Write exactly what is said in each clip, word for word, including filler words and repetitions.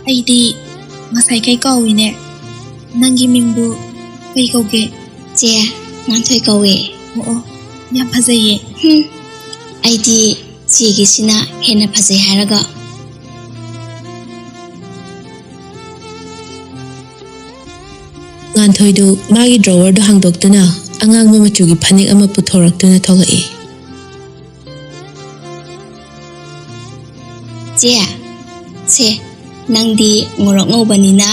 ꯑꯩꯗꯤ ꯉꯁꯥꯏꯈꯩ ꯀꯥꯎꯏꯅꯦ꯫ ꯅꯪꯒꯤ ꯃꯤꯡꯕꯨ ꯀꯩ ꯀꯧꯒꯦ? ꯆꯦ, ꯉꯥꯟꯊꯣꯏ ꯀꯧꯋꯦ꯫ ꯑꯣ, ꯑꯣ, ꯌꯥꯝ ꯐꯖꯩꯌꯦ꯫ ꯍꯨꯝ, ꯑꯩꯗꯤ ꯆꯦꯒꯤꯁꯤꯅ ꯍꯦꯟꯅ ꯐꯖꯩ ꯍꯥꯏꯔꯒ꯫ ꯉꯥꯟꯊꯣꯏꯗꯨ ꯃꯥꯒꯤ drawerꯗꯨ ꯍꯥꯡꯗꯣꯛꯇꯨꯅ ꯑꯉꯥꯡꯕ ꯃꯆꯨꯒꯤ ꯐꯅꯦꯛ ꯑꯃ ꯄꯨꯊꯣꯔꯛꯇꯨꯅ ꯊꯣꯛꯂꯛꯏ꯫ ꯆꯦ, ꯁꯦ, ꯅꯪꯗꯤ ꯉꯧꯔꯣꯛ ꯉꯧꯕꯅꯤꯅ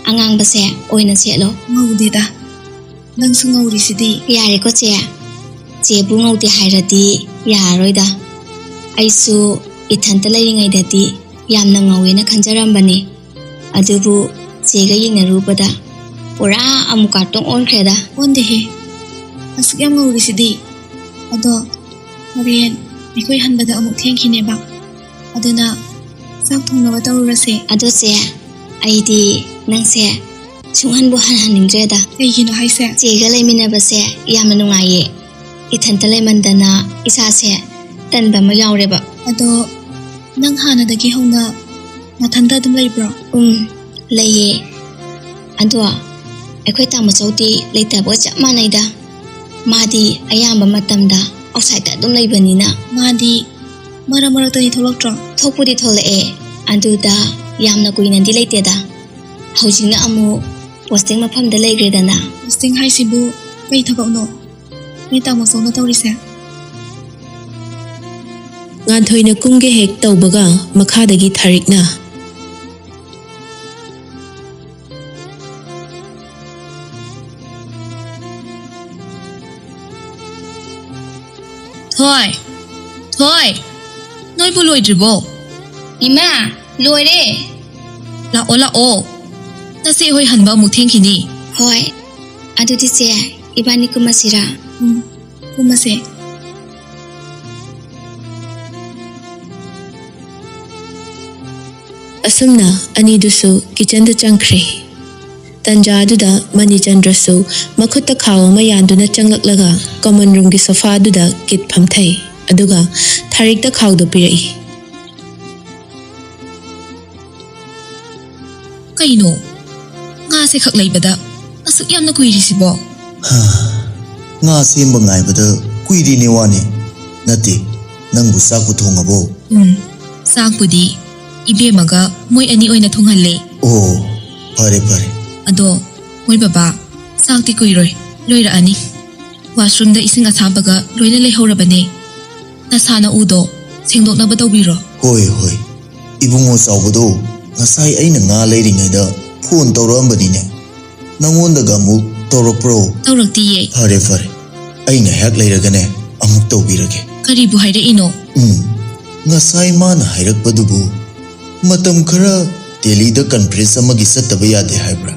ꯑꯉꯥꯡꯕꯁꯦ ꯑꯣꯏꯅ ꯁꯦꯠꯂꯣ꯫ ꯉꯧꯗꯦꯗ, ꯅꯪꯁꯨ ꯉꯧꯔꯤꯁꯤꯗꯤ꯫ ꯌꯥꯔꯦꯀꯣ ꯆꯦ, ꯆꯦꯕꯨ ꯉꯧꯗꯦ ꯍꯥꯏꯔꯗꯤ ꯌꯥꯔꯔꯣꯏꯗ꯫ ꯑꯩꯁꯨ ꯏꯊꯟꯇ ꯂꯩꯔꯤꯉꯩꯗꯗꯤ ꯌꯥꯝꯅ ꯉꯧꯋꯦꯅ ꯈꯟꯖꯔꯝꯕꯅꯤ, ꯑꯗꯨꯕꯨ ꯆꯦꯒ ꯌꯦꯡꯅꯔꯨꯕꯗ ꯄꯨꯔꯥ ꯑꯃꯨꯛꯀꯥꯇꯣꯡ ꯑꯣꯟꯈ꯭ꯔꯦꯗ꯫ ꯑꯣꯟꯗꯦꯍꯦ, ꯑꯁꯨꯛ ꯌꯥꯝ ꯉꯧꯔꯤꯁꯤꯗꯤ꯫ ꯑꯗꯣ ꯍꯣꯔꯦꯟ ꯑꯩꯈꯣꯏ ꯍꯟꯕꯗ ꯑꯃꯨꯛ ꯊꯦꯡꯈꯤꯅꯦꯕ, ꯑꯗꯨꯅ ꯆꯥꯛ ꯊꯣꯡꯅꯕ ꯇꯧꯔꯨꯔꯁꯦ꯫ ꯑꯗꯣ ꯆꯦ, ꯑꯩꯗꯤ ꯅꯪꯁꯦ ꯁꯨꯡꯍꯟꯕꯨ ꯍꯟꯍꯟꯅꯤꯡꯗ꯭ꯔꯦꯗ꯫ ꯀꯩꯒꯤꯅꯣ ꯍꯥꯏꯁꯦ? ꯆꯦꯒ ꯂꯩꯃꯤꯟꯅꯕꯁꯦ ꯌꯥꯝꯅ ꯅꯨꯡꯉꯥꯏꯌꯦ꯫ ꯏꯊꯟꯇ ꯂꯩꯃꯟꯗꯅ ꯏꯁꯥꯁꯦ ꯇꯟꯕ ꯑꯃ ꯌꯥꯎꯔꯦꯕ꯫ ꯑꯗꯣ ꯅꯪ ꯍꯥꯟꯅꯗꯒꯤ ꯍꯧꯅ ꯅꯊꯟꯇ ꯑꯗꯨꯝ ꯂꯩꯕ꯭ꯔꯣ? ꯎꯝ, ꯂꯩꯌꯦ꯫ ꯑꯗꯣ ꯑꯩꯈꯣꯏ ꯇꯥꯃꯣꯆꯧꯗꯤ ꯂꯩꯇꯕꯒ ꯆꯞ ꯃꯥꯟꯅꯩꯗ꯫ ꯃꯥꯗꯤ ꯑꯌꯥꯝꯕ ꯃꯇꯝꯗ outsideꯇ ꯑꯗꯨꯝ ꯂꯩꯕꯅꯤꯅ꯫ ꯃꯥꯗꯤ ꯃꯔꯛ ꯃꯔꯛꯇꯗꯤ ꯊꯣꯛꯂꯛꯇ꯭ꯔꯣ? ꯊꯣꯛꯄꯨꯗꯤ ꯊꯣꯛꯂꯛꯑꯦ, ꯑꯗꯨꯗ ꯌꯥꯝꯅ ꯀꯨꯏꯅꯗꯤ ꯂꯩꯇꯦꯗ꯫ ꯍꯧꯖꯤꯛꯅ ꯑꯃꯨꯛ posting ꯃꯐꯝꯗ ꯂꯩꯈ꯭ꯔꯦꯗꯅ꯫ Posting ꯍꯥꯏꯁꯤꯕꯨ ꯀꯩ ꯊꯕꯛꯅꯣ? ꯅꯣꯏ ꯇꯥꯃꯣꯆꯧꯅ ꯇꯧꯔꯤꯁꯦ? ꯉꯥꯟꯊꯣꯏꯅ ꯀꯨꯝꯒꯦ ꯍꯦꯛ ꯇꯧꯕꯒ ꯃꯈꯥꯗꯒꯤ ꯊꯥꯔꯤꯛꯅ꯫ ꯊꯣꯏ, ꯊꯣꯏ, ꯅꯣꯏꯕꯨ ꯂꯣꯏꯗ꯭ꯔꯤꯕꯣ? ꯏꯃꯥ, ꯂꯣꯏꯔꯦ꯫ ꯂꯥꯛꯑꯣ, ꯂꯥꯛꯑꯣ꯫ ꯅꯆꯦ ꯍꯣꯏ ꯍꯟꯕ ꯑꯃꯨꯛ ꯊꯦꯡꯈꯤꯅꯤ꯫ ꯍꯣꯏ, ꯑꯗꯨꯗꯤ ꯆꯦ, ꯏꯕꯥꯅꯤ ꯀꯨꯝꯃꯁꯤꯔꯥ? ꯎꯝ, ꯀꯨꯝꯃꯁꯦ꯫ ꯑꯁꯨꯝꯅ ꯑꯅꯤꯗꯨꯁꯨ ꯀꯤꯆꯟꯗ ꯆꯪꯈ꯭ꯔꯦ꯫ ꯇꯟꯖꯥ ꯑꯗꯨꯗ ꯃꯅꯤꯆꯟꯗ꯭ꯔꯁꯨ ꯃꯈꯨꯠꯇ ꯈꯥꯎ ꯑꯃ ꯌꯥꯟꯗꯨꯅ ꯆꯪꯂꯛꯂꯒ ꯀꯃꯟ ꯔꯨꯝꯒꯤ ꯁꯣꯐꯥꯗꯨꯗ ꯀꯤꯠ ꯐꯝꯊꯩ꯫ ꯑꯗꯨꯒ ꯊꯥꯔꯤꯛꯇ ꯈꯥꯎꯗꯨ ꯄꯤꯔꯛꯏ꯫ ꯀꯩꯅꯣ? ꯉꯥꯁꯦ ꯈꯛ ꯂꯩꯕꯗ ꯑꯁꯨꯛ ꯌꯥꯝꯅ ꯀꯨꯏꯔꯤꯁꯤꯕꯣ? ꯉꯥ ꯁꯦꯝꯕ ꯉꯥꯏꯕꯗ ꯀꯨꯏꯔꯤꯅꯦ ꯋꯥꯅꯤ꯫ ꯅꯠꯇꯦ, ꯅꯪꯕꯨ ꯆꯥꯛꯄꯨ ꯊꯣꯡꯉꯕꯣ? ꯎꯝ, ꯆꯥꯛꯄꯨꯗꯤ ꯏꯕꯦꯝꯃꯒ ꯃꯣꯏ ꯑꯅꯤ ꯑꯣꯏꯅ ꯊꯣꯡꯍꯜꯂꯦ꯫ ꯑꯣ, ꯐꯔꯦ ꯐꯔꯦ꯫ ꯑꯗꯣ, ꯃꯣꯏ ꯕꯕꯥ, ꯆꯥꯛꯇꯤ ꯀꯨꯏꯔꯣꯏ, ꯂꯣꯏꯔꯛꯑꯅꯤ꯫ ꯋꯥꯁꯔꯨꯝꯗ ꯏꯁꯤꯡ ꯑꯁꯥꯕꯒ ꯂꯣꯏꯅ ꯂꯩꯍꯧꯔꯕꯅꯦ꯫ ꯅꯁꯥ ꯅꯎꯗꯣ ꯁꯦꯡꯗꯣꯛꯅꯕ ꯇꯧꯕꯤꯔꯣ꯫ ꯍꯣꯏ, ꯍꯣꯏ꯫ ꯏꯕꯨꯡꯉꯣ ꯆꯥꯎꯕꯗꯣ ꯉꯁꯥꯏ ꯑꯩꯅ ꯉꯥ ꯂꯩꯔꯤꯉꯩꯗ ꯐꯣꯟ ꯇꯧꯔꯛꯑꯝꯕꯅꯤꯅꯦ꯫ ꯅꯪꯉꯣꯟꯗꯒ ꯑꯃꯨꯛ ꯇꯧꯔꯛꯄ꯭ꯔꯣ? ꯇꯧꯔꯛꯇꯤꯌꯦ꯫ ꯐꯔꯦ, ꯐꯔꯦ꯫ ꯑꯩ ꯉꯥꯏꯍꯥꯛ ꯂꯩꯔꯒꯅꯦ ꯑꯃꯨꯛ ꯇꯧꯕꯤꯔꯒꯦ꯫ ꯀꯔꯤꯕꯨ ꯍꯥꯏꯔꯛꯏꯅꯣ? ꯎꯝ, ꯉꯁꯥꯏ ꯃꯥꯅ ꯍꯥꯏꯔꯛꯄꯗꯨꯕꯨ ꯃꯇꯝ ꯈꯔ ꯗꯦꯜꯂꯤꯗ ꯀꯟꯐ꯭ꯔꯦꯟꯁ ꯑꯃꯒꯤ ꯆꯠꯇꯕ ꯌꯥꯗꯦ ꯍꯥꯏꯕ꯭ꯔꯥ?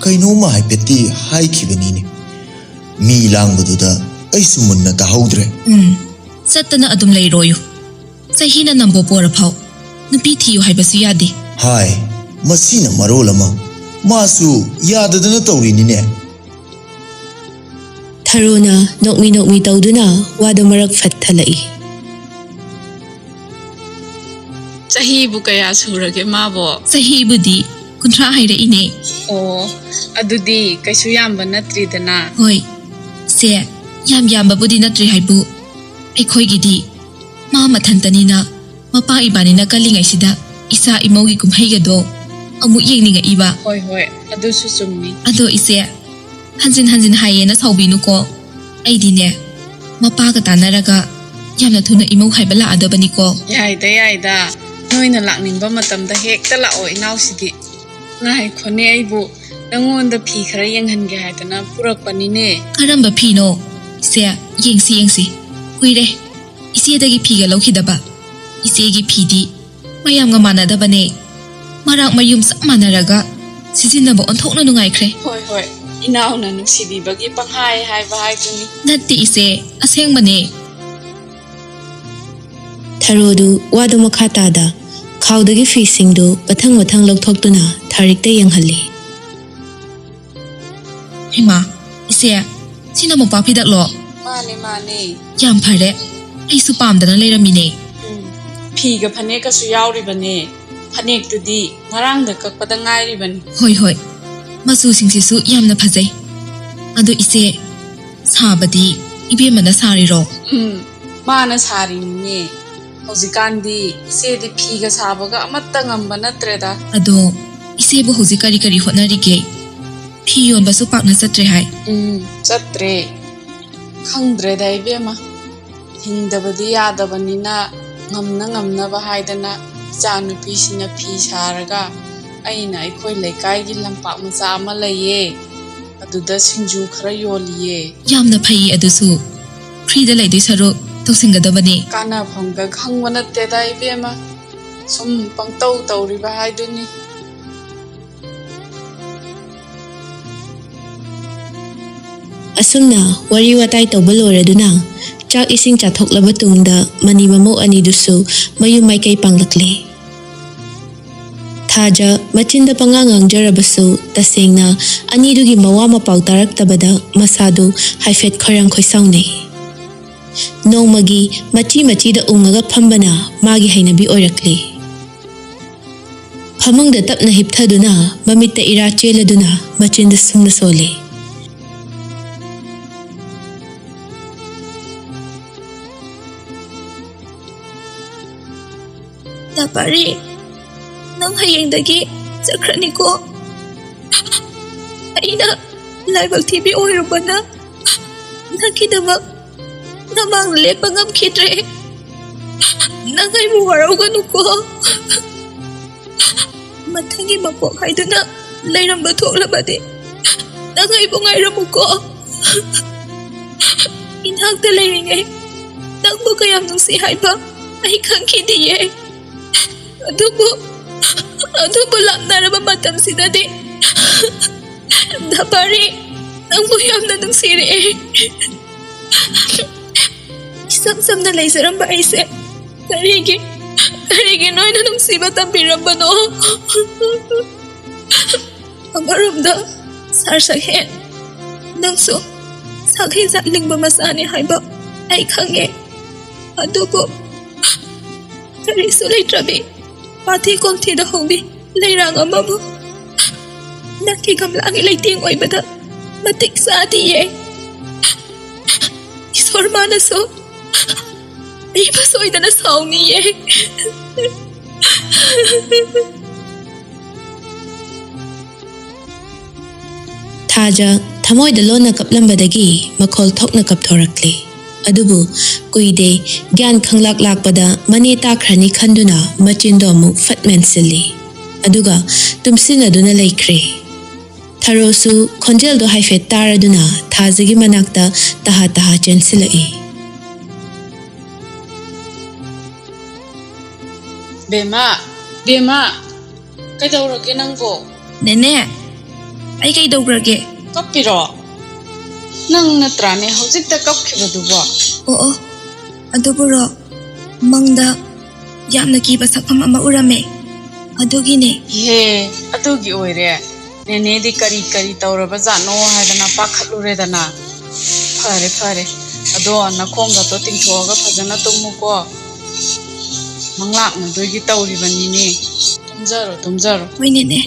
ꯀꯩꯅꯣꯝꯃ ꯍꯥꯏꯐꯦꯠꯇꯤ ꯍꯥꯏꯈꯤꯕꯅꯤꯅꯦ꯫ ꯃꯤ ꯂꯥꯡꯕꯗꯨꯗ ꯑꯩꯁꯨ ꯃꯨꯟꯅ ꯇꯥꯍꯧꯗ꯭ꯔꯦ꯫ ꯎꯝ, ꯆꯠꯇꯅ ꯑꯗꯨꯝ ꯂꯩꯔꯣꯌꯨ꯫ ꯆꯍꯤꯅ ꯅꯝꯕꯣ ꯄꯣꯔꯐꯥꯎ ꯅꯨꯄꯤ ꯊꯤꯌꯨ ꯍꯥꯏꯕꯁꯨ ꯌꯥꯗꯦ꯫ ꯍꯥꯏ, ꯃꯁꯤꯅ ꯃꯔꯣꯜ ꯑꯃ, ꯃꯥꯁꯨ ꯌꯥꯗꯗꯅ ꯇꯧꯔꯤꯅꯤꯅꯦ꯫ ꯊꯔꯣꯅ ꯅꯣꯛꯃꯤ ꯅꯣꯛꯃꯤ ꯇꯧꯗꯨꯅ ꯋꯥꯗꯨ ꯃꯔꯛ ꯐꯠ ꯊꯠꯂꯛꯏ꯫ ꯆꯍꯤꯕꯨ ꯀꯌꯥ ꯁꯨꯔꯒꯦ ꯃꯥꯕꯣ? ꯆꯍꯤꯕꯨꯗꯤ ꯀꯨꯟꯊ꯭ꯔꯥ ꯍꯥꯏꯔꯛꯏꯅꯦ꯫ ꯑꯣ, ꯑꯗꯨꯗꯤ ꯀꯩꯁꯨ ꯌꯥꯝꯕ ꯅꯠꯇ꯭ꯔꯤꯗꯅ꯫ ꯍꯣꯏ, ꯁꯦ, ꯌꯥꯝ ꯌꯥꯝꯕꯕꯨꯗꯤ ꯅꯠꯇ꯭ꯔꯤ ꯍꯥꯏꯕꯨ, ꯑꯩꯈꯣꯏꯒꯤꯗꯤ ꯃꯥ ꯃꯊꯟꯇꯅꯤꯅ ꯃꯄꯥ ꯏꯕꯥꯅꯤꯅ ꯀꯜꯂꯤꯉꯩꯁꯤꯗ ꯏꯆꯥ ꯏꯃꯧꯒꯤ ꯀꯨꯝꯍꯩꯒꯗꯣ ꯑꯃꯨꯛ ꯌꯦꯡꯅꯤꯡꯉꯛꯏꯕ꯫ ꯍꯣꯏ, ꯍꯣꯏ, ꯑꯗꯨꯁꯨ ꯆꯨꯝꯃꯤ꯫ ꯑꯗꯣ ꯏꯆꯦ, ꯍꯟꯖꯤꯟ ꯍꯟꯖꯤꯟ ꯍꯥꯏꯌꯦꯅ ꯁꯥꯎꯕꯤꯅꯨꯀꯣ꯫ ꯑꯩꯗꯤꯅꯦ, ꯃꯄꯥꯒ ꯇꯥꯟꯅꯔꯒ ꯌꯥꯝꯅ ꯊꯨꯅ ꯏꯃꯧ ꯍꯥꯏꯕ ꯂꯥꯛꯑꯗꯕꯅꯤꯀꯣ꯫ ꯌꯥꯏꯗ, ꯌꯥꯏꯗ꯫ ꯅꯣꯏꯅ ꯂꯥꯛꯅꯤꯡꯕ ꯃꯇꯝꯗ ꯍꯦꯛꯇ ꯂꯥꯛꯑꯣ, ꯏꯅꯥꯎꯁꯤꯗꯤ꯫ ꯉꯥꯏꯈꯣꯅꯦ, ꯑꯩꯕꯨ ꯅꯪꯉꯣꯟꯗ ꯐꯤ ꯈꯔ ꯌꯦꯡꯍꯟꯒꯦ ꯍꯥꯏꯗꯅ ꯄꯨꯔꯛꯄꯅꯤꯅꯦ꯫ ꯀꯔꯝꯕ ꯐꯤꯅꯣ? ꯏꯆꯦ, ꯌꯦꯡꯁꯤ, ꯌꯦꯡꯁꯤ꯫ ꯀꯨꯏꯔꯦ ꯏꯆꯦꯗꯒꯤ ꯐꯤꯒ ꯂꯧꯈꯤꯗꯕ꯫ ꯏꯆꯦꯒꯤ ꯐꯤꯗꯤ ꯃꯌꯥꯝꯒ ꯃꯥꯟꯅꯗꯕꯅꯦ꯫ ꯃꯔꯥꯛ ꯃꯌꯨꯝ ꯆꯞ ꯃꯥꯟꯅꯔꯒ ꯁꯤꯖꯤꯟꯅꯕ ꯑꯣꯟꯊꯣꯛꯅ ꯅꯨꯡꯉꯥꯏꯈ꯭ꯔꯦ꯫ ꯍꯣꯏ, ꯍꯣꯏ꯫ ꯏꯅꯥꯎꯅ ꯅꯨꯡꯁꯤꯕꯤꯕꯒꯤ ꯄꯪꯍꯥꯏ ꯍꯥꯏꯕ ꯍꯥꯏꯗꯨꯅꯤ꯫ ꯅꯠꯇꯦ ꯏꯆꯦ, ꯑꯁꯦꯡꯕꯅꯦ꯫ ꯊꯔꯣꯗꯨ ꯋꯥꯗꯨ ꯃꯈꯥ ꯇꯥꯗ ꯈꯥꯎꯗꯒꯤ ꯐꯤꯁꯤꯡꯗꯨ ꯃꯊꯪ ꯃꯊꯪ ꯂꯧꯊꯣꯛꯇꯨꯅ ꯊꯥꯔꯤꯛꯇ ꯌꯦꯡꯍꯜꯂꯤ꯫ ꯍꯩꯃꯥ, ꯏꯆꯦ, ꯁꯤꯅ ꯃꯣꯝꯄꯥꯛ ꯐꯤꯗꯛꯂꯣ? ꯃꯥꯅꯦ, ꯃꯥꯅꯦ꯫ ꯌꯥꯝ ꯐꯔꯦ, ꯑꯩꯁꯨ ꯄꯥꯝꯗꯅ ꯂꯩꯔꯝꯃꯤꯅꯦ꯫ ꯎꯝ, ꯐꯤꯒ ꯐꯅꯦꯛꯀꯁꯨ ꯌꯥꯎꯔꯤꯕꯅꯦ꯫ ꯐꯅꯦꯛꯇꯨꯗꯤ ꯉꯔꯥꯡꯗ ꯀꯛꯄꯗ ꯉꯥꯏꯔꯤꯕꯅꯤ꯫ ꯍꯣꯏ ꯍꯣꯏ, ꯃꯆꯨꯁꯤꯡꯁꯤꯁꯨ ꯌꯥꯝꯅ ꯐꯖꯩ꯫ ꯑꯗꯣ ꯏꯆꯦ, ꯁꯥꯕꯗꯤ ꯏꯕꯦꯝꯃꯅ ꯁꯥꯔꯤꯔꯣ? ꯎꯝ, ꯃꯥꯅ ꯁꯥꯔꯤꯅꯤꯅꯦ꯫ ꯍꯧꯖꯤꯛꯀꯥꯟꯗꯤ ꯏꯆꯦꯗꯤ ꯐꯤꯒ ꯁꯥꯕꯒ ꯑꯃꯠꯇ ꯉꯝꯕ ꯅꯠꯇ꯭ꯔꯦꯗ꯫ ꯑꯗꯣ ꯏꯆꯦꯕꯨ ꯍꯧꯖꯤꯛ ꯀꯔꯤ ꯀꯔꯤ ꯍꯣꯠꯅꯔꯤꯒꯦ? ꯐꯤ ꯌꯣꯟꯕꯁꯨ ꯄꯥꯛꯅ ꯆꯠꯇ꯭ꯔꯦ ꯍꯥꯏ꯫ ꯎꯝ, ꯆꯠꯇ꯭ꯔꯦ꯫ ꯈꯪꯗ꯭ꯔꯦꯗ ꯏꯕꯦꯝꯃ, ꯍꯤꯡꯗꯕꯗꯤ ꯌꯥꯗꯕꯅꯤꯅ ꯉꯝꯅ ꯉꯝꯅꯕ ꯍꯥꯏꯗꯅ ꯏꯆꯥ ꯅꯨꯄꯤꯁꯤꯅ ꯐꯤ ꯁꯥꯔꯒ, ꯑꯩꯅ ꯑꯩꯈꯣꯏ ꯂꯩꯀꯥꯏꯒꯤ ꯂꯝꯄꯥꯛ ꯃꯆꯥ ꯑꯃ ꯂꯩꯌꯦ, ꯑꯗꯨꯗ ꯁꯤꯡꯖꯨ ꯈꯔ ꯌꯣꯜꯂꯤꯌꯦ꯫ ꯌꯥꯝꯅ ꯐꯩꯌꯦ ꯑꯗꯨꯁꯨ꯫ ꯐ꯭ꯔꯤꯗ ꯂꯩꯗꯣꯏ ꯁꯔꯨꯛ ꯇꯧꯁꯤꯟꯒꯗꯕꯅꯦ꯫ ꯀꯥꯟꯅꯐꯝꯒ ꯈꯪꯕ ꯅꯠꯇꯦꯗ ꯏꯕꯦꯝꯃ, ꯁꯨꯝ ꯄꯪꯇꯧ ꯇꯧꯔꯤꯕ ꯍꯥꯏꯗꯨꯅꯤ꯫ ꯑꯁꯨꯝꯅ ꯋꯥꯔꯤ ꯋꯥꯇꯥꯏ ꯇꯧꯕ ꯂꯣꯏꯔꯗꯨꯅ ꯆꯥꯛ ꯏꯁꯤꯡ ꯆꯥꯊꯣꯛꯂꯕ ꯇꯨꯡꯗ ꯃꯅꯤ ꯃꯃꯧ ꯑꯅꯤꯗꯨꯁꯨ ꯃꯌꯨꯝ ꯃꯥꯏꯀꯩ ꯄꯥꯡꯂꯛꯂꯤ꯫ ꯊꯥꯖ ꯃꯆꯤꯟꯗ ꯄꯉꯥꯡ ꯉꯥꯡꯖꯔꯕꯁꯨ ꯇꯁꯦꯡꯅ ꯑꯅꯤꯗꯨꯒꯤ ꯃꯋꯥ ꯃꯄꯥꯎ ꯇꯥꯔꯛꯇꯕꯗ ꯃꯁꯥꯗꯨ ꯍꯥꯏꯐꯦꯠ ꯈꯣꯏꯔꯥꯡ ꯈꯣꯏꯁꯥꯎꯅꯩ꯫ ꯅꯣꯡꯃꯒꯤ ꯃꯆꯤ ꯃꯆꯤꯗ ꯎꯪꯉꯒ ꯐꯝꯕꯅ ꯃꯥꯒꯤ ꯍꯩꯅꯕꯤ ꯑꯣꯏꯔꯛꯂꯤ꯫ ꯐꯃꯨꯡꯗ ꯇꯞꯅ ꯍꯤꯞꯊꯗꯨꯅ ꯃꯃꯤꯠꯇ ꯏꯔꯥ ꯆꯦꯜꯂꯗꯨꯅ ꯃꯆꯤꯟꯗ ꯁꯨꯝꯅ ꯁꯣꯜꯂꯤ꯫ ꯇꯥꯄꯥꯔꯤ, ꯅꯪ ꯍꯌꯦꯡꯗꯒꯤ ꯆꯠꯈ꯭ꯔꯅꯤꯀꯣ꯫ ꯑꯩꯅ ꯂꯥꯏꯕꯛ ꯊꯤꯕꯤ ꯑꯣꯏꯔꯨꯕꯅ ꯅꯪꯒꯤꯗꯃꯛ ꯅꯃꯥꯡꯗ ꯂꯦꯞꯄ ꯉꯝꯈꯤꯗ꯭ꯔꯦ꯫ ꯅꯪ ꯑꯩꯕꯨ ꯋꯥꯔꯧꯒꯅꯨꯀꯣ꯫ ꯃꯊꯪꯒꯤ ꯃꯄꯣꯛ ꯍꯥꯏꯗꯨꯅ ꯂꯩꯔꯝꯕ ꯊꯣꯛꯂꯕꯗꯤ ꯅꯪ ꯑꯩꯕꯨ ꯉꯥꯏꯔꯝꯃꯨꯀꯣ꯫ ꯏꯅꯥꯛꯇ ꯂꯩꯔꯤꯉꯩ ꯅꯪꯕꯨ ꯀꯌꯥꯝ ꯅꯨꯡꯁꯤ ꯍꯥꯏꯕ ꯑꯩ ꯈꯪꯈꯤꯗꯤꯌꯦ꯫ ꯑꯗꯨꯕꯨ ꯑꯗꯨꯕꯨ ꯂꯥꯞꯅꯔꯕ ꯃꯇꯝꯁꯤꯗꯗꯤ ꯄꯥꯔꯤ, ꯅꯪꯕꯨ ꯌꯥꯝꯅ ꯅꯨꯡꯁꯤꯔꯛꯑꯦ꯫ ꯏꯆꯝ ꯆꯝꯅ ꯂꯩꯖꯔꯝꯕ ꯑꯩꯁꯦ ꯀꯔꯤꯒꯤ, ꯀꯔꯤꯒꯤ ꯅꯣꯏꯅ ꯅꯨꯡꯁꯤꯕ ꯇꯝꯕꯤꯔꯝꯕꯅꯣ? ꯑꯃꯔꯣꯝꯗ ꯁꯥꯔ ꯁꯛꯍꯦꯟ, ꯅꯪꯁꯨ ꯁꯛꯍꯦꯟ ꯖꯥꯠ ꯂꯤꯡꯕ ꯃꯆꯥꯅꯤ ꯍꯥꯏꯕ ꯑꯩ ꯈꯪꯉꯦ꯫ ꯑꯗꯨꯕꯨ ꯀꯔꯤꯁꯨ ꯂꯩꯇ꯭ꯔꯕꯤ ꯄꯥꯊꯤ ꯀꯣꯝꯊꯤꯗ ꯍꯧꯕꯤ ꯂꯩꯔꯥꯡ ꯑꯃꯕꯨ ꯅꯪꯒꯤ ꯒꯝꯂꯥꯒꯤ ꯂꯩꯇꯦꯡ ꯑꯣꯏꯕꯗ ꯃꯇꯤꯛ ꯆꯥꯗꯤꯌꯦ꯫ ꯏꯁꯣꯔ ꯃꯥꯅꯁꯨ ꯑꯩꯕꯨ ꯁꯣꯏꯗꯅ ꯁꯥꯎꯅꯤꯌꯦ꯫ ꯊꯥꯖ ꯊꯃꯣꯏꯗ ꯂꯣꯟꯅ ꯀꯞꯂꯝꯕꯗꯒꯤ ꯃꯈꯣꯜ ꯊꯣꯛꯅ ꯀꯞꯊꯣꯔꯛꯂꯦ꯫ ꯑꯗꯨꯕꯨ ꯀꯨꯏꯗꯦ, ꯒ꯭ꯌꯥꯟ ꯈꯪꯂꯥꯛ ꯂꯥꯛꯄꯗ ꯃꯅꯦ ꯇꯥꯈ꯭ꯔꯅꯤ ꯈꯟꯗꯨꯅ ꯃꯆꯤꯟꯗꯣ ꯑꯃꯨꯛ ꯐꯠ ꯃꯦꯟꯁꯤꯜꯂꯤ꯫ ꯑꯗꯨꯒ ꯇꯨꯝꯁꯤꯟꯅꯗꯨꯅ ꯂꯩꯈ꯭ꯔꯦ꯫ ꯊꯔꯣꯁꯨ ꯈꯣꯟꯖꯦꯜꯗꯣ ꯍꯥꯏꯐꯦꯠ ꯇꯥꯔꯗꯨꯅ ꯊꯥꯖꯒꯤ ꯃꯅꯥꯛꯇ ꯇꯍꯥ ꯇꯍꯥ ꯆꯦꯟꯁꯤꯜꯂꯛꯏ꯫ ꯕꯦꯝꯃ, ꯕꯦꯝꯃ, ꯀꯩꯗꯧꯔꯒꯦ ꯅꯪꯕꯣ? ꯅꯦꯅꯦ, ꯑꯩ ꯀꯩꯗꯧꯈ꯭ꯔꯒꯦ? ꯀꯞꯄꯤꯔꯣ? ꯅꯪ ꯅꯠꯇ꯭ꯔꯥꯅꯦ ꯍꯧꯖꯤꯛꯇ ꯀꯞꯈꯤꯕꯗꯨꯕꯣ? ꯑꯣ, ꯑꯣ, ꯑꯗꯨꯕꯨꯔꯣ, ꯃꯪꯗ ꯌꯥꯝꯅ ꯀꯤꯕ ꯁꯛꯐꯝ ꯑꯃ ꯎꯔꯝꯃꯦ, ꯑꯗꯨꯒꯤꯅꯦ꯫ ꯏꯍꯦ, ꯑꯗꯨꯒꯤ ꯑꯣꯏꯔꯦ꯫ ꯅꯦꯅꯦꯗꯤ ꯀꯔꯤ ꯀꯔꯤ ꯇꯧꯔꯕ ꯖꯥꯠꯅꯣ ꯍꯥꯏꯗꯅ ꯄꯥꯈꯠꯂꯨꯔꯦꯗꯅ꯫ ꯐꯔꯦ, ꯐꯔꯦ꯫ ꯑꯗꯣ ꯅꯈꯣꯡꯒꯗꯣ ꯇꯤꯡꯊꯣꯛꯑꯒ ꯐꯖꯅ ꯇꯨꯝꯃꯨꯀꯣ꯫ ꯃꯪꯂꯥꯛꯅꯗꯣꯏꯒꯤ ꯇꯧꯔꯤꯕꯅꯤꯅꯦ꯫ ꯇꯨꯝꯖꯔꯣ, ꯇꯨꯝꯖꯔꯣ꯫ ꯍꯣꯏ, ꯅꯦꯅꯦ꯫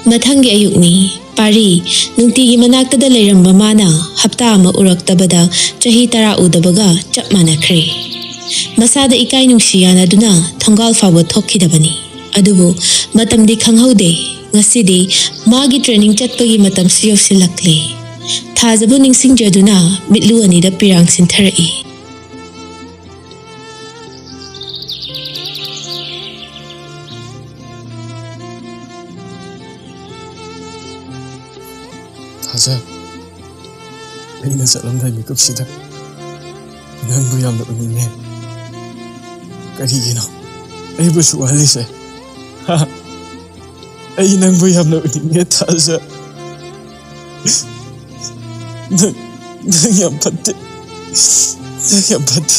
ꯃꯊꯪꯒꯤ ꯑꯌꯨꯛꯅꯤ꯫ ꯄꯥꯔꯤ, ꯅꯨꯡꯇꯤꯒꯤ ꯃꯅꯥꯛꯇꯗ ꯂꯩꯔꯝꯕ ꯃꯥꯅ ꯍꯞꯇꯥ ꯑꯃ ꯎꯔꯛꯇꯕꯗ ꯆꯍꯤ ꯇꯔꯥ ꯎꯗꯕꯒ ꯆꯞ ꯃꯥꯟꯅꯈ꯭ꯔꯦ꯫ ꯃꯁꯥꯗ ꯏꯀꯥꯏ ꯅꯨꯡꯁꯤ ꯌꯥꯅꯗꯨꯅ ꯊꯣꯡꯒꯥꯜ ꯐꯥꯎꯕ ꯊꯣꯛꯈꯤꯗꯕꯅꯤ꯫ ꯑꯗꯨꯕꯨ ꯃꯇꯝꯗꯤ ꯈꯪꯍꯧꯗꯦ꯫ ꯉꯁꯤꯗꯤ ꯃꯥꯒꯤ ꯇ꯭ꯔꯦꯅꯤꯡ ꯆꯠꯄꯒꯤ ꯃꯇꯝꯁꯨ ꯌꯧꯁꯤꯜꯂꯛꯂꯦ꯫ ꯊꯥꯖꯕꯨ ꯅꯤꯡꯁꯤꯡꯖꯗꯨꯅ ꯃꯤꯠꯂꯨ ꯑꯅꯤꯗ ꯄꯤꯔꯥꯡ ꯁꯤꯟꯊꯔꯛꯏ꯫ ꯊꯥꯖ, ꯑꯩꯅ ꯆꯠꯂꯝꯗꯥꯏ ꯃꯤꯀꯨꯞꯁꯤꯗ ꯅꯪꯕꯨ ꯌꯥꯝꯅ ꯎꯅꯤꯡꯉꯦ꯫ ꯀꯔꯤꯒꯤꯅꯣ ꯑꯩꯕꯨ ꯁꯨꯛ ꯋꯥꯍꯜꯂꯤꯁꯦ? ꯑꯩ ꯅꯪꯕꯨ ꯌꯥꯝꯅ ꯎꯅꯤꯡꯉꯦ, ꯊꯥꯖ꯫ ꯅꯪ, ꯅꯪ ꯌꯥꯝ ꯐꯠꯇꯦ꯫ ꯅꯪ ꯌꯥꯝ ꯐꯠꯇꯦ꯫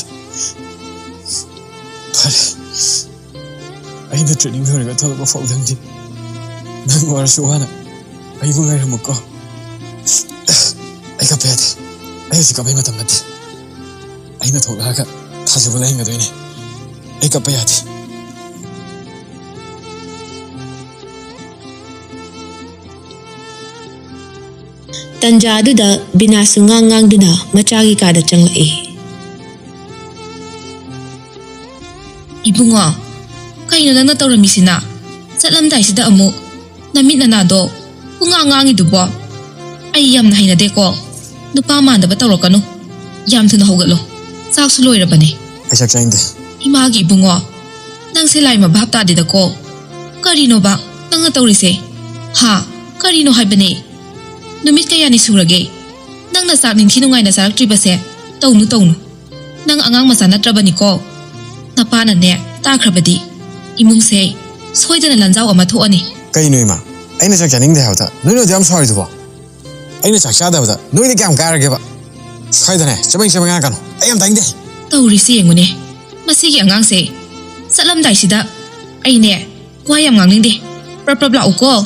ꯐꯔꯦ꯫ ꯑꯩꯅ training ꯂꯣꯏꯔꯒ ꯊꯣꯛꯂꯛꯄ ꯐꯥꯎꯗꯪꯗꯤ ꯅꯪ ꯋꯥꯔꯁꯨ ꯋꯥꯅ ꯑꯩꯕꯨ ꯉꯥꯏꯔꯝꯃꯨꯀꯣ꯫ ꯑꯩ ꯀꯞꯄ ꯌꯥꯗꯦ꯫ ꯑꯩ ꯍꯧꯖꯤꯛ ꯀꯞꯄꯩ ꯃꯇꯝ ꯅꯠꯇꯦ꯫ ꯑꯩꯅ ꯊꯣꯛꯂꯛꯑꯒ ꯊꯥꯖꯕ ꯂꯩꯍꯟꯒꯗꯣꯏꯅꯦ꯫ ꯑꯩ ꯀꯞꯄ ꯌꯥꯗꯦ꯫ ꯇꯟꯖꯥ ꯑꯗꯨꯗ ꯕꯤꯅꯥꯁꯨ ꯉꯥꯡ ꯉꯥꯡꯗꯨꯅ ꯃꯆꯥꯒꯤ ꯀꯥꯗ ꯆꯪꯂꯛꯏ꯫ "ꯏꯕꯨꯡꯉꯣ, ꯀꯩꯅꯣ ꯅꯪꯅ ꯇꯧꯔꯝꯃꯤꯁꯤꯅ? ꯆꯠꯂꯝꯗꯥꯏꯁꯤꯗ ꯑꯃꯨꯛ ꯅꯃꯤꯠ ꯅꯅꯥꯗꯣ ꯄꯨꯡꯉꯥꯡ ꯉꯥꯡꯉꯤꯗꯨꯕꯣ? ꯑꯩ ꯌꯥꯝꯅ ꯍꯩꯅꯗꯦꯀꯣ꯫ ꯅꯨꯄꯥ ꯃꯥꯟꯗꯕ ꯇꯧꯔꯛꯀꯅꯨ꯫ ꯌꯥꯝ ꯊꯨꯅ ꯍꯧꯒꯠꯂꯣ꯫ ꯆꯥꯛꯁꯨ ꯂꯣꯏꯔꯕꯅꯦ꯫" ꯑꯩ ꯆꯥꯛ ꯆꯥꯅꯤꯡꯗꯦ꯫ "ꯏꯃꯥꯒꯤ ꯏꯕꯨꯡꯉꯣ, ꯅꯪꯁꯦ ꯂꯥꯏꯃ ꯚꯥꯞ ꯇꯥꯗꯦꯗꯀꯣ꯫ ꯀꯔꯤꯅꯣꯕ ꯅꯪꯅ ꯇꯧꯔꯤꯁꯦ? ꯍꯥ? ꯀꯔꯤꯅꯣ ꯍꯥꯏꯕꯅꯦ? ꯅꯨꯃꯤꯠ ꯀꯌꯥꯅꯤ ꯁꯨꯔꯒꯦ ꯅꯪꯅ ꯆꯥꯛ ꯅꯤꯡꯊꯤ ꯅꯨꯡꯉꯥꯏꯅ ꯆꯥꯔꯛꯇ꯭ꯔꯤꯕꯁꯦ? ꯇꯧꯅꯨ, ꯇꯧꯅꯨ꯫ ꯅꯪ ꯑꯉꯥꯡ ꯃꯆꯥ ꯅꯠꯇ꯭ꯔꯕꯅꯤꯀꯣ꯫ ꯅꯄꯥꯅꯅꯦ ꯇꯥꯈ꯭ꯔꯕꯗꯤ ꯏꯃꯨꯡꯁꯦ ꯁꯣꯏꯗꯅ ꯂꯥꯟꯖꯥꯎ ꯑꯃ ꯊꯣꯛꯑꯅꯤ꯫" ꯀꯩꯅꯣ ꯏꯃꯥ? ꯑꯩꯅ ꯆꯥꯛ ꯆꯥꯅꯤꯡꯗꯦ ꯍꯥꯏꯕꯗ ꯅꯣꯏꯅ ꯑꯗꯨ ꯌꯥꯝ ꯁꯥꯎꯔꯤꯗꯨꯕꯣ? ꯑꯩꯅ ꯆꯥꯛ ꯆꯥꯗꯕꯗ ꯅꯣꯏꯗꯤ ꯀꯌꯥꯝ ꯀꯥꯏꯔꯒꯦꯕ? ꯁ꯭ꯋꯥꯏꯗꯅꯦ ꯆꯕꯦꯡ ꯆꯕꯦꯡ ꯉꯥꯡꯉꯛꯀꯅꯨ꯫ ꯑꯩ ꯌꯥꯝ ꯇꯥꯅꯤꯡꯗꯦ꯫ ꯇꯧꯔꯤꯁꯤ ꯌꯦꯡꯉꯨꯅꯦ꯫ ꯃꯁꯤꯒꯤ ꯑꯉꯥꯡꯁꯦ ꯆꯠꯂꯝꯗꯥꯏꯁꯤꯗ ꯑꯩꯅꯦ ꯋꯥ ꯌꯥꯝ ꯉꯥꯡꯅꯤꯡꯗꯦ꯫ ꯄ꯭ꯔꯞ ꯄ꯭ꯔꯞ ꯂꯥꯛꯎꯀꯣ꯫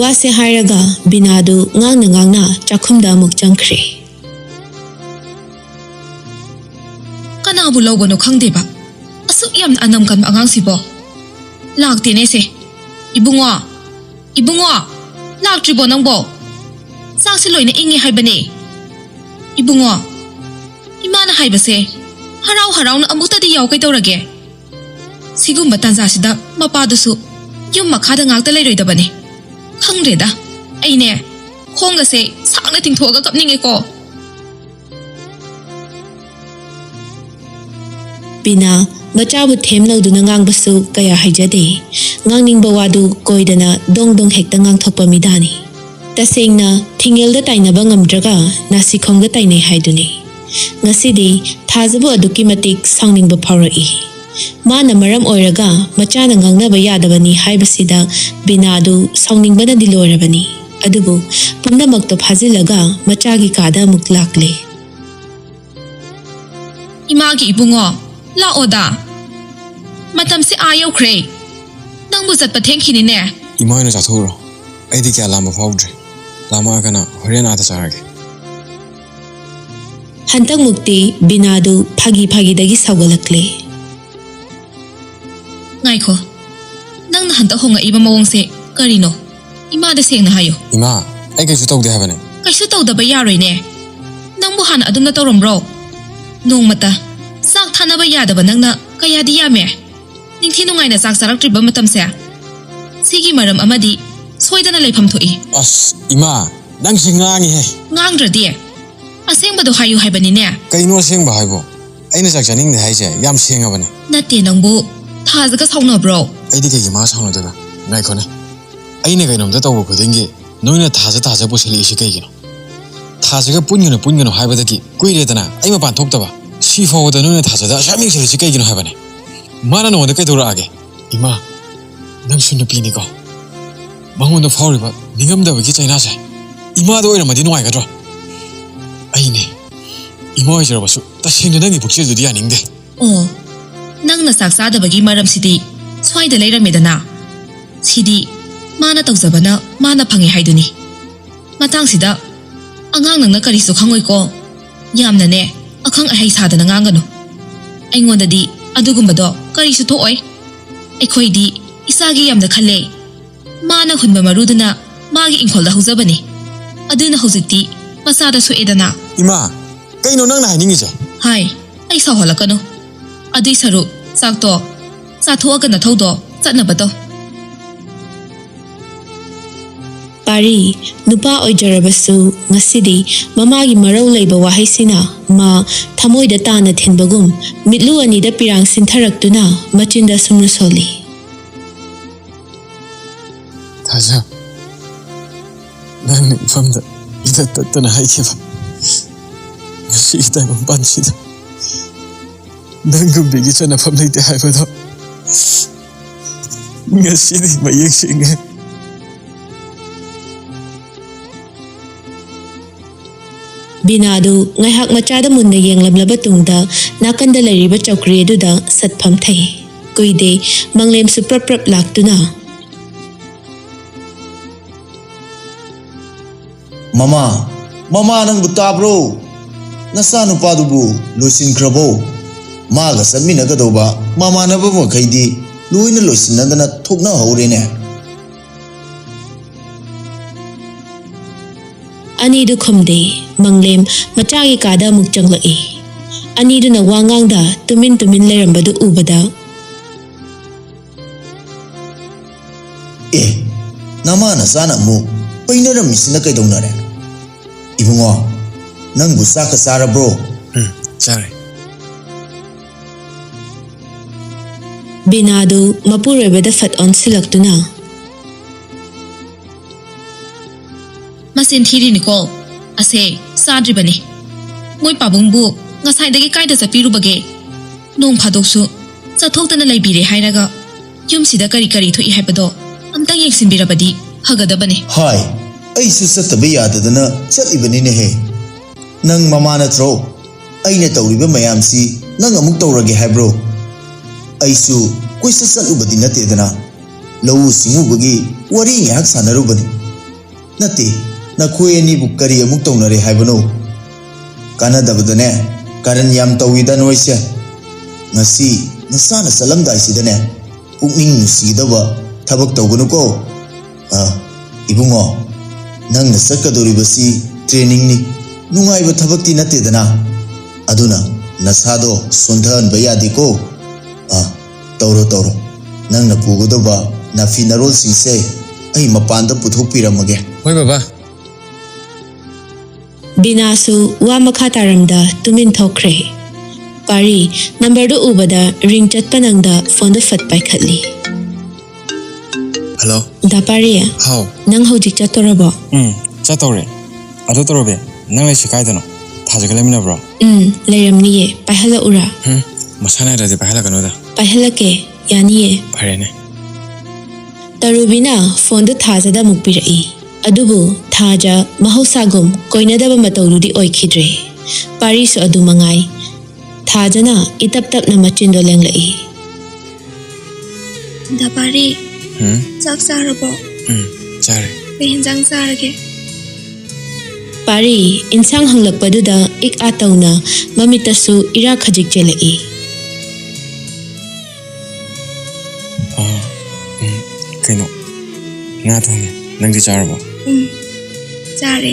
ꯋꯥꯁꯦ ꯍꯥꯏꯔꯒ ꯕꯤꯅꯥꯗꯨ ꯉꯥꯡꯅ ꯉꯥꯡꯅ ꯆꯥꯛꯈꯨꯝꯗ ꯑꯃꯨꯛ ꯆꯪꯈ꯭ꯔꯦ꯫ ꯀꯅꯥꯕꯨ ꯂꯧꯕꯅꯣ ꯈꯪꯗꯦꯕ, ꯑꯁꯨꯛ ꯌꯥꯝꯅ ꯑꯅꯝ ꯀꯟꯕ ꯑꯉꯥꯡꯁꯤꯕꯣ꯫ ꯂꯥꯛꯇꯦꯅꯦ ꯁꯦ꯫ "ꯏꯕꯨꯡꯉꯣ, ꯏꯕꯨꯡꯉꯣ, ꯂꯥꯛꯇ꯭ꯔꯤꯕꯣ ꯅꯪꯕꯣ? ꯆꯥꯛꯁꯤ ꯂꯣꯏꯅ ꯏꯪꯉꯦ ꯍꯥꯏꯕꯅꯦ꯫ ꯏꯕꯨꯡꯉꯣ, ꯏꯃꯥꯅ ꯍꯥꯏꯕꯁꯦ ꯍꯔꯥꯎ ꯍꯔꯥꯎꯅ ꯑꯃꯨꯛꯇꯗꯤ ꯌꯥꯎ ꯀꯩꯗꯧꯔꯒꯦ?" ꯁꯤꯒꯨꯝꯕ ꯇꯥꯟꯖꯥꯁꯤꯗ ꯃꯄꯥꯗꯨꯁꯨ ꯌꯨꯝ ꯃꯈꯥꯗ ꯉꯥꯛꯇ ꯂꯩꯔꯣꯏꯗꯕꯅꯦ꯫ ꯈꯪꯗ꯭ꯔꯦꯗ, ꯑꯩꯅꯦ ꯈꯣꯡꯒꯁꯦ ꯁꯥꯡꯅ ꯇꯤꯡꯊꯣꯛꯑꯒ ꯀꯞꯅꯤꯡꯉꯦꯀꯣ꯫ ꯕꯤꯅꯥ ꯃꯆꯥꯕꯨ ꯊꯦꯝꯂꯧꯗꯨꯅ ꯉꯥꯡꯕꯁꯨ ꯀꯌꯥ ꯍꯩꯖꯗꯦ꯫ ꯉꯥꯡꯅꯤꯡꯕ ꯋꯥꯗꯨ ꯀꯣꯏꯗꯅ ꯗꯣꯡ ꯗꯣꯡ ꯍꯦꯛꯇ ꯉꯥꯡꯊꯣꯛꯄ ꯃꯤꯗꯥꯅꯤ꯫ ꯇꯁꯦꯡꯅ ꯊꯤꯡꯉꯦꯜꯗ ꯇꯥꯏꯅꯕ ꯉꯝꯗ꯭ꯔꯒ ꯅꯥꯁꯤꯈꯣꯡꯗ ꯇꯥꯏꯅꯩ ꯍꯥꯏꯗꯨꯅꯤ꯫ ꯉꯁꯤꯗꯤ ꯊꯥꯖꯕꯨ ꯑꯗꯨꯛꯀꯤ ꯃꯇꯤꯛ ꯁꯥꯎꯅꯤꯡꯕ ꯐꯥꯎꯔꯛꯏ꯫ ꯃꯥꯅ ꯃꯔꯝ ꯑꯣꯏꯔꯒ ꯃꯆꯥꯅ ꯉꯥꯡꯅꯕ ꯌꯥꯗꯕꯅꯤ ꯍꯥꯏꯕꯁꯤꯗ ꯕꯤꯅꯥꯗꯨ ꯁꯥꯎꯅꯤꯡꯕꯅꯗꯤ ꯂꯣꯏꯔꯕꯅꯤ꯫ ꯑꯗꯨꯕꯨ ꯄꯨꯝꯅꯃꯛꯇꯣ ꯐꯥꯖꯤꯜꯂꯒ ꯃꯆꯥꯒꯤ ꯀꯥꯗ ꯑꯃꯨꯛ ꯂꯥꯛꯂꯦ꯫ ꯏꯃꯥꯒꯤ ꯏꯕꯨꯡꯉꯣ, ꯂꯥꯛꯑꯣꯗ꯫ ꯃꯇꯝꯁꯦ ꯑꯥ ꯌꯧꯈ꯭ꯔꯦ꯫ ꯅꯪꯕꯨ ꯆꯠꯄ ꯊꯦꯡꯈꯤꯅꯤꯅꯦ꯫ ꯏꯃꯥ ꯍꯣꯏꯅ ꯆꯥꯊꯣꯛꯎꯔꯣ꯫ ꯑꯩꯗꯤ ꯀꯌꯥ ꯂꯥꯝꯕ ꯐꯥꯎꯗ꯭ꯔꯤ꯫ ꯂꯥꯝꯃꯛꯑꯒꯅ ꯍꯣꯔꯦꯟ ꯑꯥꯗ ꯆꯥꯔꯒꯦ꯫ ꯍꯟꯗꯛꯃꯨꯛꯇꯤ ꯕꯤꯅꯥꯗꯨ ꯐꯥꯒꯤ ꯐꯥꯒꯤꯗꯒꯤ ꯁꯥꯎꯒꯠꯂꯛꯂꯦ꯫ ꯉꯥꯏꯈꯣ, ꯅꯪꯅ ꯍꯟꯗꯛ ꯍꯣꯡꯉꯛꯏꯕ ꯃꯑꯣꯡꯁꯦ ꯀꯔꯤꯅꯣ? ꯏꯃꯥꯗ ꯁꯦꯡꯅ ꯍꯥꯏꯌꯨ꯫ ꯏꯃꯥ, ꯑꯩ ꯀꯩꯁꯨ ꯇꯧꯗꯦ ꯍꯥꯏꯕꯅꯦ꯫ ꯀꯩꯁꯨ ꯇꯧꯗꯕ ꯌꯥꯔꯣꯏꯅꯦ꯫ ꯅꯪꯕꯨ ꯍꯥꯟꯅ ꯑꯗꯨꯝꯅ ꯇꯧꯔꯝꯕ꯭ꯔꯣ? ꯅꯣꯡꯃꯇ ꯆꯥꯛ ꯊꯥꯅꯕ ꯌꯥꯗꯕ ꯅꯪꯅ ꯀꯌꯥꯗꯤ ꯌꯥꯝꯃꯦ꯫ ꯅꯤꯡꯊꯤ ꯅꯨꯡꯉꯥꯏꯅ ꯆꯥꯛ ꯆꯥꯔꯛꯇ꯭ꯔꯤꯕ ꯃꯇꯝꯁꯦ꯫ ꯁꯤꯒꯤ ꯃꯔꯝ ꯑꯃꯗꯤ ꯁꯣꯏꯗꯅ ꯂꯩꯐꯝ ꯊꯣꯛꯏ꯫ ꯑꯁ, ꯏꯃꯥ, ꯅꯪꯁꯦ ꯉꯥꯡꯉꯤꯍꯦ꯫ ꯉꯥꯡꯗ꯭ꯔꯗꯤ? ꯑꯁꯦꯡꯕꯗꯣ ꯍꯥꯏꯌꯨ ꯍꯥꯏꯕꯅꯤꯅꯦ꯫ ꯀꯩꯅꯣ ꯑꯁꯦꯡꯕ ꯍꯥꯏꯕꯣ? ꯑꯩꯅ ꯆꯥꯛ ꯆꯥꯅꯤꯡꯗꯦ ꯍꯥꯏꯁꯦ ꯌꯥꯝ ꯁꯦꯡꯉꯕꯅꯦ꯫ ꯅꯠꯇꯦ ꯅꯪꯕꯨ, ꯊꯥꯖꯒ ꯁꯥꯎꯅꯕ꯭ꯔꯣ? ꯑꯩꯗꯤ ꯀꯩꯒꯤ ꯃꯥ ꯁꯥꯎꯅꯗꯣꯏꯕ? ꯉꯥꯏꯈꯣꯅꯦ꯫ ꯑꯩꯅ ꯀꯩꯅꯣꯝꯇ ꯇꯧꯕ ꯈꯨꯗꯤꯡꯒꯤ ꯅꯣꯏꯅ ꯊꯥꯖ ꯊꯥꯖ ꯄꯨꯁꯤꯜꯂꯛꯏꯁꯤ ꯀꯩꯒꯤꯅꯣ? ꯊꯥꯖꯒ ꯄꯨꯟꯒꯅꯨ ꯄꯨꯟꯒꯅꯨ ꯍꯥꯏꯕꯗꯒꯤ ꯀꯨꯏꯔꯦꯗꯅ ꯑꯩ ꯃꯄꯥꯟ ꯊꯣꯛꯇꯕ꯫ ꯁꯤ ꯐꯥꯎꯕꯗ ꯅꯣꯏꯅ ꯊꯥꯖꯗ ꯑꯁꯨꯛ ꯌꯥꯝ ꯌꯦꯡꯁꯤꯜꯂꯤꯁꯤ ꯀꯩꯒꯤꯅꯣ ꯍꯥꯏꯕꯅꯦ? ꯃꯥꯅ ꯅꯉꯣꯟꯗ ꯀꯩꯗꯧꯔꯛꯑꯒꯦ? ꯏꯃꯥ, ꯅꯪꯁꯨ ꯅꯨꯄꯤꯅꯤꯀꯣ꯫ ꯃꯉꯣꯟꯗ ꯐꯥꯎꯔꯤꯕ ꯅꯤꯡꯉꯝꯗꯕꯒꯤ ꯆꯩꯅꯥꯁꯦ ꯏꯃꯥꯗ ꯑꯣꯏꯔꯝꯃꯗꯤ ꯅꯨꯡꯉꯥꯏꯒꯗ꯭ꯔꯣ? ꯑꯩꯅꯦ, ꯏꯃꯥ ꯑꯣꯏꯖꯔꯕꯁꯨ ꯇꯁꯦꯡꯅ ꯅꯪꯒꯤ ꯄꯨꯛꯆꯦꯜꯗꯨꯗꯤ ꯌꯥꯅꯤꯡꯗꯦ꯫ ꯑꯣ, ꯅꯪꯅ ꯆꯥꯛ ꯆꯥꯗꯕꯒꯤ ꯃꯔꯝꯁꯤꯗꯤ ꯁ꯭ꯋꯥꯏꯗ ꯂꯩꯔꯝꯃꯦꯗꯅ꯫ ꯁꯤꯗꯤ ꯃꯥꯅ ꯇꯧꯖꯕꯅ ꯃꯥꯅ ꯐꯪꯉꯦ ꯍꯥꯏꯗꯨꯅꯤ꯫ ꯃꯇꯥꯡꯁꯤꯗ ꯑꯉꯥꯡ ꯅꯪꯅ ꯀꯔꯤꯁꯨ ꯈꯪꯉꯣꯏꯀꯣ꯫ ꯌꯥꯝꯅꯅꯦ, ꯑꯈꯪ ꯑꯍꯩ ꯁꯥꯗꯅ ꯉꯥꯡꯒꯅꯨ꯫ ꯑꯩꯉꯣꯟꯗꯗꯤ ꯑꯗꯨꯒꯨꯝꯕꯗꯣ ꯀꯔꯤꯁꯨ ꯊꯣꯛꯑꯣꯏ꯫ ꯑꯩꯈꯣꯏꯗꯤ ꯏꯆꯥꯒꯤ ꯌꯥꯝꯅ ꯈꯜꯂꯦ꯫ ꯃꯥꯅ ꯍꯨꯟꯕ ꯃꯔꯨꯗꯨꯅ ꯃꯥꯒꯤ ꯏꯪꯈꯣꯜꯗ ꯍꯧꯖꯕꯅꯤ꯫ ꯑꯗꯨꯅ ꯍꯧꯖꯤꯛꯇꯤ ꯃꯆꯥꯗ ꯁꯣꯛꯑꯦꯗꯅ꯫ ꯏꯃꯥ, ꯀꯩꯅꯣ ꯅꯪꯅ ꯍꯥꯏꯅꯤꯡꯉꯤꯁꯦ? ꯍꯥꯏ, ꯑꯩ ꯁꯥꯎꯍꯜꯂꯛꯀꯅꯨ꯫ ꯑꯗꯨꯏ ꯁꯔꯨꯛ ꯆꯥꯛꯇꯣ ꯆꯥꯊꯣꯛꯑꯒ ꯅꯊꯧꯗꯣ ꯆꯠꯅꯕ ꯇꯧ꯫ ꯄꯥꯔꯤ, ꯅꯨꯄꯥ ꯑꯣꯏꯖꯔꯕꯁꯨ ꯉꯁꯤꯗꯤ ꯃꯃꯥꯒꯤ ꯃꯔꯧ ꯂꯩꯕ ꯋꯥꯍꯩꯁꯤꯅ ꯃꯥ ꯊꯃꯣꯏꯗ ꯇꯥꯅ ꯊꯤꯟꯕꯒꯨꯝ ꯃꯤꯠꯂꯨ ꯑꯅꯤꯗ ꯄꯤꯔꯥꯡ ꯁꯤꯟꯊꯔꯛꯇꯨꯅ ꯃꯆꯤꯟꯗ ꯁꯨꯝꯅ ꯁꯣꯜꯂꯤ꯫ ꯊꯥꯖ, ꯅꯪꯅ ꯏꯐꯝꯗ ꯏꯇꯠ ꯇꯠꯇꯅ ꯍꯥꯏꯈꯤꯕ ꯃꯁꯤꯒꯤ ꯇꯥꯏꯕꯪ ꯄꯥꯟꯁꯤꯗ ꯅꯪꯒꯨꯝꯕꯤꯒꯤ ꯆꯟꯅꯐꯝ ꯂꯩꯇꯦ ꯍꯥꯏꯕꯗꯣ ꯉꯁꯤꯗꯤ ꯃꯌꯦꯛ ꯁꯦꯡꯉꯦ꯫ ꯕꯤꯅꯥꯗꯨ ꯉꯥꯏꯍꯥꯛ ꯃꯆꯥꯗ ꯃꯨꯟꯅ ꯌꯦꯡꯂꯝꯂꯕ ꯇꯨꯡꯗ ꯅꯥꯀꯟꯗ ꯂꯩꯔꯤꯕ ꯆꯧꯀ꯭ꯔꯤ ꯑꯗꯨꯗ ꯁꯠ ꯐꯝꯊꯩ꯫ ꯀꯨꯏꯗꯦ, ꯃꯪꯂꯦꯝꯁꯨ ꯄ꯭ꯔꯞ ꯄ꯭ꯔꯞ ꯂꯥꯛꯇꯨꯅ, "ꯃꯃꯥ, ꯃꯃꯥ, ꯅꯪꯕꯨ ꯇꯥꯕ꯭ꯔꯣ? ꯅꯆꯥꯅꯨꯄꯥꯗꯨꯕꯨ ꯂꯣꯏꯁꯤꯟꯈ꯭ꯔꯕꯣ? ꯃꯥꯒ ꯆꯠꯃꯤꯟꯅꯒꯗꯧꯕ ꯃꯃꯥꯟꯅꯕ ꯃꯈꯩꯗꯤ ꯂꯣꯏꯅ ꯂꯣꯏꯁꯤꯟꯅꯗꯅ ꯊꯣꯛꯅꯍꯧꯔꯦꯅꯦ꯫" ꯑꯅꯤꯗꯨ ꯈꯨꯝꯗꯦ꯫ ꯃꯪꯂꯦꯝ ꯃꯆꯥꯒꯤ ꯀꯥꯗ ꯑꯃꯨꯛ ꯆꯪꯂꯛꯏ꯫ ꯑꯅꯤꯗꯨꯅ ꯋꯥ ꯉꯥꯡꯗ ꯇꯨꯃꯤꯟ ꯇꯨꯃꯤꯟ ꯂꯩꯔꯝꯕꯗꯨ ꯎꯕꯗ, "ꯑꯦ, ꯅꯃꯥ ꯅꯆꯥꯅ ꯑꯃꯨꯛ ꯄꯩꯅꯔꯝꯃꯤꯁꯤꯅ ꯀꯩꯗꯧꯅꯔꯦ? ꯏꯕꯨꯡꯉꯣ, ꯅꯪꯕꯨ ꯆꯥꯛꯀ ꯆꯥꯔꯕ꯭ꯔꯣ?" "ꯎꯝ, ꯆꯥꯔꯦ꯫" ꯕꯤꯅꯥꯗꯨ ꯃꯄꯨꯔꯣꯏꯕꯗ ꯐꯠ ꯑꯣꯟꯁꯤꯜꯂꯛꯇꯨꯅ, "ꯃꯆꯤꯟ ꯊꯤꯔꯤꯅꯤꯀꯣ꯫ ꯑꯁꯦ, ꯆꯥꯗ꯭ꯔꯤꯕꯅꯤ꯫ ꯃꯣꯏ ꯄꯥꯕꯨꯡꯕꯨ ꯉꯁꯥꯏꯗꯒꯤ ꯀꯥꯏꯗ ꯆꯠꯄꯤꯔꯨꯕꯒꯦ? ꯅꯣꯡ ꯐꯥꯗꯣꯛꯁꯨ ꯆꯠꯊꯣꯛꯇꯅ ꯂꯩꯕꯤꯔꯦ ꯍꯥꯏꯔꯒ ꯌꯨꯝꯁꯤꯗ ꯀꯔꯤ ꯀꯔꯤ ꯊꯣꯛꯏ ꯍꯥꯏꯕꯗꯣ ꯑꯝꯇꯪ ꯌꯦꯡꯁꯤꯟꯕꯤꯔꯕꯗꯤ ꯐꯒꯗꯕꯅꯤ꯫" "ꯍꯥꯏ, ꯑꯩꯁꯨ ꯆꯠꯇꯕ ꯌꯥꯗꯗꯅ ꯆꯠꯂꯤꯕꯅꯤꯅꯦꯍꯦ꯫ ꯅꯪ ꯃꯃꯥ ꯅꯠꯇ꯭ꯔꯣ? ꯑꯩꯅ ꯇꯧꯔꯤꯕ ꯃꯌꯥꯝꯁꯤ ꯅꯪ ꯑꯃꯨꯛ ꯇꯧꯔꯒꯦ ꯍꯥꯏꯕ꯭ꯔꯣ? ꯑꯩꯁꯨ ꯀꯣꯏꯆꯠ ꯆꯠꯂꯨꯕꯗꯤ ꯅꯠꯇꯦꯗꯅ, ꯂꯧꯎ ꯁꯤꯡꯎꯕꯒꯤ ꯋꯥꯔꯤ ꯉꯥꯏꯍꯥꯛ ꯁꯥꯟꯅꯔꯨꯕꯅꯤ꯫ ꯅꯠꯇꯦ, ꯅꯈꯣꯏ ꯑꯅꯤꯕꯨ ꯀꯔꯤ ꯑꯃꯨꯛ ꯇꯧꯅꯔꯦ ꯍꯥꯏꯕꯅꯣ? ꯀꯥꯟꯅꯗꯕꯗꯅꯦ, ꯀꯔꯟ ꯌꯥꯝ ꯇꯧꯏꯗ ꯅꯣꯏꯁꯦ꯫ ꯉꯁꯤ ꯅꯆꯥꯅ ꯆꯠꯂꯝꯗꯥꯏꯁꯤꯗꯅꯦ, ꯄꯨꯛꯅꯤꯡ ꯅꯨꯡꯁꯤꯒꯗꯕ ꯊꯕꯛ ꯇꯧꯒꯅꯨꯀꯣ꯫ ꯑ, ꯏꯕꯨꯡꯉꯣ, ꯅꯪꯅ ꯆꯠꯀꯗꯧꯔꯤꯕꯁꯤ ꯇ꯭ꯔꯦꯅꯤꯡꯅꯤ, ꯅꯨꯡꯉꯥꯏꯕ ꯊꯕꯛꯇꯤ ꯅꯠꯇꯦꯗꯅ꯫ ꯑꯗꯨꯅ ꯅꯁꯥꯗꯣ ꯁꯣꯟꯊꯍꯟꯕ ꯌꯥꯗꯦꯀꯣ꯫ ꯑ, ꯇꯧꯔꯣ, ꯇꯧꯔꯣ꯫ ꯅꯪꯅ ꯄꯨꯒꯗꯧꯕ ꯅꯥꯐꯤ ꯅꯔꯣꯜꯁꯤꯡꯁꯦ ꯑꯩ ꯃꯄꯥꯟꯗ ꯄꯨꯊꯣꯛꯄꯤꯔꯝꯃꯒꯦ꯫" "ꯍꯣꯏ, ꯕꯕꯥ꯫" ꯕꯤꯅꯥꯁꯨ ꯋꯥ ꯃꯈꯥ ꯇꯥꯔꯝꯗ ꯇꯨꯃꯤꯟ ꯊꯣꯛꯈ꯭ꯔꯦ꯫ ꯄꯥꯔꯤ, ꯅꯝꯕꯔꯗꯨ ꯎꯕꯗ ꯔꯤꯡ ꯆꯠꯄ ꯅꯪꯗ ꯐꯣꯟꯗꯨ ꯐꯠ ꯄꯥꯏꯈꯠꯂꯤ꯫ "ꯍꯜꯂꯣ꯫" "ꯗꯥ ꯄꯥꯔꯤ, ꯍꯥꯎ꯫ ꯅꯪ ꯍꯧꯖꯤꯛ ꯆꯠꯇꯣꯔꯕꯣ?" "ꯎꯝ, ꯆꯠꯇꯧꯔꯦ꯫ ꯑꯗꯨ ꯇꯧꯔꯕꯦ, ꯅꯪ ꯂꯩꯁꯤ ꯀꯥꯏꯗꯅꯣ? ꯊꯥꯖꯒ ꯂꯩꯃꯤꯟꯅꯕ꯭ꯔꯣ? ꯎꯝ, ꯂꯩꯔꯝꯅꯤꯌꯦ꯫ ꯄꯥꯏꯍꯜꯂꯛꯎꯔꯥ? ꯎꯝ, ꯃꯁꯥ ꯅꯥꯏꯗ꯭ꯔꯗꯤ ꯄꯥꯏꯍꯜꯂꯛꯀꯅꯨꯗ꯫ ꯄꯥꯏꯍꯜꯂꯛꯀꯦ, ꯌꯥꯅꯤꯌꯦ꯫ ꯐꯔꯦꯅꯦ꯫ ꯇꯔꯨꯕꯤꯅ ꯐꯣꯟꯗꯨ ꯊꯥꯖꯗ ꯑꯃꯨꯛ ꯄꯤꯔꯛꯏ꯫ ꯑꯗꯨꯕꯨ ꯊꯥꯖ ꯃꯍꯧꯁꯥꯒꯨꯝ ꯀꯣꯏꯅꯗꯕ ꯃꯇꯧꯗꯨꯗꯤ ꯑꯣꯏꯈꯤꯗ꯭ꯔꯦ꯫ ꯄꯥꯔꯤꯁꯨ ꯑꯗꯨ ꯃꯉꯥꯏ꯫ ꯊꯥꯖꯅ ꯏꯇꯞ ꯇꯞꯅ ꯃꯆꯤꯟꯗꯣ ꯂꯦꯡꯂꯛꯏ꯫ ꯗꯥ ꯄꯥꯔꯤ, ꯎꯝ, ꯆꯥꯛ ꯆꯥꯔꯕꯣ? ꯎꯝ, ꯆꯥꯔꯦ꯫ ꯀꯩ ꯍꯦꯟꯖꯥꯡ ꯆꯥꯔꯒꯦ? ꯄꯥꯔꯤ ꯏꯟꯁꯥꯡ ꯍꯪꯂꯛꯄꯗꯨꯗ ꯏꯛ ꯑꯥ ꯇꯧꯅ ꯃꯃꯤꯠꯇꯁꯨ ꯏꯔꯥ ꯈꯖꯤꯛ ꯆꯦꯜꯂꯛꯏ꯫ ꯑꯥ, ꯎꯝ, ꯀꯩꯅꯣ, ꯉꯥ ꯊꯣꯡꯉꯦ꯫ ꯅꯪꯗꯤ ꯆꯥꯔꯕꯣ? ꯎꯝ, ꯆꯥꯔꯦ꯫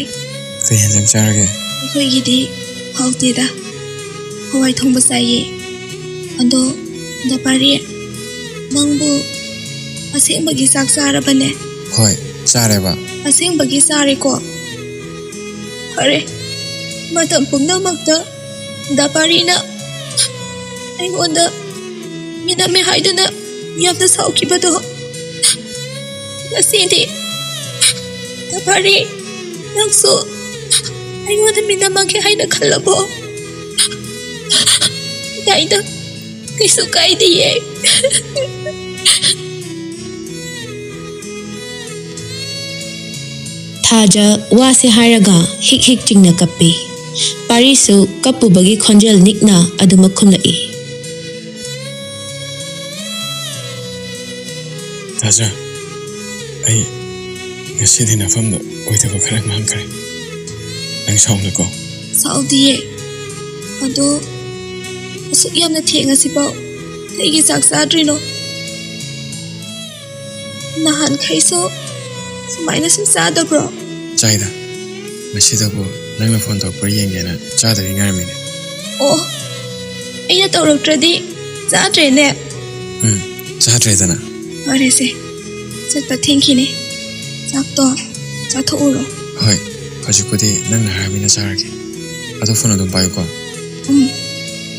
ꯀꯩ ꯍꯦꯟꯖꯥꯡ ꯆꯥꯔꯒꯦ? ꯑꯩꯈꯣꯏꯒꯤꯗꯤ ꯍꯥꯎꯇꯦꯗ, ꯍꯋꯥꯏ ꯊꯣꯡꯕ ꯆꯥꯏꯌꯦ꯫ ꯑꯗꯣ ꯗꯥ ꯄꯥꯔꯤ, ꯅꯪꯕꯨ ꯑꯁꯦꯡꯕꯒꯤ ꯆꯥꯛ ꯆꯥꯔꯕꯅꯦ? ꯍꯣꯏ, ꯆꯥꯔꯦꯕ꯫ ꯑꯁꯦꯡꯕꯒꯤ ꯆꯥꯔꯦꯀꯣ? ꯐꯔꯦ, ꯃꯇꯝ ꯄꯨꯝꯅꯃꯛꯇ ꯗꯥ ꯄꯥꯔꯤꯅ ꯑꯩꯉꯣꯟꯗ ꯃꯤꯅꯝꯃꯦ ꯍꯥꯏꯗꯨꯅ ꯌꯥꯝꯅ ꯁꯥꯎꯈꯤꯕꯗꯣ, ꯉꯁꯤꯗꯤ ꯗꯥ ꯄꯥꯔꯤ, ꯅꯪꯁꯨ ꯑꯩꯉꯣꯟꯗ ꯃꯤꯅꯝꯃꯒꯦ ꯍꯥꯏꯅ ꯈꯜꯂꯕꯣ? ꯌꯥꯏꯗ, ꯀꯩꯁꯨ ꯀꯥꯏꯗꯤꯌꯦ꯫ ꯊꯥꯖ ꯋꯥꯁꯦ ꯍꯥꯏꯔꯒ ꯍꯤꯛ ꯍꯤꯛ ꯆꯤꯡꯅ ꯀꯞꯄꯤ꯫ ꯄꯥꯔꯤꯁꯨ ꯀꯞꯄꯨꯕꯒꯤ ꯈꯣꯟꯖꯦꯜ ꯅꯤꯛꯅ ꯑꯗꯨꯃꯛ ꯈꯨꯝꯂꯛꯏ꯫ ꯊꯥꯖ, ꯑꯩ ꯉꯁꯤꯗꯤ ꯅꯐꯝꯗ ꯑꯣꯏꯗꯕ ꯈꯔ ꯉꯥꯡꯈ꯭ꯔꯦ꯫ ꯅꯪ ꯁꯥꯎꯅꯨꯀꯣ꯫ ꯁꯥꯎꯗꯤꯌꯦ꯫ ꯑꯗꯣ ꯑꯁꯨꯛ ꯌꯥꯝꯅ ꯊꯦꯡꯉꯁꯤꯐꯥꯎ ꯀꯩꯒꯤ ꯆꯥꯛ ꯆꯥꯗ꯭ꯔꯤꯅꯣ? ꯅꯍꯥꯟꯈꯩꯁꯨ ꯁꯨꯃꯥꯏꯅ ꯁꯨꯝ ꯆꯥꯗꯕ꯭ꯔꯣ? ꯆꯥꯏꯗ꯫ ꯉꯁꯤꯗꯕꯨ ꯅꯪꯅ ꯐꯣꯟ ꯇꯧꯔꯛꯄ꯭ꯔꯥ ꯌꯦꯡꯒꯦꯅ ꯆꯥꯗꯕꯤ ꯉꯥꯏꯔꯝꯃꯤꯅꯦ꯫ ꯑꯣ, ꯑꯩꯅ ꯇꯧꯔꯛꯇ꯭ꯔꯗꯤ ꯆꯥꯗ꯭ꯔꯦꯅꯦ꯫ ꯎꯝ, ꯆꯥꯗ꯭ꯔꯦꯗꯅ꯫ ꯐꯔꯦꯁꯦ, ꯆꯠꯄ ꯊꯦꯡꯈꯤꯅꯦ꯫ ꯆꯥꯛꯇꯣ ꯆꯥꯊꯣꯛꯎꯔꯣ꯫ ꯍꯣꯏ, ꯍꯧꯖꯤꯛꯄꯨꯗꯤ ꯅꯪꯅ ꯍꯥꯏꯔꯕꯅꯤꯅ ꯆꯥꯔꯒꯦ꯫ ꯑꯗꯣ ꯐꯣꯟ ꯑꯗꯨꯝ ꯄꯥꯏꯌꯨꯀꯣ꯫ ꯎꯝ,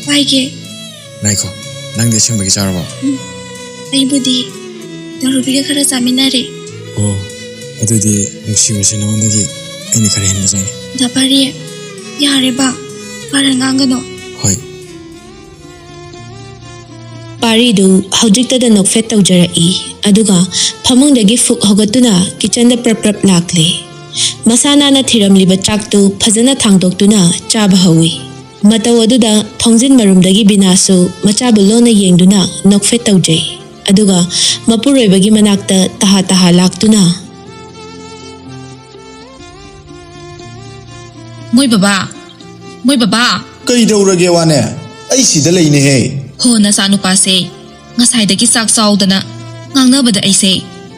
ꯄꯥꯏꯒꯦ꯫ ꯉꯥꯏꯈꯣ, ꯅꯪꯗꯤ ꯑꯁꯦꯡꯕꯒꯤ ꯆꯥꯔꯕꯣ? ꯑꯩꯕꯨꯗꯤ ꯗꯥ ꯔꯨꯕꯤꯒ ꯈꯔ ꯆꯥꯃꯤꯟꯅꯔꯦ꯫ ꯑꯣ, ꯑꯗꯨꯗꯤ ꯅꯨꯡꯁꯤꯕꯁꯦ ꯅꯉꯣꯟꯗꯒꯤ ꯑꯩꯅ ꯈꯔ ꯍꯦꯟꯕꯖꯥꯠꯅꯤ꯫ ꯗꯥ ꯄꯥꯔꯤ, ꯌꯥꯔꯦ ꯕꯥ, ꯀꯥꯔꯟ ꯉꯥꯡꯒꯅꯣ꯫ ꯍꯣꯏ꯫ ꯄꯥꯔꯤꯗꯨ ꯍꯧꯖꯤꯛꯇꯗ ꯅꯣꯛꯐꯦꯠ ꯇꯧꯖꯔꯛꯏ꯫ ꯑꯗꯨꯒ ꯐꯃꯨꯡꯗꯒꯤ ꯐꯨꯛ ꯍꯧꯒꯠꯇꯨꯅ ꯀꯤꯆꯟꯗ ꯄ꯭ꯔꯞ ꯄ꯭ꯔꯞ ꯂꯥꯛꯂꯦ꯫ ꯃꯁꯥ ꯅꯥꯟꯅ ꯊꯤꯔꯝꯂꯤꯕ ꯆꯥꯛꯇꯨ ꯐꯖꯅ ꯊꯥꯡꯗꯣꯛꯇꯨꯅ ꯆꯥꯕ ꯍꯧꯏ꯫ ꯃꯇꯧ ꯑꯗꯨꯗ ꯊꯣꯡꯖꯤꯟ ꯃꯔꯨꯝꯗꯒꯤ ꯕꯤꯅꯥꯁꯨ ꯃꯆꯥꯕꯨ ꯂꯣꯟꯅ ꯌꯦꯡꯗꯨꯅ ꯅꯣꯛꯐꯦꯠ ꯇꯧꯖꯩ꯫ ꯑꯗꯨꯒ ꯃꯄꯨꯔꯣꯏꯕꯒꯤ ꯃꯅꯥꯛꯇ ꯇꯍꯥ ꯇꯍꯥ ꯂꯥꯛꯇꯨꯅ, "ꯃꯣꯏ ꯕꯕꯥ, ꯃꯣꯏ ꯕꯕꯥ!" "ꯀꯩꯗꯧꯔꯒꯦ ꯋꯥꯅꯦ? ꯑꯩ ꯁꯤꯗ ꯂꯩꯅꯦꯍꯦ!" "ꯍꯣ, ꯅꯆꯥꯅꯨꯄꯥꯁꯦ ꯉꯁꯥꯏꯗꯒꯤ ꯆꯥꯛ ꯆꯥꯎꯗꯅ ꯉꯥꯡꯅꯕꯗ ꯑꯩꯁꯦ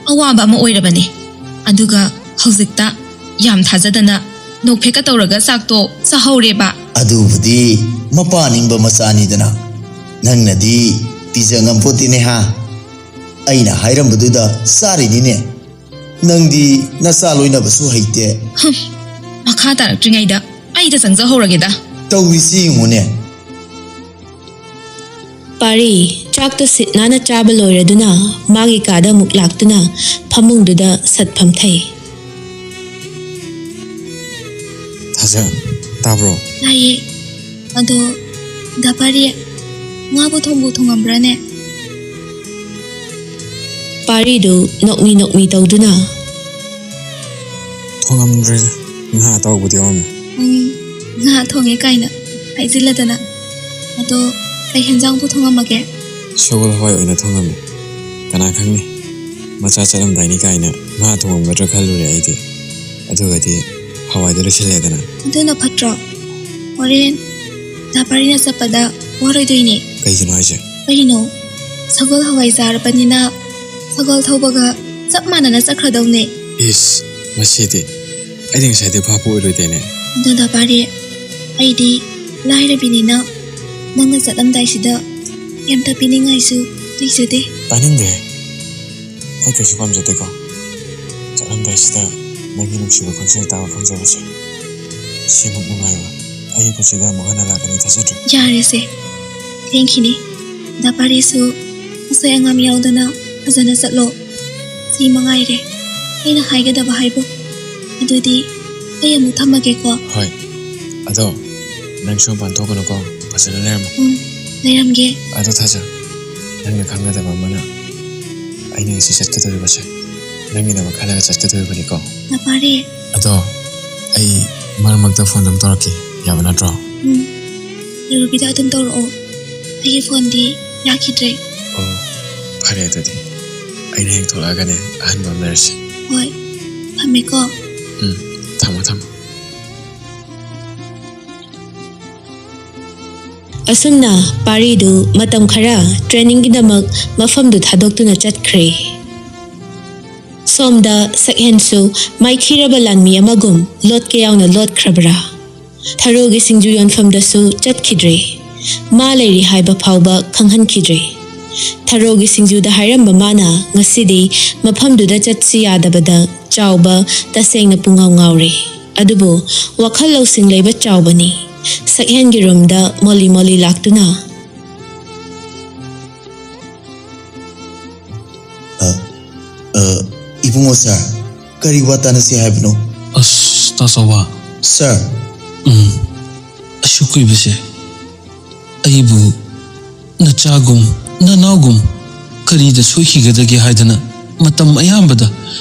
ꯑꯋꯥꯕ ꯑꯃ ꯑꯣꯏꯔꯕꯅꯦ꯫ ꯑꯗꯨꯒ ꯍꯧꯖꯤꯛꯇ ꯌꯥꯝ ꯊꯥꯖꯗꯅ ꯅꯣꯛꯐꯦꯠꯀ ꯇꯧꯔꯒ ꯆꯥꯛꯇꯣ ꯆꯥꯍꯧꯔꯦꯕ꯫" "ꯑꯗꯨꯕꯨꯗꯤ ꯃꯄꯥ ꯅꯤꯡꯕ ꯃꯆꯥꯅꯤꯗꯅ꯫ ꯅꯪꯅꯗꯤ ꯄꯤꯖ ꯉꯝꯄꯣꯠꯇꯦꯅꯦ ꯍꯥ꯫ ꯑꯩꯅ ꯍꯥꯏꯔꯝꯕꯗꯨꯗ ꯆꯥꯔꯤꯅꯤꯅꯦ꯫ ꯅꯪꯗꯤ ꯅꯆꯥ ꯂꯣꯏꯅꯕꯁꯨ ꯍꯩꯇꯦ꯫" ꯍꯨꯝ, ꯃꯈꯥ ꯇꯥꯔꯛꯇ꯭ꯔꯤꯉꯩꯗ ꯑꯩꯗ ꯆꯪꯖꯍꯧꯔꯒꯦꯗ꯫ "ꯇꯧꯔꯤꯁꯤ ꯌꯦꯡꯉꯨꯅꯦ꯫" ꯄꯥꯔꯤ ꯆꯥꯛꯇꯨ ꯁꯤꯠ ꯅꯥꯟꯅ ꯆꯥꯕ ꯂꯣꯏꯔꯗꯨꯅ ꯃꯥꯒꯤ ꯀꯥꯗ ꯑꯃꯨꯛ ꯂꯥꯛꯇꯨꯅ ꯐꯃꯨꯡꯗꯨꯗ ꯁꯠ ꯐꯝꯊꯩ꯫ "ꯊꯥꯖ, ꯇꯥꯕ꯭ꯔꯣ?" "ꯇꯥꯏꯌꯦ꯫ ꯑꯗꯣ, ꯗꯥ ꯄꯥꯔꯤ, ꯉꯥꯕꯨ ꯊꯣꯡꯕꯨ ꯊꯣꯡꯉꯝꯕ꯭ꯔꯥꯅꯦ?" ꯄꯥꯔꯤꯗꯨ ꯅꯣꯛꯃꯤ ꯅꯣꯛꯃꯤ ꯇꯧꯗꯨꯅ, "ꯊꯣꯡꯉꯝꯗ꯭ꯔꯦꯗ, ꯉꯥ ꯑꯇꯥꯎꯕꯗꯤ ꯌꯥꯎꯔꯝꯃꯦ꯫" "ꯎꯝ, ꯉꯥ ꯊꯣꯡꯉꯦ ꯀꯥꯏꯅ ꯍꯥꯏꯖꯤꯜꯂꯗꯅ꯫ ꯑꯗꯣ, ꯀꯩ ꯍꯦꯟꯖꯥꯡꯕꯨ ꯊꯣꯡꯉꯝꯃꯒꯦ?" "ꯁꯒꯣꯜ ꯍꯋꯥꯏ ꯑꯣꯏꯅ ꯊꯣꯡꯉꯝꯃꯦ꯫ ꯀꯅꯥ ꯈꯪꯅꯤ, ꯃꯆꯥ ꯆꯠꯂꯝꯗꯥꯏꯅꯤ ꯀꯥꯏꯅ ꯉꯥ ꯊꯣꯡꯉꯝꯒꯗ꯭ꯔꯥ ꯈꯜꯂꯨꯔꯦ ꯑꯩꯗꯤ꯫ ꯑꯗꯨꯒꯗꯤ ꯍꯋꯥꯏꯗꯣ ꯂꯣꯏꯁꯤꯜꯂꯦꯗꯅ꯫" "ꯑꯗꯨꯅ ꯐꯠꯇ꯭ꯔꯣ? ꯍꯣꯔꯦꯟ ꯗꯥ ꯄꯥꯔꯤꯅ ꯆꯠꯄꯗ ꯋꯥꯔꯣꯏꯗꯣꯏꯅꯦ꯫" "ꯀꯩꯒꯤꯅꯣ ꯍꯥꯏꯁꯦ?" "ꯀꯩꯅꯣ, ꯁꯒꯣꯜ ꯍꯋꯥꯏ ꯆꯥꯔꯕꯅꯤꯅ ꯁꯒꯣꯜ ꯊꯧꯕꯒ ꯆꯞ ꯃꯥꯟꯅꯅ ꯆꯠꯈ꯭ꯔꯗꯧꯅꯦ꯫" "ꯏꯁ, ꯃꯁꯤꯗꯤ ꯑꯩꯗꯤ ꯉꯁꯥꯏꯗꯩ ꯚꯥꯞꯄꯨ ꯑꯣꯏꯔꯨꯗꯦꯅꯦ꯫" "ꯑꯗꯣ ꯗꯥ ꯄꯥꯔꯤ, ꯑꯩꯗꯤ ꯂꯥꯏꯔꯕꯤꯅꯤꯅ ꯅꯪꯅ ꯆꯠꯂꯝꯗꯥꯏꯁꯤꯗ ꯀꯩꯝꯇ ꯄꯤꯅꯤꯡꯉꯥꯏꯁꯨ ꯂꯩꯖꯗꯦ꯫" "ꯇꯥꯅꯤꯡꯗꯦ꯫ ꯑꯩ ꯀꯩꯁꯨ ꯄꯥꯝꯖꯗꯦꯀꯣ꯫ ꯆꯠꯂꯝꯗꯥꯏꯁꯤꯗ ꯅꯪꯒꯤ ꯅꯨꯡꯁꯤꯕ ꯈꯣꯟꯖꯦꯜ ꯇꯥꯕ ꯐꯪꯖꯕꯁꯦ, ꯁꯤꯃꯨꯛ ꯅꯨꯡꯉꯥꯏꯕ ꯑꯩꯒꯤ ꯄꯨꯟꯁꯤꯗ ꯑꯃꯨꯛ ꯍꯟꯅ ꯂꯥꯛꯀꯅꯤ ꯊꯥꯖꯗ꯭ꯔꯦ꯫" "ꯌꯥꯔꯦꯁꯦ, ꯊꯦꯡꯈꯤꯅꯤ꯫ ꯗꯥ ꯄꯥꯔꯤꯁꯨ ꯑꯁꯣꯏ ꯑꯉꯥꯝ ꯌꯥꯎꯗꯅ ꯐꯖꯅ ꯆꯠꯂꯣ꯫ ꯁꯤ ꯃꯉꯥꯏꯔꯦ ꯑꯩꯅ ꯍꯥꯏꯒꯗꯕ ꯍꯥꯏꯕꯨ꯫ ꯑꯗꯨꯗꯤ ꯑꯩ ꯑꯃꯨꯛ ꯊꯝꯃꯒꯦꯀꯣ꯫" "ꯍꯣꯏ꯫" ꯑꯗꯣ ꯅꯪꯁꯨ ꯃꯄꯥꯟ ꯊꯣꯛꯀꯅꯨꯀꯣ, ꯐꯖꯅ ꯂꯩꯔꯝꯃꯣ꯫ ꯎꯝ, ꯂꯩꯔꯝꯒꯦ꯫ ꯑꯗꯣ ꯊꯥꯖ, ꯅꯪꯅ ꯈꯪꯒꯗꯕ ꯑꯃꯅ, ꯑꯩꯅ ꯉꯁꯤ ꯆꯠꯀꯗꯧꯔꯤꯕꯁꯦ ꯅꯪꯒꯤꯗꯃꯛ ꯈꯜꯂꯒ ꯆꯠꯀꯗꯧꯔꯤꯕꯅꯤꯀꯣ꯫ ꯅꯄꯥꯔꯦ꯫ ꯑꯗꯣ ꯑꯩ ꯃꯔꯛ ꯃꯔꯛꯇ ꯐꯣꯟ ꯑꯗꯨꯝ ꯇꯧꯔꯛꯀꯦ, ꯌꯥꯕ ꯅꯠꯇ꯭ꯔꯣ? ꯎꯝ, ꯌꯥꯏꯔꯨꯕꯤꯗ ꯑꯗꯨꯝ ꯇꯧꯔꯛꯑꯣ꯫ ꯑꯩꯒꯤ ꯐꯣꯟꯗꯤ ꯌꯥꯈꯤꯗ꯭ꯔꯦ꯫ ꯑꯣ, ꯐꯔꯦ ꯑꯗꯨꯗꯤ꯫ ꯑꯩꯅ ꯍꯦꯛ ꯊꯣꯛꯂꯛꯑꯒꯅꯦ ꯑꯍꯟꯕ ꯑꯃ ꯂꯩꯔꯁꯤ꯫ ꯍꯣꯏ, ꯊꯝꯃꯦꯀꯣ꯫ ꯎꯝ, ꯊꯝꯃꯣ ꯊꯝꯃꯣ꯫ ꯑꯁꯨꯝꯅ ꯄꯥꯔꯤꯗꯨ ꯃꯇꯝ ꯈꯔ ꯇ꯭ꯔꯦꯅꯤꯡꯒꯤꯗꯃꯛ ꯃꯐꯝꯗꯨ ꯊꯥꯗꯣꯛꯇꯨꯅ ꯆꯠꯈ꯭ꯔꯦ꯫ ꯁꯣꯝꯗ ꯁꯛꯍꯦꯟꯁꯨ ꯃꯥꯏꯊꯤꯔꯕ ꯂꯥꯟꯃꯤ ꯑꯃꯒꯨꯝ ꯂꯣꯠꯀꯦ ꯌꯥꯎꯅ ꯂꯣꯠꯈ꯭ꯔꯕ꯭ꯔꯥ? ꯊꯔꯣꯒꯤ ꯁꯤꯡꯖꯨ ꯌꯣꯟꯐꯝꯗꯁꯨ ꯆꯠꯈꯤꯗ꯭ꯔꯦ꯫ ꯃꯥ ꯂꯩꯔꯤ ꯍꯥꯏꯕ ꯐꯥꯎꯕ ꯈꯪꯍꯟꯈꯤꯗ꯭ꯔꯦ꯫ ꯊꯔꯣꯒꯤ ꯁꯤꯡꯖꯨꯗ ꯍꯥꯏꯔꯝꯕ ꯃꯥꯅ ꯉꯁꯤꯗꯤ ꯃꯐꯝꯗꯨꯗ ꯆꯠꯁꯤ ꯌꯥꯗꯕꯗ ꯆꯥꯎꯕ ꯇꯁꯦꯡꯅ ꯄꯨꯡꯉꯥꯎ ꯉꯥꯎꯔꯦ꯫ ꯑꯗꯨꯕꯨ ꯋꯥꯈꯜ ꯂꯧꯁꯤꯡ ꯂꯩꯕ ꯆꯥꯎꯕꯅꯤ꯫ ꯁꯛꯍꯦꯟꯒꯤ ꯔꯨꯝꯗ ꯃꯣꯂꯤ ꯃꯣꯂꯤ ꯂꯥꯛꯇꯨꯅ, ꯑ, ꯑ, ꯏꯕꯨꯡꯉꯣ ꯁꯥꯔ, ꯀꯔꯤ ꯋꯥ ꯇꯥꯅꯁꯤ ꯍꯥꯏꯕꯅꯣ? ꯑꯁ, ꯇꯥ ꯆꯥꯎꯕ꯫ ꯁꯥꯔ, ꯎꯝ, ꯑꯁꯨꯛ ꯀꯨꯏꯕꯁꯦ ꯑꯩꯕꯨ ꯅꯆꯥꯒꯨꯝ, ꯅꯅꯥꯎꯒꯨꯝ ꯀꯔꯤꯗ ꯁꯣꯏꯈꯤꯒꯗꯒꯦ ꯍꯥꯏꯗꯅ ꯃꯇꯝ ꯑꯌꯥꯝꯕꯗ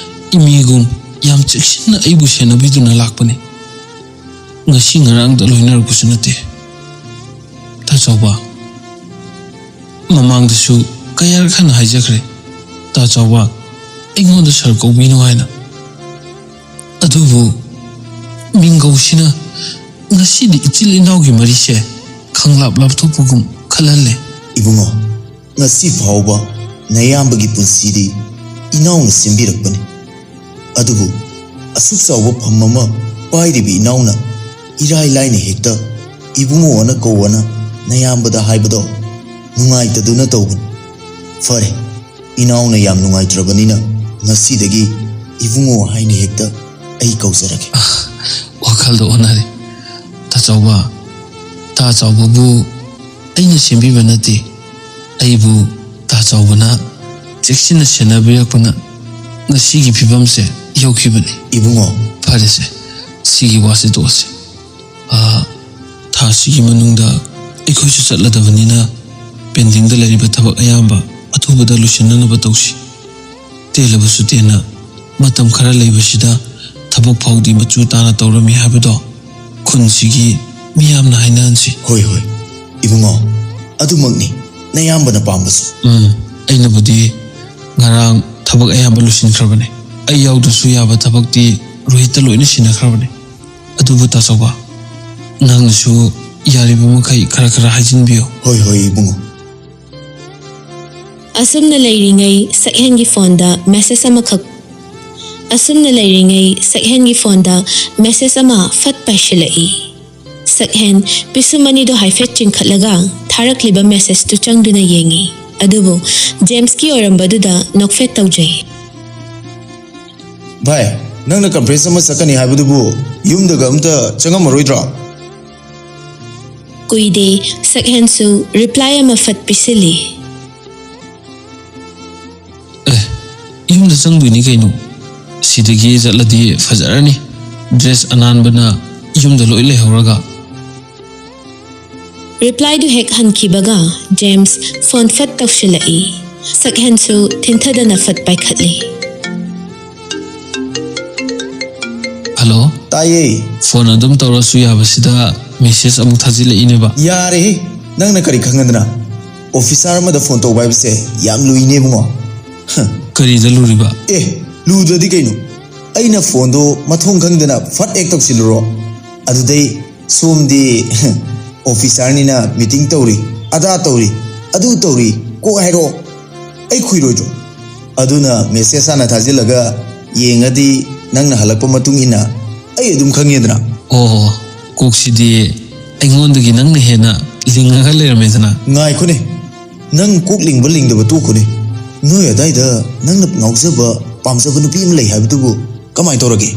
ꯏꯃꯦꯒꯨꯝ ꯌꯥꯝ ꯆꯦꯛꯁꯤꯟꯅ ꯑꯩꯕꯨ ꯁꯦꯟꯅꯕꯤꯗꯨꯅ ꯂꯥꯛꯄꯅꯤ꯫ ꯉꯁꯤ ꯉꯔꯥꯡꯗ ꯂꯣꯏꯅꯔꯛꯄꯁꯨ ꯅꯠꯇꯦ꯫ ꯇꯥ ꯆꯥꯎꯕ, ꯃꯃꯥꯡꯗꯁꯨ ꯀꯌꯥꯔꯛ ꯍꯟꯅ ꯍꯥꯏꯖꯈ꯭ꯔꯦ, ꯇꯥ ꯆꯥꯎꯕ, ꯑꯩꯉꯣꯟꯗ ꯁꯥꯔ ꯀꯧꯕꯤꯅꯨ ꯍꯥꯏꯅ꯫ ꯑꯗꯨꯕꯨ ꯃꯤꯡꯒꯧꯁꯤꯅ ꯉꯁꯤꯗꯤ ꯏꯆꯤꯜ ꯏꯅꯥꯎꯒꯤ ꯃꯔꯤꯁꯦ ꯈꯪꯂꯥꯞ ꯂꯥꯞꯊꯣꯛꯄꯒꯨꯝ ꯈꯜꯍꯜꯂꯦ꯫ ꯏꯕꯨꯡꯉꯣ, ꯉꯁꯤ ꯐꯥꯎꯕ ꯅꯌꯥꯝꯕꯒꯤ ꯄꯨꯟꯁꯤꯗꯤ ꯏꯅꯥꯎꯅ ꯁꯦꯝꯕꯤꯔꯛꯄꯅꯤ꯫ ꯑꯗꯨꯕꯨ ꯑꯁꯨꯛ ꯆꯥꯎꯕ ꯐꯝ ꯑꯃ ꯄꯥꯏꯔꯤꯕ ꯏꯅꯥꯎꯅ ꯏꯔꯥꯏ ꯂꯥꯏꯅ ꯍꯦꯛꯇ "ꯏꯕꯨꯡꯉꯣ" ꯑꯅ ꯀꯧ ꯑꯅ ꯅꯌꯥꯝꯕꯗ ꯍꯥꯏꯕꯗꯣ ꯅꯨꯡꯉꯥꯏꯇꯗꯨꯅ ꯇꯧꯕꯅꯤ꯫ ꯐꯔꯦ, ꯏꯅꯥꯎꯅ ꯌꯥꯝ ꯅꯨꯡꯉꯥꯏꯇ꯭ꯔꯕꯅꯤꯅ ꯉꯁꯤꯗꯒꯤ "ꯏꯕꯨꯡꯉꯣ" ꯍꯥꯏꯅ ꯍꯦꯛꯇ ꯑꯩ ꯀꯧꯖꯔꯒꯦ꯫ ꯋꯥꯈꯜꯗ ꯑꯣꯟꯅꯔꯦ꯫ ꯇꯥ ꯆꯥꯎꯕ, ꯇꯥ ꯆꯥꯎꯕꯕꯨ ꯑꯩꯅ ꯁꯦꯝꯕꯤꯕ ꯅꯠꯇꯦ꯫ ꯑꯩꯕꯨ ꯇꯥ ꯆꯥꯎꯕꯅ ꯆꯦꯛꯁꯤꯟꯅ ꯁꯦꯟꯅꯕꯤꯔꯛꯄꯅ ꯉꯁꯤꯒꯤ ꯐꯤꯕꯝꯁꯦ ꯌꯧꯈꯤꯕꯅꯤ꯫ ꯏꯕꯨꯡꯉꯣ, ꯐꯔꯦꯁꯦ, ꯁꯤꯒꯤ ꯋꯥꯁꯤ ꯇꯣꯛꯑꯁꯤ꯫ ꯑꯥ, ꯊꯥ ꯑꯁꯤꯒꯤ ꯃꯅꯨꯡꯗ ꯑꯩꯈꯣꯏꯁꯨ ꯆꯠꯂꯗꯕꯅꯤꯅ, ꯄꯦꯟꯗꯤꯡꯗ ꯂꯩꯔꯤꯕ ꯊꯕꯛ ꯑꯌꯥꯝꯕ ꯑꯊꯨꯕꯗ ꯂꯣꯏꯁꯤꯟꯅꯅꯕ ꯇꯧꯁꯤ꯫ ꯇꯦꯜꯂꯕꯁꯨ ꯇꯦꯟꯅ, ꯃꯇꯝ ꯈꯔ ꯂꯩꯕꯁꯤꯗ ꯊꯕꯛ ꯐꯥꯎꯗꯤ ꯃꯆꯨ ꯇꯥꯅ ꯇꯧꯔꯝꯃꯤ ꯍꯥꯏꯕꯗꯣ ꯈꯨꯟꯁꯤꯒꯤ ꯃꯤꯌꯥꯝꯅ ꯍꯥꯏꯅꯍꯟꯁꯤ꯫ ꯍꯣꯏ, ꯍꯣꯏ, ꯏꯕꯨꯡꯉꯣ, ꯑꯗꯨꯃꯛꯅꯤ ꯅꯌꯥꯝꯕꯅ ꯄꯥꯝꯕꯁꯨ꯫ ꯎꯝ, ꯑꯩꯅꯕꯨꯗꯤ ꯉꯔꯥꯡ ꯊꯕꯛ ꯑꯌꯥꯝꯕ ꯂꯣꯏꯁꯤꯟꯈ꯭ꯔꯕꯅꯦ꯫ ꯑꯩ ꯌꯥꯎꯗ꯭ꯔꯁꯨ ꯌꯥꯕ ꯊꯕꯛꯇꯤ ꯔꯣꯍꯤꯠꯇ ꯂꯣꯏꯅ ꯁꯤꯟꯅꯈ꯭ꯔꯕꯅꯦ꯫ ꯑꯗꯨꯕꯨ ꯇꯥꯆꯧꯕ, ꯅꯪꯅꯁꯨ ꯌꯥꯔꯤꯕ ꯃꯈꯩ ꯈꯔ ꯈꯔ ꯍꯥꯏꯖꯤꯟꯕꯤꯌꯨ꯫ ꯍꯣꯏ, ꯍꯣꯏ, ꯏꯕꯨꯡꯉꯣ꯫ ꯑꯁꯨꯝꯅ ꯂꯩꯔꯤꯉꯩ ꯁꯛꯍꯦꯟꯒꯤ ꯐꯣꯟꯗ ꯃꯦꯁꯦꯖ ꯑꯃꯈꯛ ꯑꯁꯨꯝꯅ ꯂꯩꯔꯤꯉꯩ ꯁꯛꯍꯦꯟꯒꯤ ꯐꯣꯟꯗ ꯃꯦꯁꯦꯖ ꯑꯃ ꯐꯠ ꯄꯥꯏꯁꯤꯜꯂꯛꯏ꯫ ꯁꯛꯍꯦꯟ ꯄꯤꯁꯨꯝ ꯑꯅꯤꯗꯨ ꯍꯥꯏꯐꯦꯠ ꯆꯤꯡꯈꯠꯂꯒ ꯊꯥꯔꯛꯂꯤꯕ ꯃꯦꯁꯦꯖꯇꯨ ꯆꯪꯗꯨꯅ ꯌꯦꯡꯏ꯫ ꯑꯗꯨꯕꯨ ꯖꯦꯝꯁꯀꯤ ꯑꯣꯏꯔꯝꯕꯗꯨꯗ ꯅꯣꯛꯐꯦꯠ ꯇꯧꯖꯩ꯫ ꯚꯥꯏ, ꯅꯪꯅ ꯀꯟꯐ꯭ꯔꯦꯟꯁ ꯑꯃ ꯆꯠꯀꯅꯤ ꯍꯥꯏꯕꯗꯨꯕꯨ ꯌꯨꯝꯗꯒ ꯑꯝꯇ ꯆꯪꯉꯝꯃꯔꯣꯏꯗ꯭ꯔꯣ? ꯀꯨꯏꯗꯦ, ꯁꯛꯍꯦꯟꯁꯨ ꯔꯤꯄ꯭ꯂꯥꯏ ꯑꯃ ꯐꯠ ꯄꯤꯁꯤꯜꯂꯤ꯫ ꯑꯦ, ꯌꯨꯝꯗ ꯆꯪꯗꯣꯏꯅꯤ ꯀꯩꯅꯣ꯫ ꯁꯤꯗꯒꯤ ꯆꯠꯂꯗꯤ ꯐꯖꯔꯅꯤ꯫ ꯗ꯭ꯔꯦꯁ ꯑꯅꯥꯟꯕꯅ ꯌꯨꯝꯗ ꯂꯣꯏ ꯂꯩꯍꯧꯔꯒ꯫ ꯔꯤꯄ꯭ꯂꯥꯏꯗꯨ ꯍꯦꯛ ꯍꯟꯈꯤꯕꯒ ꯖꯦꯝꯁ ꯐꯣꯟ ꯐꯠ ꯇꯧꯁꯤꯜꯂꯛꯏ꯫ ꯁꯛꯍꯦꯟꯁꯨ ꯊꯤꯟꯊꯗꯅ ꯐꯠ ꯄꯥꯏꯈꯠꯂꯤ꯫ ꯍꯜꯂꯣ? ꯇꯥꯏꯌꯦ꯫ ꯐꯣꯟ ꯑꯗꯨꯝ ꯇꯧꯔꯁꯨ ꯌꯥꯕꯁꯤꯗ ꯃꯦꯁꯦꯖ ꯑꯃꯨꯛ ꯊꯥꯖꯤꯜꯂꯛꯏꯅꯦꯕ꯫ ꯌꯥꯔꯦꯍꯦ, ꯅꯪꯅ ꯀꯔꯤ ꯈꯪꯉꯗꯅ? ꯑꯣꯐꯤꯁꯥꯔ ꯑꯃꯗ ꯐꯣꯟ ꯇꯧꯕ ꯍꯥꯏꯕꯁꯦ ꯌꯥꯝ ꯂꯨꯏꯅꯦ, ꯏꯕꯨꯡꯉꯣ꯫ ꯍ꯫ ꯀꯔꯤꯗ ꯂꯨꯔꯤꯕ? ꯑꯦ, ꯂꯨꯗ꯭ꯔꯗꯤ ꯀꯩꯅꯣ? ꯑꯩꯅ ꯐꯣꯟꯗꯣ ꯃꯊꯣꯡ ꯈꯪꯗꯅ ꯐꯠ ꯍꯦꯛ ꯇꯧꯁꯤꯜꯂꯨꯔꯣ? ꯑꯗꯨꯗꯩ ꯁꯣꯝꯗꯤ ꯑꯣꯐꯤꯁꯥꯔꯅꯤꯅ ꯃꯤꯇꯤꯡ ꯇꯧꯔꯤ, ꯑꯗꯥ ꯇꯧꯔꯤ, ꯑꯗꯨ ꯇꯧꯔꯤ, ꯀꯣꯛ ꯍꯥꯏꯔꯛꯑꯣ꯫ ꯑꯩ ꯈꯨꯏꯔꯣꯏꯗ꯭ꯔꯣ? ꯑꯗꯨꯅ ꯃꯦꯁꯦꯖ ꯍꯥꯟꯅ ꯊꯥꯖꯤꯜꯂꯒ ꯌꯦꯡꯉꯗꯤ ꯅꯪꯅ ꯍꯜꯂꯛꯄ ꯃꯇꯨꯡ ꯏꯟꯅ ꯑꯩ ꯑꯗꯨꯝ ꯈꯪꯉꯦꯗꯅ꯫ ꯑꯣ, ꯀꯣꯛꯁꯤꯗꯤ ꯑꯩꯉꯣꯟꯗꯒꯤ ꯅꯪꯅ ꯍꯦꯟꯅ ꯂꯤꯡꯉꯒ ꯂꯩꯔꯝꯃꯦꯗꯅ꯫ ꯉꯥꯏꯈꯣꯅꯦ, ꯅꯪ ꯀꯣꯛ ꯂꯤꯡꯕ ꯂꯤꯡꯗꯕ ꯇꯣꯛꯈꯣꯅꯦ꯫ ꯅꯣꯏ ꯑꯗꯥꯏꯗ ꯅꯪꯅ ꯉꯥꯎꯖꯕ, ꯄꯥꯝꯖꯕ ꯅꯨꯄꯤ ꯑꯃ ꯂꯩ ꯍꯥꯏꯕꯗꯨꯕꯨ ꯀꯃꯥꯏꯅ ꯇꯧꯔꯒꯦ?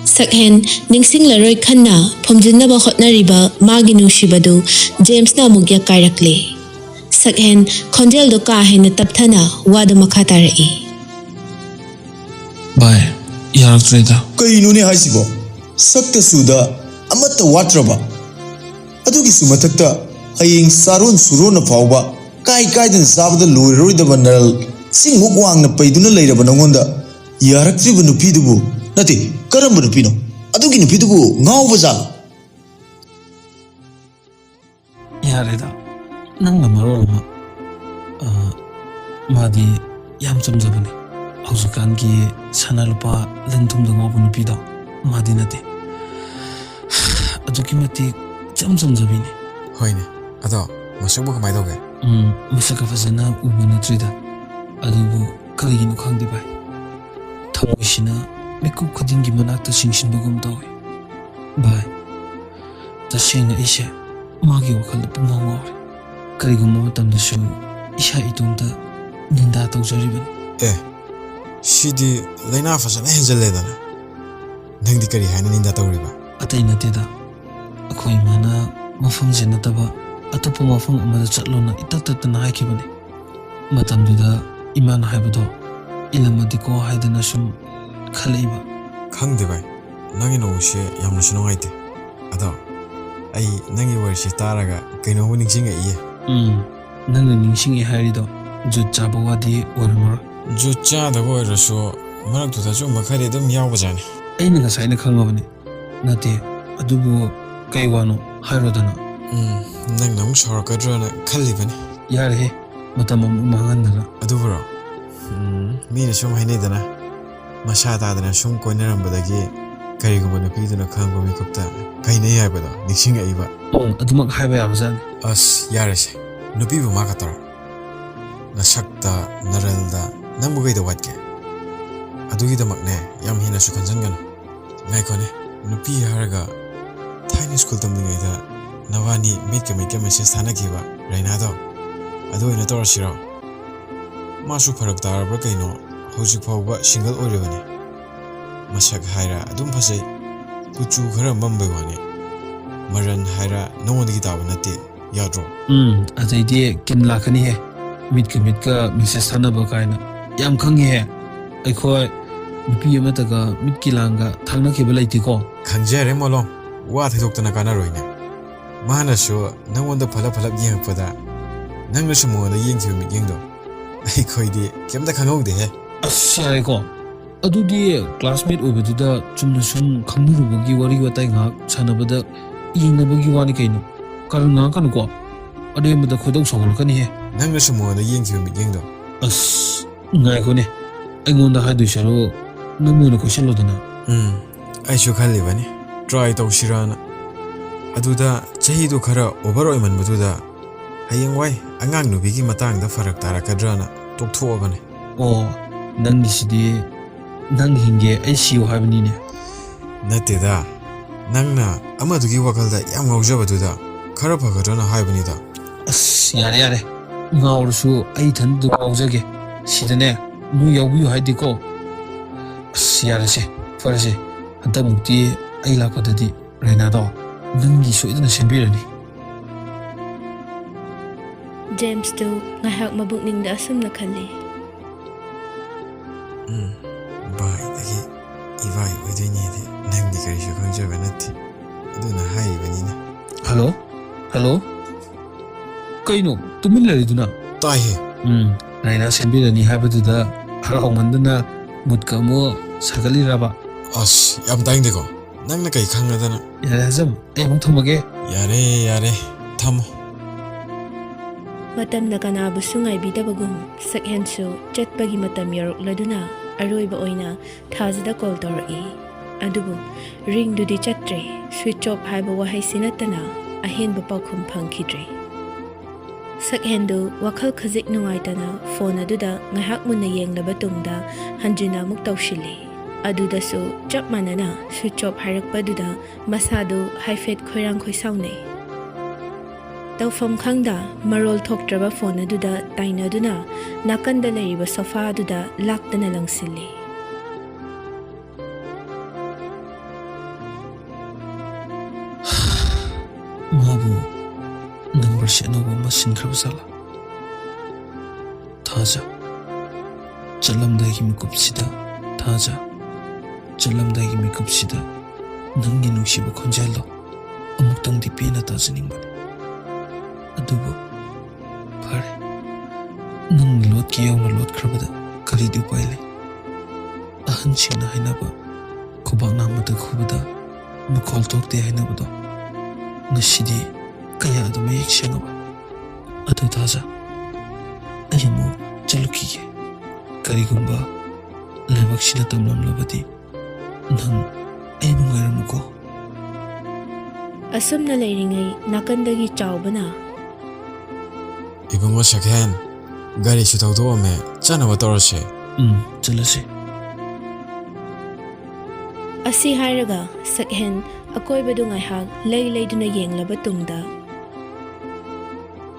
ꯁꯛꯍꯦꯟ ꯅꯤꯡꯁꯤꯡꯂꯔꯣꯏ ꯈꯟꯅ ꯐꯨꯝꯖꯤꯟꯅꯕ ꯍꯣꯠꯅꯔꯤꯕ ꯃꯥꯒꯤ ꯅꯨꯡꯁꯤꯕꯗꯨ ꯖꯦꯝꯁꯅ ꯑꯃꯨꯛ ꯌꯥꯀꯥꯏꯔꯛꯂꯦ꯫ ꯁꯛꯍꯦꯟ ꯈꯣꯟꯖꯦꯜꯗꯨ ꯀꯥ ꯍꯦꯟꯅ ꯇꯞꯊꯅ ꯋꯥꯗꯨ ꯃꯈꯥ ꯇꯥꯔꯛꯏ꯫ ꯚꯥꯏ, ꯌꯥꯔꯛꯇ꯭ꯔꯦꯗ꯫ ꯀꯩꯅꯣꯅꯦ ꯍꯥꯏꯁꯤꯕꯣ? ꯁꯛꯇ ꯆꯨꯗ ꯑꯃꯠꯇ ꯋꯥꯠꯇ꯭ꯔꯕ, ꯑꯗꯨꯒꯤꯁꯨ ꯃꯊꯛꯇ ꯍꯌꯦꯡ ꯆꯥꯔꯣꯟ ꯁꯨꯔꯣꯟꯅ ꯐꯥꯎꯕ ꯀꯥꯏ ꯀꯥꯏꯗꯅ ꯆꯥꯕꯗ ꯂꯣꯏꯔꯔꯣꯏꯗꯕ ꯅꯔꯜ ꯆꯤꯡꯃꯨꯛ ꯋꯥꯡꯅ ꯄꯩꯗꯨꯅ ꯂꯩꯔꯕ ꯅꯉꯣꯟꯗ ꯌꯥꯔꯛꯇ꯭ꯔꯤꯕ ꯅꯨꯄꯤꯗꯨꯕꯨ, ꯅꯠꯇꯦ, ꯀꯔꯝꯕ ꯅꯨꯄꯤꯅꯣ? ꯑꯗꯨꯒꯤ ꯅꯨꯄꯤꯗꯨꯕꯨ ꯉꯥꯎꯕ ꯖꯥꯠꯂꯣ? ꯌꯥꯔꯦꯗ, ꯅꯪꯅ ꯃꯔꯣꯜ ꯑꯃ꯫ ꯑ, ꯃꯥꯗꯤ ꯌꯥꯝ ꯆꯝꯖꯕꯅꯤ꯫ ꯍꯧꯖꯤꯛꯀꯥꯟꯒꯤ ꯁꯅꯥ ꯂꯨꯄꯥ ꯂꯟ ꯊꯨꯝꯗ ꯉꯥꯎꯕ ꯅꯨꯄꯤꯗꯣ ꯃꯥꯗꯤ ꯅꯠꯇꯦ꯫ ꯑꯗꯨꯛꯀꯤ ꯃꯇꯤꯛ ꯏꯆꯝ ꯆꯝꯖꯕꯤꯅꯤ꯫ ꯍꯣꯏꯅꯦ, ꯑꯗꯣ ꯃꯁꯛꯄꯨ ꯀꯃꯥꯏ ꯇꯧꯒꯦ? ꯎꯝ, ꯃꯁꯛꯀ ꯐꯖꯅ ꯎꯕ ꯅꯠꯇ꯭ꯔꯤꯗ꯫ ꯑꯗꯨꯕꯨ ꯀꯔꯤꯒꯤꯅꯣ ꯈꯪꯗꯦ ꯚꯥꯏ, ꯊꯃꯣꯏꯁꯤꯅ ꯃꯤꯀꯨꯞ ꯈꯨꯗꯤꯡꯒꯤ ꯃꯅꯥꯛꯇ ꯆꯤꯡꯁꯤꯟꯕꯒꯨꯝ ꯇꯧꯏ꯫ ꯚꯥꯏ, ꯇꯁꯦꯡꯅ ꯑꯩꯁꯦ ꯃꯥꯒꯤ ꯋꯥꯈꯜꯗ ꯄꯨꯡꯉꯥꯎ ꯉꯥꯎꯔꯦ꯫ ꯀꯔꯤꯒꯨꯝꯕ ꯃꯇꯝꯗꯁꯨ ꯏꯁꯥ ꯏꯇꯣꯝꯇ ꯅꯤꯟꯗꯥ ꯇꯧꯖꯔꯤꯕꯅꯤ꯫ ꯑꯦ, ꯁꯤꯗꯤ ꯂꯥꯏꯅꯥ ꯐꯖꯅ ꯍꯦꯟꯖꯜꯂꯦꯗꯅ꯫ ꯅꯪꯗꯤ ꯀꯔꯤ ꯍꯥꯏꯅ ꯅꯤꯟꯗꯥ ꯇꯧꯔꯤꯕ? ꯑꯇꯩ ꯅꯠꯇꯦꯗ, ꯑꯩꯈꯣꯏ ꯏꯃꯥꯅ ꯃꯐꯝꯁꯦ ꯅꯠꯇꯕ ꯑꯇꯣꯞꯄ ꯃꯐꯝ ꯑꯃꯗ ꯆꯠꯂꯣꯅ ꯏꯇꯠ ꯇꯠꯇꯅ ꯍꯥꯏꯈꯤꯕꯅꯤ꯫ ꯃꯇꯝꯗꯨꯗ ꯏꯃꯥꯅ ꯍꯥꯏꯕꯗꯣ ꯏꯜꯂꯝꯃꯗꯤꯀꯣ ꯍꯥꯏꯗꯅ ꯁꯨꯝ ꯈꯜꯂꯛꯏꯕ꯫ ꯈꯪꯗꯦ ꯚꯥꯏ, ꯅꯪꯒꯤ ꯅꯣꯡꯁꯦ ꯌꯥꯝꯅꯁꯨ ꯅꯨꯡꯉꯥꯏꯇꯦ꯫ ꯑꯗꯣ ꯑꯩ ꯅꯪꯒꯤ ꯋꯥꯔꯤꯁꯦ ꯇꯥꯔꯒ ꯀꯩꯅꯣꯝꯃ ꯅꯤꯡꯁꯤꯡꯉꯛꯏꯌꯦ꯫ ꯎꯝ, ꯅꯪꯅ ꯅꯤꯡꯁꯤꯡꯉꯦ ꯍꯥꯏꯔꯤꯗꯣ ꯖꯨꯠ ꯆꯥꯕ ꯋꯥꯗꯤ ꯑꯣꯏꯔꯝꯃꯔꯣꯏ꯫ ꯖꯨꯠ ꯆꯥꯗꯕ ꯑꯣꯏꯔꯁꯨ ꯃꯔꯛꯇꯨꯗ ꯑꯆꯨꯝꯕ ꯈꯔꯗꯤ ꯑꯗꯨꯝ ꯌꯥꯎꯕꯖꯥꯠꯅꯤ꯫ ꯑꯩꯅ ꯉꯁꯥꯏꯅ ꯈꯪꯉꯕꯅꯤ꯫ ꯅꯠꯇꯦ, ꯑꯗꯨꯕꯨ ꯀꯩ ꯋꯥꯅꯣ ꯍꯥꯏꯔꯣꯗꯅ꯫ ꯎꯝ, ꯅꯪꯅ ꯑꯃꯨꯛ ꯁꯥꯎꯔꯛꯀꯗ꯭ꯔꯅ ꯈꯜꯂꯤꯕꯅꯤ꯫ ꯌꯥꯔꯦꯍꯦ, ꯃꯇꯝ ꯑꯃꯨꯛ ꯃꯥꯡꯍꯟꯗꯅ꯫ ꯑꯗꯨꯕꯨꯔꯣ? ꯎꯝ, ꯃꯤꯅ ꯁꯨꯝ ꯍꯥꯏꯅꯩꯗꯅ, ꯃꯁꯥ ꯇꯥꯗꯅ ꯁꯨꯝ ꯀꯣꯏꯅꯔꯝꯕꯗꯒꯤ ꯀꯔꯤꯒꯨꯝꯕ ꯅꯨꯄꯤꯗꯨꯅ ꯈꯪꯕ ꯃꯤꯀꯨꯞꯇ ꯀꯥꯏꯅꯩ ꯍꯥꯏꯕꯗꯣ ꯅꯤꯡꯁꯤꯡꯉꯛꯏꯕ꯫ ꯎꯝ, ꯑꯗꯨꯃꯛ ꯍꯥꯏꯕ ꯌꯥꯕꯖꯥꯠꯅꯤ꯫ ꯑꯁ, ꯌꯥꯔꯦꯁꯦ, ꯅꯨꯄꯤꯕꯨ ꯃꯥ ꯈꯛꯇꯔꯣ? ꯅꯁꯛꯇ, ꯅꯔꯜꯗ ꯅꯪꯕꯨ ꯀꯩꯗ ꯋꯥꯠꯀꯦ? ꯑꯗꯨꯒꯤꯗꯃꯛꯅꯦ ꯌꯥꯝ ꯍꯦꯟꯅꯁꯨ ꯈꯟꯖꯟꯒꯅꯨ꯫ ꯉꯥꯏꯈꯣꯅꯦ, ꯅꯨꯄꯤ ꯍꯥꯏꯔꯒ ꯊꯥꯏꯅ ꯁ꯭ꯀꯨꯜ ꯇꯝꯂꯤꯉꯩꯗ ꯅꯕꯥꯅꯤ ꯃꯤꯠꯀ ꯃꯤꯠꯀ ꯃꯦꯁꯦꯖ ꯊꯥꯅꯈꯤꯕ ꯔꯩꯅꯥꯗꯣ, ꯑꯗꯨ ꯑꯣꯏꯅ ꯇꯧꯔꯁꯤꯔꯣ? ꯃꯥꯁꯨ ꯐꯔꯛ ꯇꯥꯔꯕ꯭ꯔꯥ ꯀꯩꯅꯣ, ꯍꯧꯖꯤꯛ ꯐꯥꯎꯕ ꯁꯤꯡꯒꯜ ꯑꯣꯏꯔꯤꯕꯅꯤ꯫ ꯃꯁꯛ ꯍꯥꯏꯔ ꯑꯗꯨꯝ ꯐꯖꯩ, ꯀꯨꯆꯨ ꯈꯔ ꯃꯝꯕꯩ ꯋꯥꯅꯤ꯫ ꯃꯔꯟ ꯍꯥꯏꯔ ꯅꯉꯣꯟꯗꯒꯤ ꯇꯥꯕ ꯅꯠꯇꯦ, ꯌꯥꯗ꯭ꯔꯣ? ꯎꯝ, ꯑꯗꯩꯗꯤ ꯀꯤꯟ ꯂꯥꯛꯀꯅꯤꯍꯦ, ꯃꯤꯠꯀ ꯃꯤꯠꯀ ꯃꯦꯁꯦꯖ ꯊꯥꯅꯕ ꯀꯥꯏꯅ꯫ ꯌꯥꯝ ꯈꯪꯉꯤꯍꯦ꯫ ꯑꯩꯈꯣꯏ ꯅꯨꯄꯤ ꯑꯃꯠꯇꯒ ꯃꯤꯠꯀꯤ ꯂꯥꯡꯒ ꯊꯥꯡꯅꯈꯤꯕ ꯂꯩꯇꯦꯀꯣ꯫ ꯈꯪꯖꯔꯦ ꯃꯣꯂꯣꯝ, ꯋꯥ ꯊꯩꯗꯣꯛꯇꯅ ꯀꯥꯟꯅꯔꯣꯏꯅꯦ꯫ ꯃꯥꯅꯁꯨ ꯅꯪꯉꯣꯟꯗ ꯐꯂꯞ ꯐꯂꯞ ꯌꯦꯡꯉꯛꯄꯗ ꯅꯪꯅꯁꯨ ꯃꯉꯣꯟꯗ ꯌꯦꯡꯈꯤꯕ ꯃꯤꯠꯌꯦꯡꯗꯣ ꯑꯩꯈꯣꯏꯗꯤ ꯀꯩꯝꯇ ꯈꯪꯍꯧꯗꯦꯍꯦ꯫ ꯑꯁ, ꯌꯥꯔꯦꯀꯣ꯫ ꯑꯗꯨꯗꯤ classmate ꯑꯣꯏꯕꯗꯨꯗ ꯆꯨꯝꯅ ꯁꯨꯝ ꯈꯪꯅꯔꯨꯕꯒꯤ ꯋꯥꯔꯤ ꯋꯥꯇꯥꯏ ꯉꯥꯏꯍꯥꯛ ꯁꯥꯟꯅꯕꯗ ꯌꯦꯡꯅꯕꯒꯤ ꯋꯥꯅꯤ ꯀꯩꯅꯣ꯫ ꯀꯔꯟ ꯉꯥꯡꯉꯛꯀꯅꯨꯀꯣ꯫ ꯑꯔꯦꯝꯕꯗ ꯈꯣꯏꯗꯧ ꯁꯥꯎꯒꯠꯂꯛꯀꯅꯤꯍꯦ꯫ ꯅꯪꯅꯁꯨ ꯃꯉꯣꯟꯗ ꯌꯦꯡꯈꯤꯕ ꯃꯤꯠꯌꯦꯡꯗꯣ꯫ ꯑꯁ, ꯉꯥꯏꯈꯣꯅꯦ꯫ ꯑꯩꯉꯣꯟꯗ ꯍꯥꯏꯗꯣꯏ ꯁꯔꯨꯛ ꯅꯪ ꯑꯣꯏꯅ ꯀꯣꯏꯁꯜꯂꯣꯗꯅ꯫ ꯎꯝ, ꯑꯩꯁꯨ ꯈꯜꯂꯤꯕꯅꯤ try ꯇꯧꯁꯤꯔꯥꯅ꯫ ꯑꯗꯨꯗ ꯆꯍꯤꯗꯨ ꯈꯔ over ꯑꯣꯏꯃꯟꯕꯗꯨꯗ ꯍꯌꯦꯡꯋꯥꯏ ꯑꯉꯥꯡ ꯅꯨꯄꯤꯒꯤ ꯃꯇꯥꯡꯗ ꯐꯔꯛ ꯇꯥꯔꯛꯀꯗ꯭ꯔꯥꯅ ꯇꯣꯛꯊꯣꯛꯑꯕꯅꯦ꯫ ꯑꯣ, ꯅꯪꯒꯤꯁꯤꯗꯤ ꯅꯪ ꯍꯤꯡꯒꯦ ꯑꯩ ꯁꯤꯌꯣ ꯍꯥꯏꯕꯅꯤꯅꯦ꯫ ꯅꯠꯇꯦꯗ, ꯅꯪꯅ ꯑꯃꯗꯨꯒꯤ ꯋꯥꯈꯜꯗ ꯌꯥꯝ ꯉꯥꯎꯖꯕꯗꯨꯗ ꯈꯔ ꯐꯒꯗ꯭ꯔꯅ ꯍꯥꯏꯕꯅꯤꯗ꯫ ꯑꯁ, ꯌꯥꯔꯦ, ꯌꯥꯔꯦ꯫ ꯉꯥꯎꯔꯁꯨ ꯑꯩ ꯏꯊꯟꯗ ꯑꯗꯨꯝ ꯉꯥꯎꯖꯒꯦ꯫ ꯁꯤꯗꯅꯦ, ꯅꯣꯏ ꯌꯥꯎꯕꯤꯌꯨ ꯍꯥꯏꯗꯦꯀꯣ꯫ ꯑꯁ, ꯌꯥꯔꯦꯁꯦ, ꯐꯔꯦꯁꯦ꯫ ꯍꯟꯗꯛꯃꯨꯛꯇꯤ ꯑꯩ ꯂꯥꯛꯄꯗꯗꯤ ꯔꯥꯏꯅꯥꯗꯣ ꯅꯪꯒꯤ ꯁꯣꯏꯗꯅ ꯁꯦꯝꯕꯤꯔꯅꯤ꯫ ꯖꯦꯝꯁꯇꯨ ꯉꯥꯏꯍꯥꯛ ꯃꯕꯨꯛꯅꯤꯡꯗ ꯑꯁꯨꯝꯅ ꯈꯜꯂꯤ꯫ ꯎꯝ, ꯚꯥꯏꯗꯒꯤ ꯏꯚꯥꯏ ꯑꯣꯏꯗꯣꯏꯅꯦꯗꯤ ꯅꯪꯗꯤ ꯀꯔꯤꯁꯨ ꯈꯪꯖꯕ ꯅꯠꯇꯦ꯫ ꯑꯗꯨꯅ ꯍꯥꯏꯔꯤꯕꯅꯤꯅꯦ꯫ ꯍꯜꯂꯣ? ꯍꯜꯂꯣ? ꯀꯩꯅꯣ ꯇꯨꯃꯤꯟ ꯂꯩꯔꯤꯗꯨꯅ? ꯇꯥꯏꯍꯦ꯫ ꯎꯝ, ꯔꯥꯏꯅꯥ ꯁꯦꯝꯕꯤꯔꯅꯤ ꯍꯥꯏꯕꯗꯨꯗ ꯍꯔꯥꯎꯃꯟꯗꯅ ꯃꯨꯠꯀ ꯑꯃꯨꯛ ꯁꯥꯒꯠꯂꯤꯔꯕ? ꯑꯁ, ꯌꯥꯝ ꯇꯥꯏꯅꯤꯡꯗꯦꯀꯣ꯫ ꯅꯪꯅ ꯀꯩ ꯈꯪꯉꯗꯅ? ꯌꯥꯔꯦ ꯍꯖꯝ, ꯑꯩ ꯑꯃꯨꯛ ꯊꯝꯃꯒꯦ꯫ ꯌꯥꯔꯦ, ꯌꯥꯔꯦ, ꯊꯝꯃꯣ꯫ ꯃꯇꯝꯅ ꯀꯅꯥꯕꯨꯁꯨ ꯉꯥꯏꯕꯤꯗꯕꯒꯨꯝ ꯁꯛꯍꯦꯟꯁꯨ ꯆꯠꯄꯒꯤ ꯃꯇꯝ ꯌꯧꯔꯛꯂꯗꯨꯅ ꯑꯔꯣꯏꯕ ꯑꯣꯏꯅ ꯊꯥꯖꯗ ꯀꯣꯜ ꯇꯧꯔꯛꯏ꯫ ꯑꯗꯨꯕꯨ ꯔꯤꯡꯗꯨꯗꯤ ꯆꯠꯇ꯭ꯔꯦ꯫ ꯁ꯭ꯋꯤꯆ ꯑꯣꯐ ꯍꯥꯏꯕ ꯋꯥꯍꯩꯁꯤ ꯅꯠꯇꯅ ꯑꯍꯦꯟꯕ ꯄꯥꯎꯈꯨꯝ ꯐꯪꯈꯤꯗ꯭ꯔꯦ꯫ ꯁꯛꯍꯦꯟꯗꯨ ꯋꯥꯈꯜ ꯈꯖꯤꯛ ꯅꯨꯡꯉꯥꯏꯇꯅ ꯐꯣꯟ ꯑꯗꯨꯗ ꯉꯥꯏꯍꯥꯛ ꯃꯨꯟꯅ ꯌꯦꯡꯂꯕ ꯇꯨꯡꯗ ꯍꯟꯖꯤꯟꯅ ꯑꯃꯨꯛ ꯇꯧꯁꯤꯜꯂꯤ꯫ ꯑꯗꯨꯗꯁꯨ ꯆꯞ ꯃꯥꯟꯅꯅ ꯁ꯭ꯋꯤꯆ ꯑꯣꯐ ꯍꯥꯏꯔꯛꯄꯗꯨꯗ ꯃꯁꯥꯗꯨ ꯍꯥꯏꯐꯦꯠ ꯈꯣꯏꯔꯥꯡ ꯈꯣꯏꯁꯥꯎꯅꯩ꯫ ꯇꯧꯐꯝ ꯈꯪꯗ ꯃꯔꯣꯜ ꯊꯣꯛꯇ꯭ꯔꯕ ꯐꯣꯟ ꯑꯗꯨꯗ ꯇꯥꯏꯅꯗꯨꯅ ꯅꯥꯀꯟꯗ ꯂꯩꯔꯤꯕ ꯁꯣꯐꯥ ꯑꯗꯨꯗ ꯂꯥꯛꯇꯅ ꯂꯪꯁꯤꯜꯂꯤ꯫ ꯃꯥꯕꯨ ꯅꯝꯕꯔꯁꯤ ꯑꯅꯧꯕ ꯑꯃ ꯁꯤꯟꯈ꯭ꯔꯕ ꯖꯥꯠꯂꯥ? ꯊꯥꯖ, ꯆꯠꯂꯝꯗꯥꯏꯒꯤ ꯃꯤꯀꯨꯞꯁꯤꯗ ꯊꯥꯖ, ꯆꯠꯂꯝꯗꯥꯏꯒꯤ ꯃꯤꯀꯨꯞꯁꯤꯗ ꯅꯪꯒꯤ ꯅꯨꯡꯁꯤꯕ ꯈꯣꯟꯖꯦꯜꯗꯣ ꯑꯃꯨꯛꯇꯪꯗꯤ ꯄꯦꯟꯅ ꯇꯥꯖꯅꯤꯡꯕꯅꯤ꯫ ꯑꯗꯨꯕꯨ ꯐꯔꯦ, ꯅꯪ ꯂꯣꯠꯀꯦ ꯌꯥꯎꯅ ꯂꯣꯠꯈ꯭ꯔꯕꯗ ꯀꯔꯤꯗꯤ ꯎꯄꯥꯏ ꯂꯩ? ꯑꯍꯟꯁꯤꯡꯅ ꯍꯥꯏꯅꯕ, "ꯈꯨꯕꯥꯛ ꯅꯥꯝꯃꯗ ꯈꯨꯕꯗ ꯃꯈꯣꯜ ꯊꯣꯛꯇꯦ" ꯍꯥꯏꯅꯕꯗꯣ ꯉꯁꯤꯗꯤ ꯀꯌꯥꯗ ꯃꯌꯦꯛ ꯁꯦꯡꯉꯕ꯫ ꯑꯗꯨ ꯊꯥꯖ, ꯑꯩ ꯑꯃꯨꯛ ꯆꯠꯂꯨꯈꯤꯒꯦ꯫ ꯀꯔꯤꯒꯨꯝꯕ ꯂꯥꯏꯕꯛꯁꯤꯅ ꯇꯝꯂꯝꯂꯕꯗꯤ ꯅꯪ ꯑꯩꯕꯨ ꯉꯥꯏꯔꯝꯃꯨꯀꯣ꯫ ꯑꯁꯨꯝꯅ ꯂꯩꯔꯤꯉꯩ ꯅꯥꯀꯟꯗꯒꯤ ꯆꯥꯎꯕꯅ, "ꯏꯕꯨꯡꯉꯣ ꯁꯛꯍꯦꯟ, ꯒꯥꯔꯤꯁꯨ ꯊꯧꯗꯣꯛꯑꯝꯃꯦ, ꯆꯠꯅꯕ ꯇꯧꯔꯁꯦ꯫" "ꯎꯝ, ꯆꯠꯂꯁꯦ꯫" ꯑꯁꯤ ꯍꯥꯏꯔꯒ ꯁꯛꯍꯦꯟ ꯑꯀꯣꯏꯕꯗꯨ ꯉꯥꯏꯍꯥꯛ ꯂꯩ ꯂꯩꯗꯨꯅ ꯌꯦꯡꯂꯕ ꯇꯨꯡꯗ,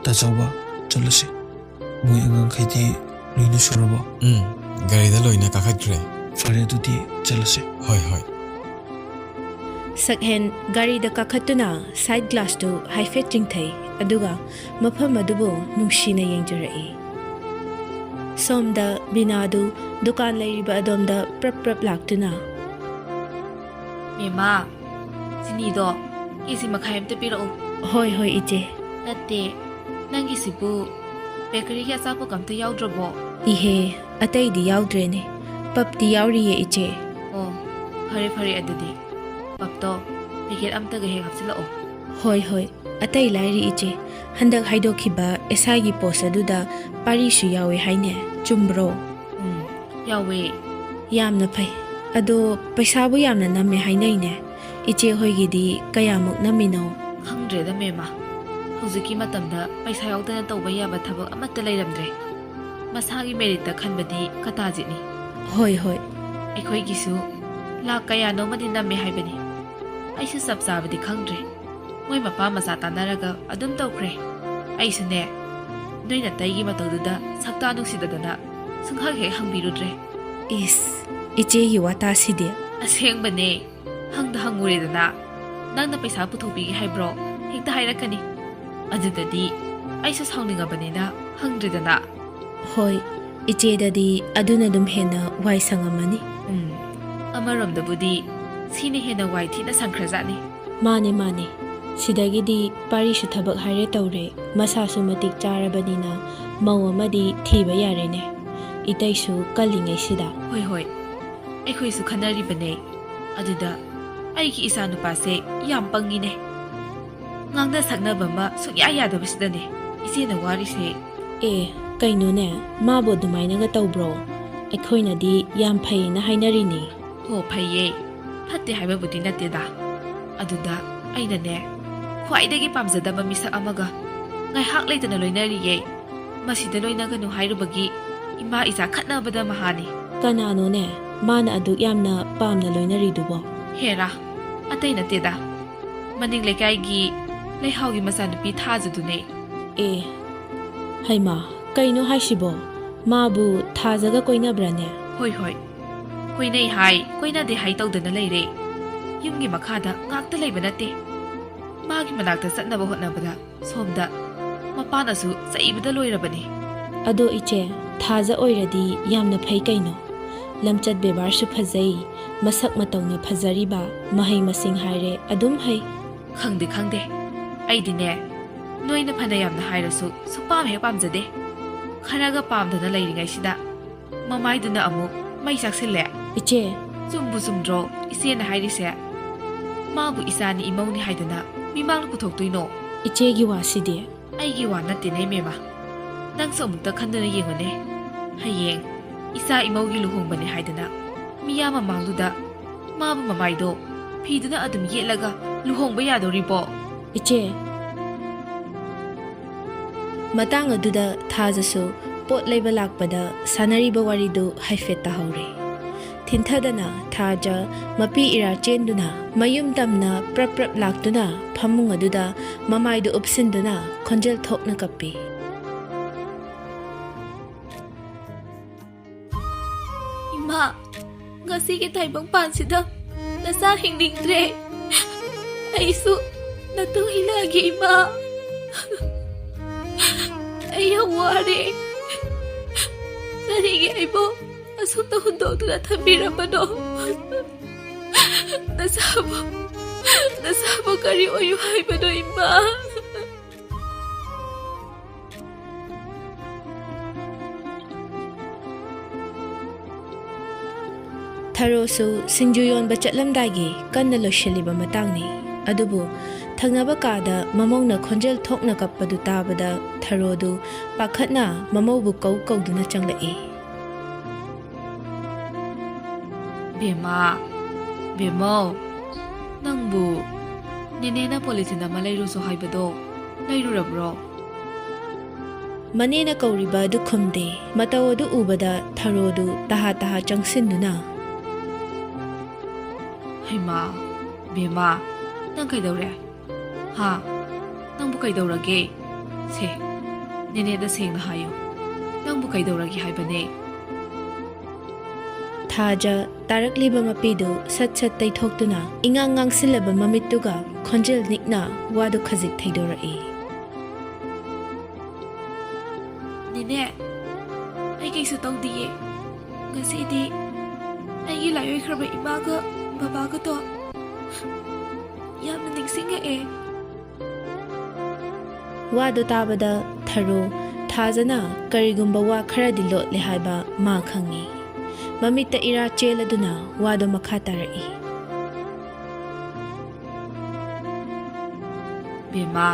"ꯇꯥ ꯆꯥꯎꯕ, ꯆꯠꯂꯁꯤ꯫ ꯃꯣꯏ ꯑꯉꯥꯡꯈꯩꯗꯤ ꯂꯣꯏꯅ ꯁꯨꯔꯕꯣ?" "ꯎꯝ, ꯒꯥꯔꯤꯗ ꯂꯣꯏꯅ ꯀꯥꯈꯠꯈ꯭ꯔꯦ꯫" "ꯐꯔꯦ, ꯑꯗꯨꯗꯤ ꯆꯠꯂꯁꯤ꯫" "ꯍꯣꯏ, ꯍꯣꯏ꯫" ꯁꯛꯍꯦꯟ ꯒꯥꯔꯤꯗ ꯀꯥꯈꯠꯇꯨꯅ ꯁꯥꯏꯠ ꯒ꯭ꯂꯥꯁꯇꯨ ꯍꯥꯏꯐꯦꯠ ꯆꯤꯡꯊꯩ, ꯑꯗꯨꯒ ꯃꯐꯝ ꯑꯗꯨꯕꯨ ꯅꯨꯡꯁꯤꯅ ꯌꯦꯡꯖꯔꯛꯏ꯫ ꯁꯣꯝꯗ ꯕꯤꯅꯥꯗꯨ ꯗꯨꯀꯥꯟ ꯂꯩꯔꯤꯕ ꯑꯗꯣꯝꯗ ꯄ꯭ꯔꯞ ꯄ꯭ꯔꯞ ꯂꯥꯛꯇꯨꯅ, "ꯃꯦꯃꯥ, ꯆꯤꯅꯤꯗꯣ ꯀꯦꯖꯤ ꯃꯈꯥꯏ ꯑꯝꯇ ꯄꯤꯔꯛꯎ꯫" "ꯍꯣꯏ, ꯍꯣꯏ, ꯏꯆꯦ꯫" "ꯅꯠꯇꯦ, ꯅꯪꯒꯤꯁꯤꯕꯨ ꯕꯦꯀꯔꯤꯒꯤ ꯑꯆꯥꯄꯣꯠ ꯑꯝꯇ ꯌꯥꯎꯗ꯭ꯔꯕꯣ?" "ꯏꯍꯦ, ꯑꯇꯩꯗꯤ ꯌꯥꯎꯗ꯭ꯔꯦꯅꯦ, ꯄꯞꯇꯤ ꯌꯥꯎꯔꯤꯌꯦ, ꯏꯆꯦ꯫" "ꯑꯣ, ꯐꯔꯦ, ꯐꯔꯦ, ꯑꯗꯨꯗꯤ ꯄꯞꯇꯣ ꯄꯦꯀꯦꯠ ꯑꯝꯇꯒ ꯍꯦꯛ ꯍꯥꯞꯆꯤꯜꯂꯛꯑꯣ꯫" "ꯍꯣꯏ, ꯍꯣꯏ, ꯑꯇꯩ ꯂꯥꯏꯔꯤ, ꯏꯆꯦ꯫ ꯍꯟꯗꯛ ꯍꯥꯏꯗꯣꯛꯈꯤꯕ ꯑꯦꯁ.ꯑꯥꯏꯒꯤ ꯄꯣꯁ ꯑꯗꯨꯗ ꯄꯥꯔꯤꯁꯨ ꯌꯥꯎꯋꯦ ꯍꯥꯏꯅꯦ, ꯆꯨꯝꯕ꯭ꯔꯣ?" "ꯎꯝ, ꯌꯥꯎꯋꯦ꯫" "ꯌꯥꯝꯅ ꯐꯩ꯫ ꯑꯗꯣ ꯄꯩꯁꯥꯕꯨ ꯌꯥꯝꯅ ꯅꯝꯃꯦ ꯍꯥꯏꯅꯩꯅꯦ꯫ ꯏꯆꯦ ꯍꯣꯏꯒꯤꯗꯤ ꯀꯌꯥꯃꯨꯛ ꯅꯝꯃꯤꯅꯣ?" "ꯈꯪꯗ꯭ꯔꯦꯗ ꯃꯦꯃꯥ, ꯍꯧꯖꯤꯛꯀꯤ ꯃꯇꯝꯗ ꯄꯩꯁꯥ ꯌꯥꯎꯗꯅ ꯇꯧꯕ ꯌꯥꯕ ꯊꯕꯛ ꯑꯃꯠꯇ ꯂꯩꯔꯝꯗ꯭ꯔꯦ꯫ ꯃꯁꯥꯒꯤ ꯃꯦꯔꯤꯠꯇ ꯈꯟꯕꯗꯤ ꯀꯇꯥꯖꯤꯠꯅꯤ꯫" "ꯍꯣꯏ, ꯍꯣꯏ꯫" "ꯑꯩꯈꯣꯏꯒꯤꯁꯨ ꯂꯥꯛ ꯀꯌꯥꯅꯣꯃꯗꯤ ꯅꯝꯃꯦ ꯍꯥꯏꯕꯅꯤ꯫ ꯑꯩꯁꯨ ꯆꯞ ꯆꯥꯕꯗꯤ ꯈꯪꯗ꯭ꯔꯦ꯫ ꯃꯣꯏ ꯃꯄꯥ ꯃꯆꯥ ꯇꯥꯟꯅꯔꯒ ꯑꯗꯨꯝ ꯇꯧꯈ꯭ꯔꯦ꯫ ꯑꯩꯁꯨꯅꯦ, ꯅꯣꯏ ꯅꯇꯩꯒꯤ ꯃꯇꯧꯗꯨꯗ ꯁꯛꯇꯥ ꯅꯨꯡꯁꯤꯗꯗꯅ ꯁꯨꯡꯍꯪ ꯍꯦꯛ ꯍꯪꯕꯤꯔꯨꯗ꯭ꯔꯦ꯫" "ꯏꯁ, ꯏꯆꯦꯒꯤ ꯋꯥꯇꯥꯁꯤꯗꯤ!" "ꯑꯁꯦꯡꯕꯅꯦ, ꯍꯪꯗ ꯍꯪꯉꯨꯔꯦꯗꯅ, ꯅꯪꯅ ꯄꯩꯁꯥ ꯄꯨꯊꯣꯛꯄꯤꯒꯦ ꯍꯥꯏꯕ꯭ꯔꯣ ꯍꯦꯛꯇ ꯍꯥꯏꯔꯛꯀꯅꯤ꯫ ꯑꯗꯨꯗꯗꯤ ꯑꯩꯁꯨ ꯁꯥꯎꯅꯤꯡꯉꯕꯅꯤꯅ ꯍꯪꯗ꯭ꯔꯦꯗꯅ꯫" "ꯍꯣꯏ, ꯏꯆꯦꯗꯗꯤ ꯑꯗꯨꯅ ꯑꯗꯨꯝ ꯍꯦꯟꯅ ꯋꯥꯏ ꯁꯪꯉꯝꯃꯅꯤ꯫ ꯎꯝ, ꯑꯃꯔꯣꯝꯗꯕꯨꯗꯤ ꯁꯤꯅ ꯍꯦꯟꯅ ꯋꯥꯏ ꯊꯤꯅ ꯁꯪꯈ꯭ꯔꯖꯥꯠꯅꯤ꯫ ꯃꯥꯅꯦ, ꯃꯥꯅꯦ꯫ ꯁꯤꯗꯒꯤꯗꯤ ꯄꯥꯔꯤꯁꯨ ꯊꯕꯛ ꯍꯥꯏꯔꯦ ꯇꯧꯔꯦ, ꯃꯁꯥꯁꯨ ꯃꯇꯤꯛ ꯆꯥꯔꯕꯅꯤꯅ ꯃꯧ ꯑꯃꯗꯤ ꯊꯤꯕ ꯌꯥꯔꯦꯅꯦ, ꯏꯇꯩꯁꯨ ꯀꯜꯂꯤꯉꯩꯁꯤꯗ꯫ ꯍꯣꯏ, ꯍꯣꯏ, ꯑꯩꯈꯣꯏꯁꯨ ꯈꯟꯅꯔꯤꯕꯅꯦ꯫ ꯑꯗꯨꯗ ꯑꯩꯒꯤ ꯏꯆꯥ ꯅꯨꯄꯥꯁꯦ ꯌꯥꯝ ꯄꯪꯉꯤꯅꯦ꯫ ꯉꯥꯡꯅ ꯁꯛꯅꯕ ꯑꯃ ꯁꯨꯡꯌꯥ ꯌꯥꯗꯕꯁꯤꯗꯅꯦ ꯏꯆꯦꯅ ꯋꯥꯔꯤꯁꯦ꯫ ꯑꯦ, ꯀꯩꯅꯣꯅꯦ, ꯃꯥꯕꯨ ꯑꯗꯨꯃꯥꯏꯅꯒ ꯇꯧꯕ꯭ꯔꯣ? ꯑꯩꯈꯣꯏꯅꯗꯤ ꯌꯥꯝ ꯐꯩꯌꯦꯅ ꯍꯥꯏꯅꯔꯤꯅꯤ꯫ ꯍꯣ, ꯐꯩꯌꯦ, ꯐꯠꯇꯦ ꯍꯥꯏꯕꯕꯨꯗꯤ ꯅꯠꯇꯦꯗ꯫ ꯑꯗꯨꯗ ꯑꯩꯅꯅꯦ, ꯈ꯭ꯋꯥꯏꯗꯒꯤ ꯄꯥꯝꯖꯗꯕ ꯃꯤꯁꯛ ꯑꯃꯒ ꯉꯥꯏꯍꯥꯛ ꯂꯩꯇꯅ ꯂꯣꯏꯅꯔꯤꯌꯦ꯫ ꯃꯁꯤꯗ ꯂꯣꯏꯅꯒꯅꯨ ꯍꯥꯏꯔꯨꯕꯒꯤ ꯏꯃꯥ ꯏꯆꯥ ꯈꯠꯅꯕꯗ ꯃꯍꯥꯅꯤ꯫ ꯀꯅꯥꯅꯣꯅꯦ ꯃꯥꯅ ꯑꯗꯨꯛ ꯌꯥꯝꯅ ꯄꯥꯝꯅ ꯂꯣꯏꯅꯔꯤꯗꯨꯕꯣ? ꯍꯦꯔꯥ, ꯑꯇꯩ ꯅꯠꯇꯦꯗ, ꯃꯅꯤꯡ ꯂꯩꯀꯥꯏꯒꯤ ꯂꯩꯍꯥꯎꯒꯤ ꯃꯆꯥꯅꯨꯄꯤ ꯊꯥꯖꯗꯨꯅꯦ꯫ ꯑꯦ, ꯍꯩꯃꯥ, ꯀꯩꯅꯣ ꯍꯥꯏꯁꯤꯕꯣ? ꯃꯥꯕꯨ ꯊꯥꯖꯒ ꯀꯣꯏꯅꯕ꯭ꯔꯥꯅꯦ? ꯍꯣꯏ, ꯍꯣꯏ, ꯀꯣꯏꯅꯩ ꯍꯥꯏ, ꯀꯣꯏꯅꯗꯦ ꯍꯥꯏ ꯇꯧꯗꯅ ꯂꯩꯔꯦ꯫ ꯌꯨꯝꯒꯤ ꯃꯈꯥꯗ ꯉꯥꯛꯇ ꯂꯩꯕ ꯅꯠꯇꯦ꯫ ꯃꯥꯒꯤ ꯃꯅꯥꯛꯇ ꯆꯠꯅꯕ ꯍꯣꯠꯅꯕꯗ ꯁꯣꯝꯗ ꯃꯄꯥꯅꯁꯨ ꯆꯩꯕꯗ ꯂꯣꯏꯔꯕꯅꯤ꯫ ꯑꯗꯣ ꯏꯆꯦ, ꯊꯥꯖ ꯑꯣꯏꯔꯗꯤ ꯌꯥꯝꯅ ꯐꯩ ꯀꯩꯅꯣ꯫ ꯂꯝꯆꯠ ꯕꯦꯕꯥꯔꯁꯨ ꯐꯖꯩ, ꯃꯁꯛ ꯃꯇꯧꯅ ꯐꯖꯔꯤꯕ, ꯃꯍꯩ ꯃꯁꯤꯡ ꯍꯥꯏꯔꯦ ꯑꯗꯨꯝ ꯍꯩ꯫ ꯈꯪꯗꯦ, ꯈꯪꯗꯦ, ꯑꯩꯗꯤꯅꯦ, ꯅꯣꯏꯅ ꯐꯅ ꯌꯥꯝꯅ ꯍꯥꯏꯔꯁꯨ ꯁꯨꯛꯄꯥꯝ ꯍꯦꯛ ꯄꯥꯝꯖꯗꯦ꯫ ꯈꯔꯒ ꯄꯥꯝꯗꯅ ꯂꯩꯔꯤꯉꯩꯁꯤꯗ ꯃꯃꯥꯏꯗꯨꯅ ꯑꯃꯨꯛ ꯃꯩ ꯆꯥꯛꯁꯤꯜꯂꯦ꯫ ꯏꯆꯦ꯫ ꯆꯨꯝꯕꯨ ꯆꯨꯝꯗ꯭ꯔꯣ ꯏꯆꯦꯅ ꯍꯥꯏꯔꯤꯁꯦ? ꯃꯥꯕꯨ ꯏꯆꯥꯅꯤ ꯏꯃꯧꯅꯤ ꯍꯥꯏꯗꯅ ꯃꯤꯃꯥꯡꯗ ꯄꯨꯊꯣꯛꯇꯣꯏꯅꯣ? ꯏꯆꯦꯒꯤ ꯋꯥꯁꯤꯗꯤ꯫ ꯑꯩꯒꯤ ꯋꯥ ꯅꯠꯇꯦꯅꯦ ꯃꯦꯃ, ꯅꯪꯁꯨ ꯑꯃꯨꯛꯇ ꯈꯟꯗꯨꯅ ꯌꯦꯡꯉꯨꯅꯦ꯫ ꯍꯌꯦꯡ ꯏꯆꯥ ꯏꯃꯧꯒꯤ ꯂꯨꯍꯣꯡꯕꯅꯦ ꯍꯥꯏꯗꯅ ꯃꯤꯌꯥꯝ ꯃꯃꯥꯡꯗꯨꯗ ꯃꯥꯕꯨ ꯃꯃꯥꯏꯗꯣ ꯐꯤꯗꯨꯅ ꯑꯗꯨꯝ ꯌꯦꯠꯂꯒ ꯂꯨꯍꯣꯡꯕ ꯌꯥꯗꯣꯔꯤꯕꯣ? ꯏꯆꯦ꯫ ꯃꯇꯥꯡ ꯑꯗꯨꯗ ꯊꯥꯖꯁꯨ ꯄꯣꯠ ꯂꯩꯕ ꯂꯥꯛꯄꯗ ꯁꯥꯟꯅꯔꯤꯕ ꯋꯥꯔꯤꯗꯨ ꯍꯥꯏꯐꯦꯠ ꯇꯥꯍꯧꯔꯦ꯫ ꯊꯤꯟꯊꯗꯅ ꯊꯥꯖ ꯃꯄꯤ ꯏꯔꯥ ꯆꯦꯟꯗꯨꯅ ꯃꯌꯨꯝ ꯇꯝꯅ ꯄ꯭ꯔꯞ ꯄ꯭ꯔꯞ ꯂꯥꯛꯇꯨꯅ ꯐꯃꯨꯡ ꯑꯗꯨꯗ ꯃꯃꯥꯏꯗꯨ ꯎꯞꯁꯤꯟꯗꯨꯅ ꯈꯣꯟꯖꯦꯜ ꯊꯣꯛꯅ ꯀꯞꯄꯤ꯫ ꯏꯃꯥ, ꯉꯁꯤꯒꯤ ꯇꯥꯏꯕꯪ ꯄꯥꯟꯁꯤꯗ ꯅꯆꯥ ꯍꯤꯡꯅꯤꯡꯗ꯭ꯔꯦ꯫ ꯑꯩꯁꯨ ꯅꯇꯨꯡ ꯏꯜꯂꯛꯑꯒꯦ ꯏꯃꯥ꯫ ꯑꯩ ꯌꯥꯝ ꯋꯥꯔꯦ꯫ ꯀꯔꯤꯒꯤ ꯑꯩꯕꯨ ꯑꯁꯨꯝꯅ ꯍꯨꯟꯗꯣꯛꯇꯨꯅ ꯊꯝꯕꯤꯔꯝꯕꯅꯣ? ꯅꯁꯥꯕꯨ, ꯅꯁꯥꯕꯨ ꯀꯔꯤ ꯑꯣꯏꯌꯨ ꯍꯥꯏꯕꯅꯣ, ꯏꯃꯥ? ꯊꯔꯣꯁꯨ ꯁꯤꯡꯖꯨ ꯌꯣꯟꯕ ꯆꯠꯂꯝꯗꯥꯏꯒꯤ ꯀꯟꯅ ꯂꯣꯏꯁꯤꯜꯂꯤꯕ ꯃꯇꯥꯡꯅꯤ꯫ ꯑꯗꯨꯕꯨ ꯊꯪꯅꯕ ꯀꯥꯗ ꯃꯃꯧꯅ ꯈꯣꯟꯖꯦꯜ ꯊꯣꯛꯅ ꯀꯞꯄꯗꯨ ꯇꯥꯕꯗ ꯊꯔꯣꯗꯨ ꯄꯥꯈꯠꯅ ꯃꯃꯧꯕꯨ ꯀꯧ ꯀꯧꯗꯨꯅ ꯆꯪꯂꯛꯏ꯫ ꯕꯦꯝꯃ, ꯕꯦꯝꯃꯧ, ꯅꯪꯕꯨ ꯅꯦꯅꯦꯅ ꯄꯣꯂꯤꯊꯤꯟ ꯑꯃ ꯂꯩꯔꯨꯁꯨ ꯍꯥꯏꯕꯗꯣ ꯂꯩꯔꯨꯔꯕ꯭ꯔꯣ? ꯃꯅꯦꯅ ꯀꯧꯔꯤꯕ ꯑꯗꯨ ꯈꯨꯝꯗꯦ꯫ ꯃꯇꯧ ꯑꯗꯨ ꯎꯕꯗ ꯊꯔꯣꯗꯨ ꯇꯍꯥ ꯇꯍꯥ ꯆꯪꯁꯤꯟꯗꯨꯅ, "ꯍꯩꯃꯥ, ꯕꯦꯝꯃ, ꯅꯪ ꯀꯩꯗꯧꯔꯦ? ꯍꯥ? ꯅꯪꯕꯨ ꯀꯩꯗꯧꯔꯒꯦ? ꯁꯦ, ꯅꯦꯅꯦꯗ ꯁꯦꯡꯅ ꯍꯥꯏꯌꯨ꯫ ꯅꯪꯕꯨ ꯀꯩꯗꯧꯔꯒꯦ ꯍꯥꯏꯕꯅꯦ?" ꯊꯥꯖ ꯇꯥꯔꯛꯂꯤꯕ ꯃꯄꯤꯗꯨ ꯁꯠ ꯁꯠ ꯇꯩꯊꯣꯛꯇꯨꯅ ꯏꯉꯥꯡ ꯉꯥꯡꯁꯤꯜꯂꯕ ꯃꯃꯤꯠꯇꯨꯒ ꯈꯣꯟꯖꯦꯜ ꯅꯤꯛꯅ ꯋꯥꯗꯨ ꯈꯖꯤꯛ ꯊꯩꯗꯣꯔꯛꯏ꯫ "ꯅꯦꯅꯦ, ꯑꯩ ꯀꯩꯁꯨ ꯇꯧꯗꯤꯌꯦ꯫ ꯉꯁꯤꯗꯤ ꯑꯩꯒꯤ ꯂꯥꯏꯑꯣꯏꯈ꯭ꯔꯕ ꯏꯃꯥꯒ ꯕꯕꯥꯒꯗꯣ ꯌꯥꯝꯅ ꯅꯤꯡꯁꯤꯡꯉꯛꯑꯦ꯫" ꯋꯥꯗꯨ ꯇꯥꯕꯗ ꯊꯔꯣ ꯊꯥꯖꯅ ꯀꯔꯤꯒꯨꯝꯕ ꯋꯥ ꯈꯔꯗꯤ ꯂꯣꯠꯂꯦ ꯍꯥꯏꯕ ꯃꯥ ꯈꯪꯉꯤ꯫ ꯃꯃꯤꯠꯇ ꯏꯔꯥ ꯆꯦꯜꯂꯗꯨꯅ ꯋꯥꯗꯨ ꯃꯈꯥ ꯇꯥꯔꯛꯏ꯫ "ꯕꯦꯝꯃ,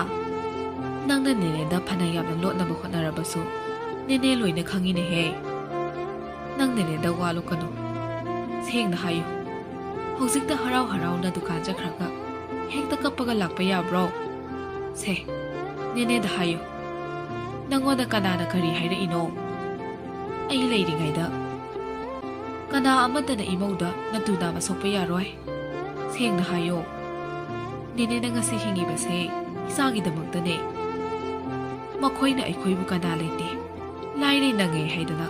ꯅꯪꯅ ꯅꯦꯅꯦꯗ ꯐꯅ ꯌꯥꯝꯅ ꯂꯣꯠꯅꯕ ꯍꯣꯠꯅꯔꯕꯁꯨ ꯅꯦꯅꯦ ꯂꯣꯏꯅ ꯈꯪꯉꯤꯅꯦꯍꯦ꯫ ꯅꯪ ꯅꯦꯅꯦꯗ ꯋꯥ ꯂꯣꯠꯀꯅꯨ꯫ ꯁꯦꯡꯅ ꯍꯥꯏꯌꯨ꯫ ꯍꯧꯖꯤꯛꯇ ꯍꯔꯥꯎ ꯍꯔꯥꯎꯅ ꯗꯨꯀꯥꯟ ꯆꯠꯈ꯭ꯔꯒ ꯍꯦꯛꯇ ꯀꯞꯄꯒ ꯂꯥꯛꯄ ꯌꯥꯕ꯭ꯔꯣ? ꯁꯦ, ꯅꯦꯅꯦꯗ ꯍꯥꯏꯌꯨ꯫ ꯅꯪꯉꯣꯟꯗ ꯀꯅꯥꯅ ꯀꯔꯤ ꯍꯥꯏꯔꯛꯏꯅꯣ? ꯑꯩ ꯂꯩꯔꯤꯉꯩꯗ ꯀꯅꯥ ꯑꯃꯠꯇꯅ ꯏꯃꯧꯗ ꯅꯇꯨ ꯅꯥꯝꯃ ꯁꯣꯛꯄ ꯌꯥꯔꯣꯏ꯫ ꯁꯦꯡꯅ ꯍꯥꯏꯌꯣ, ꯅꯦꯅꯦꯅ ꯉꯁꯤ ꯍꯤꯡꯉꯤꯕꯁꯦ ꯏꯆꯥꯒꯤꯗꯃꯛꯇꯅꯦ꯫ ꯃꯈꯣꯏꯅ ꯑꯩꯈꯣꯏꯕꯨ ꯀꯅꯥ ꯂꯩꯇꯦ, ꯂꯥꯏꯔꯩ ꯅꯪꯉꯦ ꯍꯥꯏꯗꯅ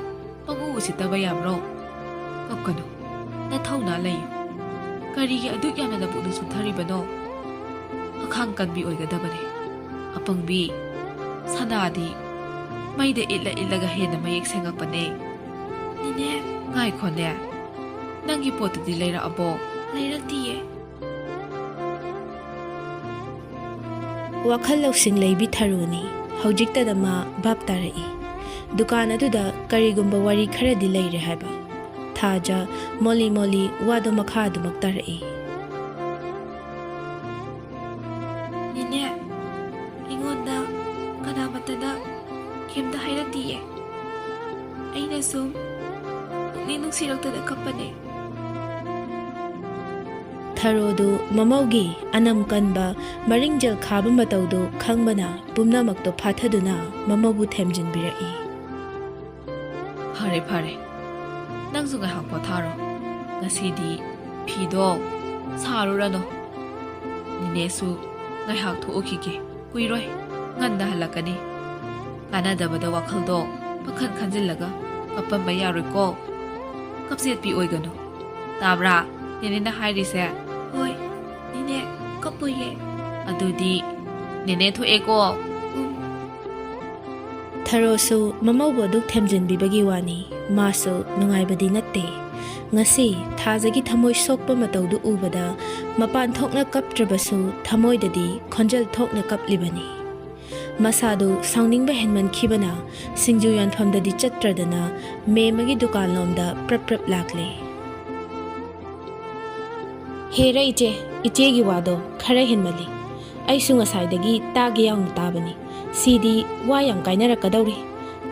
ꯄꯪꯎ ꯎꯁꯤꯠꯇꯕ ꯌꯥꯕ꯭ꯔꯣ? ꯀꯞꯀꯅꯨ, ꯅꯊꯧꯅꯥ ꯂꯩꯌꯨ꯫ ꯀꯔꯤꯒꯤ ꯑꯗꯨꯛ ꯌꯥꯝꯅ ꯅꯄꯨꯛꯅꯤꯡ ꯁꯣꯟꯊꯔꯤꯕꯅꯣ? ꯑꯈꯥꯡ ꯀꯟꯕꯤ ꯑꯣꯏꯒꯗꯕꯅꯤ꯫ ꯑꯄꯪꯕꯤ, ꯁꯅꯥꯗꯤ ꯃꯩꯗ ꯏꯠꯂ ꯏꯠꯂꯒ ꯍꯦꯟꯅ ꯃꯌꯦꯛ ꯁꯦꯡꯉꯛꯄꯅꯦ꯫ ꯏꯅꯦ꯫ ꯉꯥꯏꯈꯣꯅꯦ, ꯅꯪꯒꯤ ꯄꯣꯠꯇꯨꯗꯤ ꯂꯩꯔꯛꯑꯕꯣ? ꯂꯩꯔꯛꯇꯤꯌꯦ꯫ ꯋꯥꯈꯜ ꯂꯧꯁꯤꯡ ꯂꯩꯕꯤ ꯊꯔꯣꯅꯤ꯫ ꯍꯧꯖꯤꯛꯇꯗ ꯃꯥ ꯚꯥꯞ ꯇꯥꯔꯛꯏ꯫ ꯗꯨꯀꯥꯟ ꯑꯗꯨꯗ ꯀꯔꯤꯒꯨꯝꯕ ꯋꯥꯔꯤ ꯈꯔꯗꯤ ꯂꯩꯔꯦ ꯍꯥꯏꯕ꯫ ꯊꯥꯖ ꯃꯣꯂꯤ ꯃꯣꯂꯤ ꯋꯥꯗꯣ ꯃꯈꯥ ꯑꯗꯨꯃꯛ ꯇꯥꯔꯛꯏ꯫ ꯅꯦꯅꯦ, ꯑꯩꯉꯣꯟꯗ ꯀꯅꯥꯃꯠꯇꯅ ꯀꯩꯝꯇ ꯍꯥꯏꯔꯛꯇꯤꯌꯦ꯫ ꯑꯩꯅ ꯁꯨꯝ ꯄꯨꯛꯅꯤꯡ ꯅꯨꯡꯁꯤꯔꯛꯇꯅ ꯀꯞꯄꯅꯦ꯫ ꯊꯔꯣꯗꯨ ꯃꯃꯧꯒꯤ ꯑꯅꯝ ꯀꯟꯕ ꯃꯔꯤꯡꯖꯦꯜ ꯈꯥꯕ ꯃꯇꯧꯗꯨ ꯈꯪꯕꯅ ꯄꯨꯝꯅꯃꯛꯇꯣ ꯐꯥꯊꯗꯨꯅ ꯃꯃꯧꯕꯨ ꯊꯦꯝꯖꯤꯟꯕꯤꯔꯛꯏ꯫ ꯐꯔꯦ, ꯐꯔꯦ꯫ ꯅꯪꯁꯨ ꯉꯥꯏꯍꯥꯛ ꯄꯣꯊꯥꯔꯣ꯫ ꯉꯁꯤꯗꯤ ꯐꯤꯗꯣ ꯁꯥꯔꯨꯔꯅꯨ꯫ ꯅꯤꯅꯦꯁꯨ ꯉꯥꯏꯍꯥꯛ ꯊꯣꯛꯎꯈꯤꯒꯦ꯫ ꯀꯨꯏꯔꯣꯏ꯫ ꯉꯟꯅ ꯍꯜꯂꯛꯀꯅꯤ꯫ ꯀꯥꯟꯅꯗꯕꯗ ꯋꯥꯈꯜꯗꯣ ꯄꯪꯈꯟ ꯈꯟꯖꯤꯜꯂꯒ ꯀꯞꯄꯝꯕ ꯌꯥꯔꯣꯏꯀꯣ꯫ ꯀꯞꯆꯦꯠꯄꯤ ꯑꯣꯏꯒꯅꯨ꯫ ꯇꯥꯕ꯭ꯔꯥ? ꯅꯦꯅꯦꯅ ꯍꯥꯏꯔꯤꯁꯦ꯫ ꯍꯣꯏ, ꯅꯦꯅꯦ, ꯀꯞꯄꯣꯏꯌꯦ꯫ ꯑꯗꯨꯗꯤ ꯅꯦꯅꯦ ꯊꯣꯛꯑꯦꯀꯣ꯫ ꯎꯝ꯫ ꯊꯔꯣꯁꯨ ꯃꯃꯧꯕꯨ ꯑꯗꯨꯛ ꯊꯦꯝꯖꯤꯟꯕꯤꯕꯒꯤ ꯋꯥꯅꯤ, ꯃꯥꯁꯨ ꯅꯨꯡꯉꯥꯏꯕꯗꯤ ꯅꯠꯇꯦ꯫ ꯉꯁꯤ ꯊꯥꯖꯒꯤ ꯊꯃꯣꯏ ꯁꯣꯛꯄ ꯃꯇꯧꯗꯨ ꯎꯕꯗ ꯃꯄꯥꯟ ꯊꯣꯛꯅ ꯀꯞꯇ꯭ꯔꯕꯁꯨ ꯊꯃꯣꯏꯗꯗꯤ ꯈꯣꯟꯖꯦꯜ ꯊꯣꯛꯅ ꯀꯞꯂꯤꯕꯅꯤ꯫ ꯃꯁꯥꯗꯨ ꯁꯥꯎꯅꯤꯡꯕ ꯍꯦꯟꯃꯟꯈꯤꯕꯅ ꯁꯤꯡꯖꯨ ꯌꯣꯟꯐꯝꯗꯗꯤ ꯆꯠꯇ꯭ꯔꯗꯅ ꯃꯦꯝꯃꯒꯤ ꯗꯨꯀꯥꯟꯂꯣꯝꯗ ꯄ꯭ꯔꯞ ꯄ꯭ꯔꯞ ꯂꯥꯛꯂꯦ꯫ ꯍꯦꯔ ꯏꯆꯦ, ꯏꯆꯦꯒꯤ ꯋꯥꯗꯣ ꯈꯔ ꯍꯦꯟꯃꯜꯂꯤ꯫ ꯑꯩꯁꯨ ꯉꯁꯥꯏꯗꯒꯤ ꯇꯥꯒꯦ ꯌꯥꯎꯅ ꯇꯥꯕꯅꯤ꯫ ꯁꯤꯗꯤ ꯋꯥ ꯌꯥꯝ ꯀꯥꯏꯅꯔꯛꯀꯗꯧꯔꯤ꯫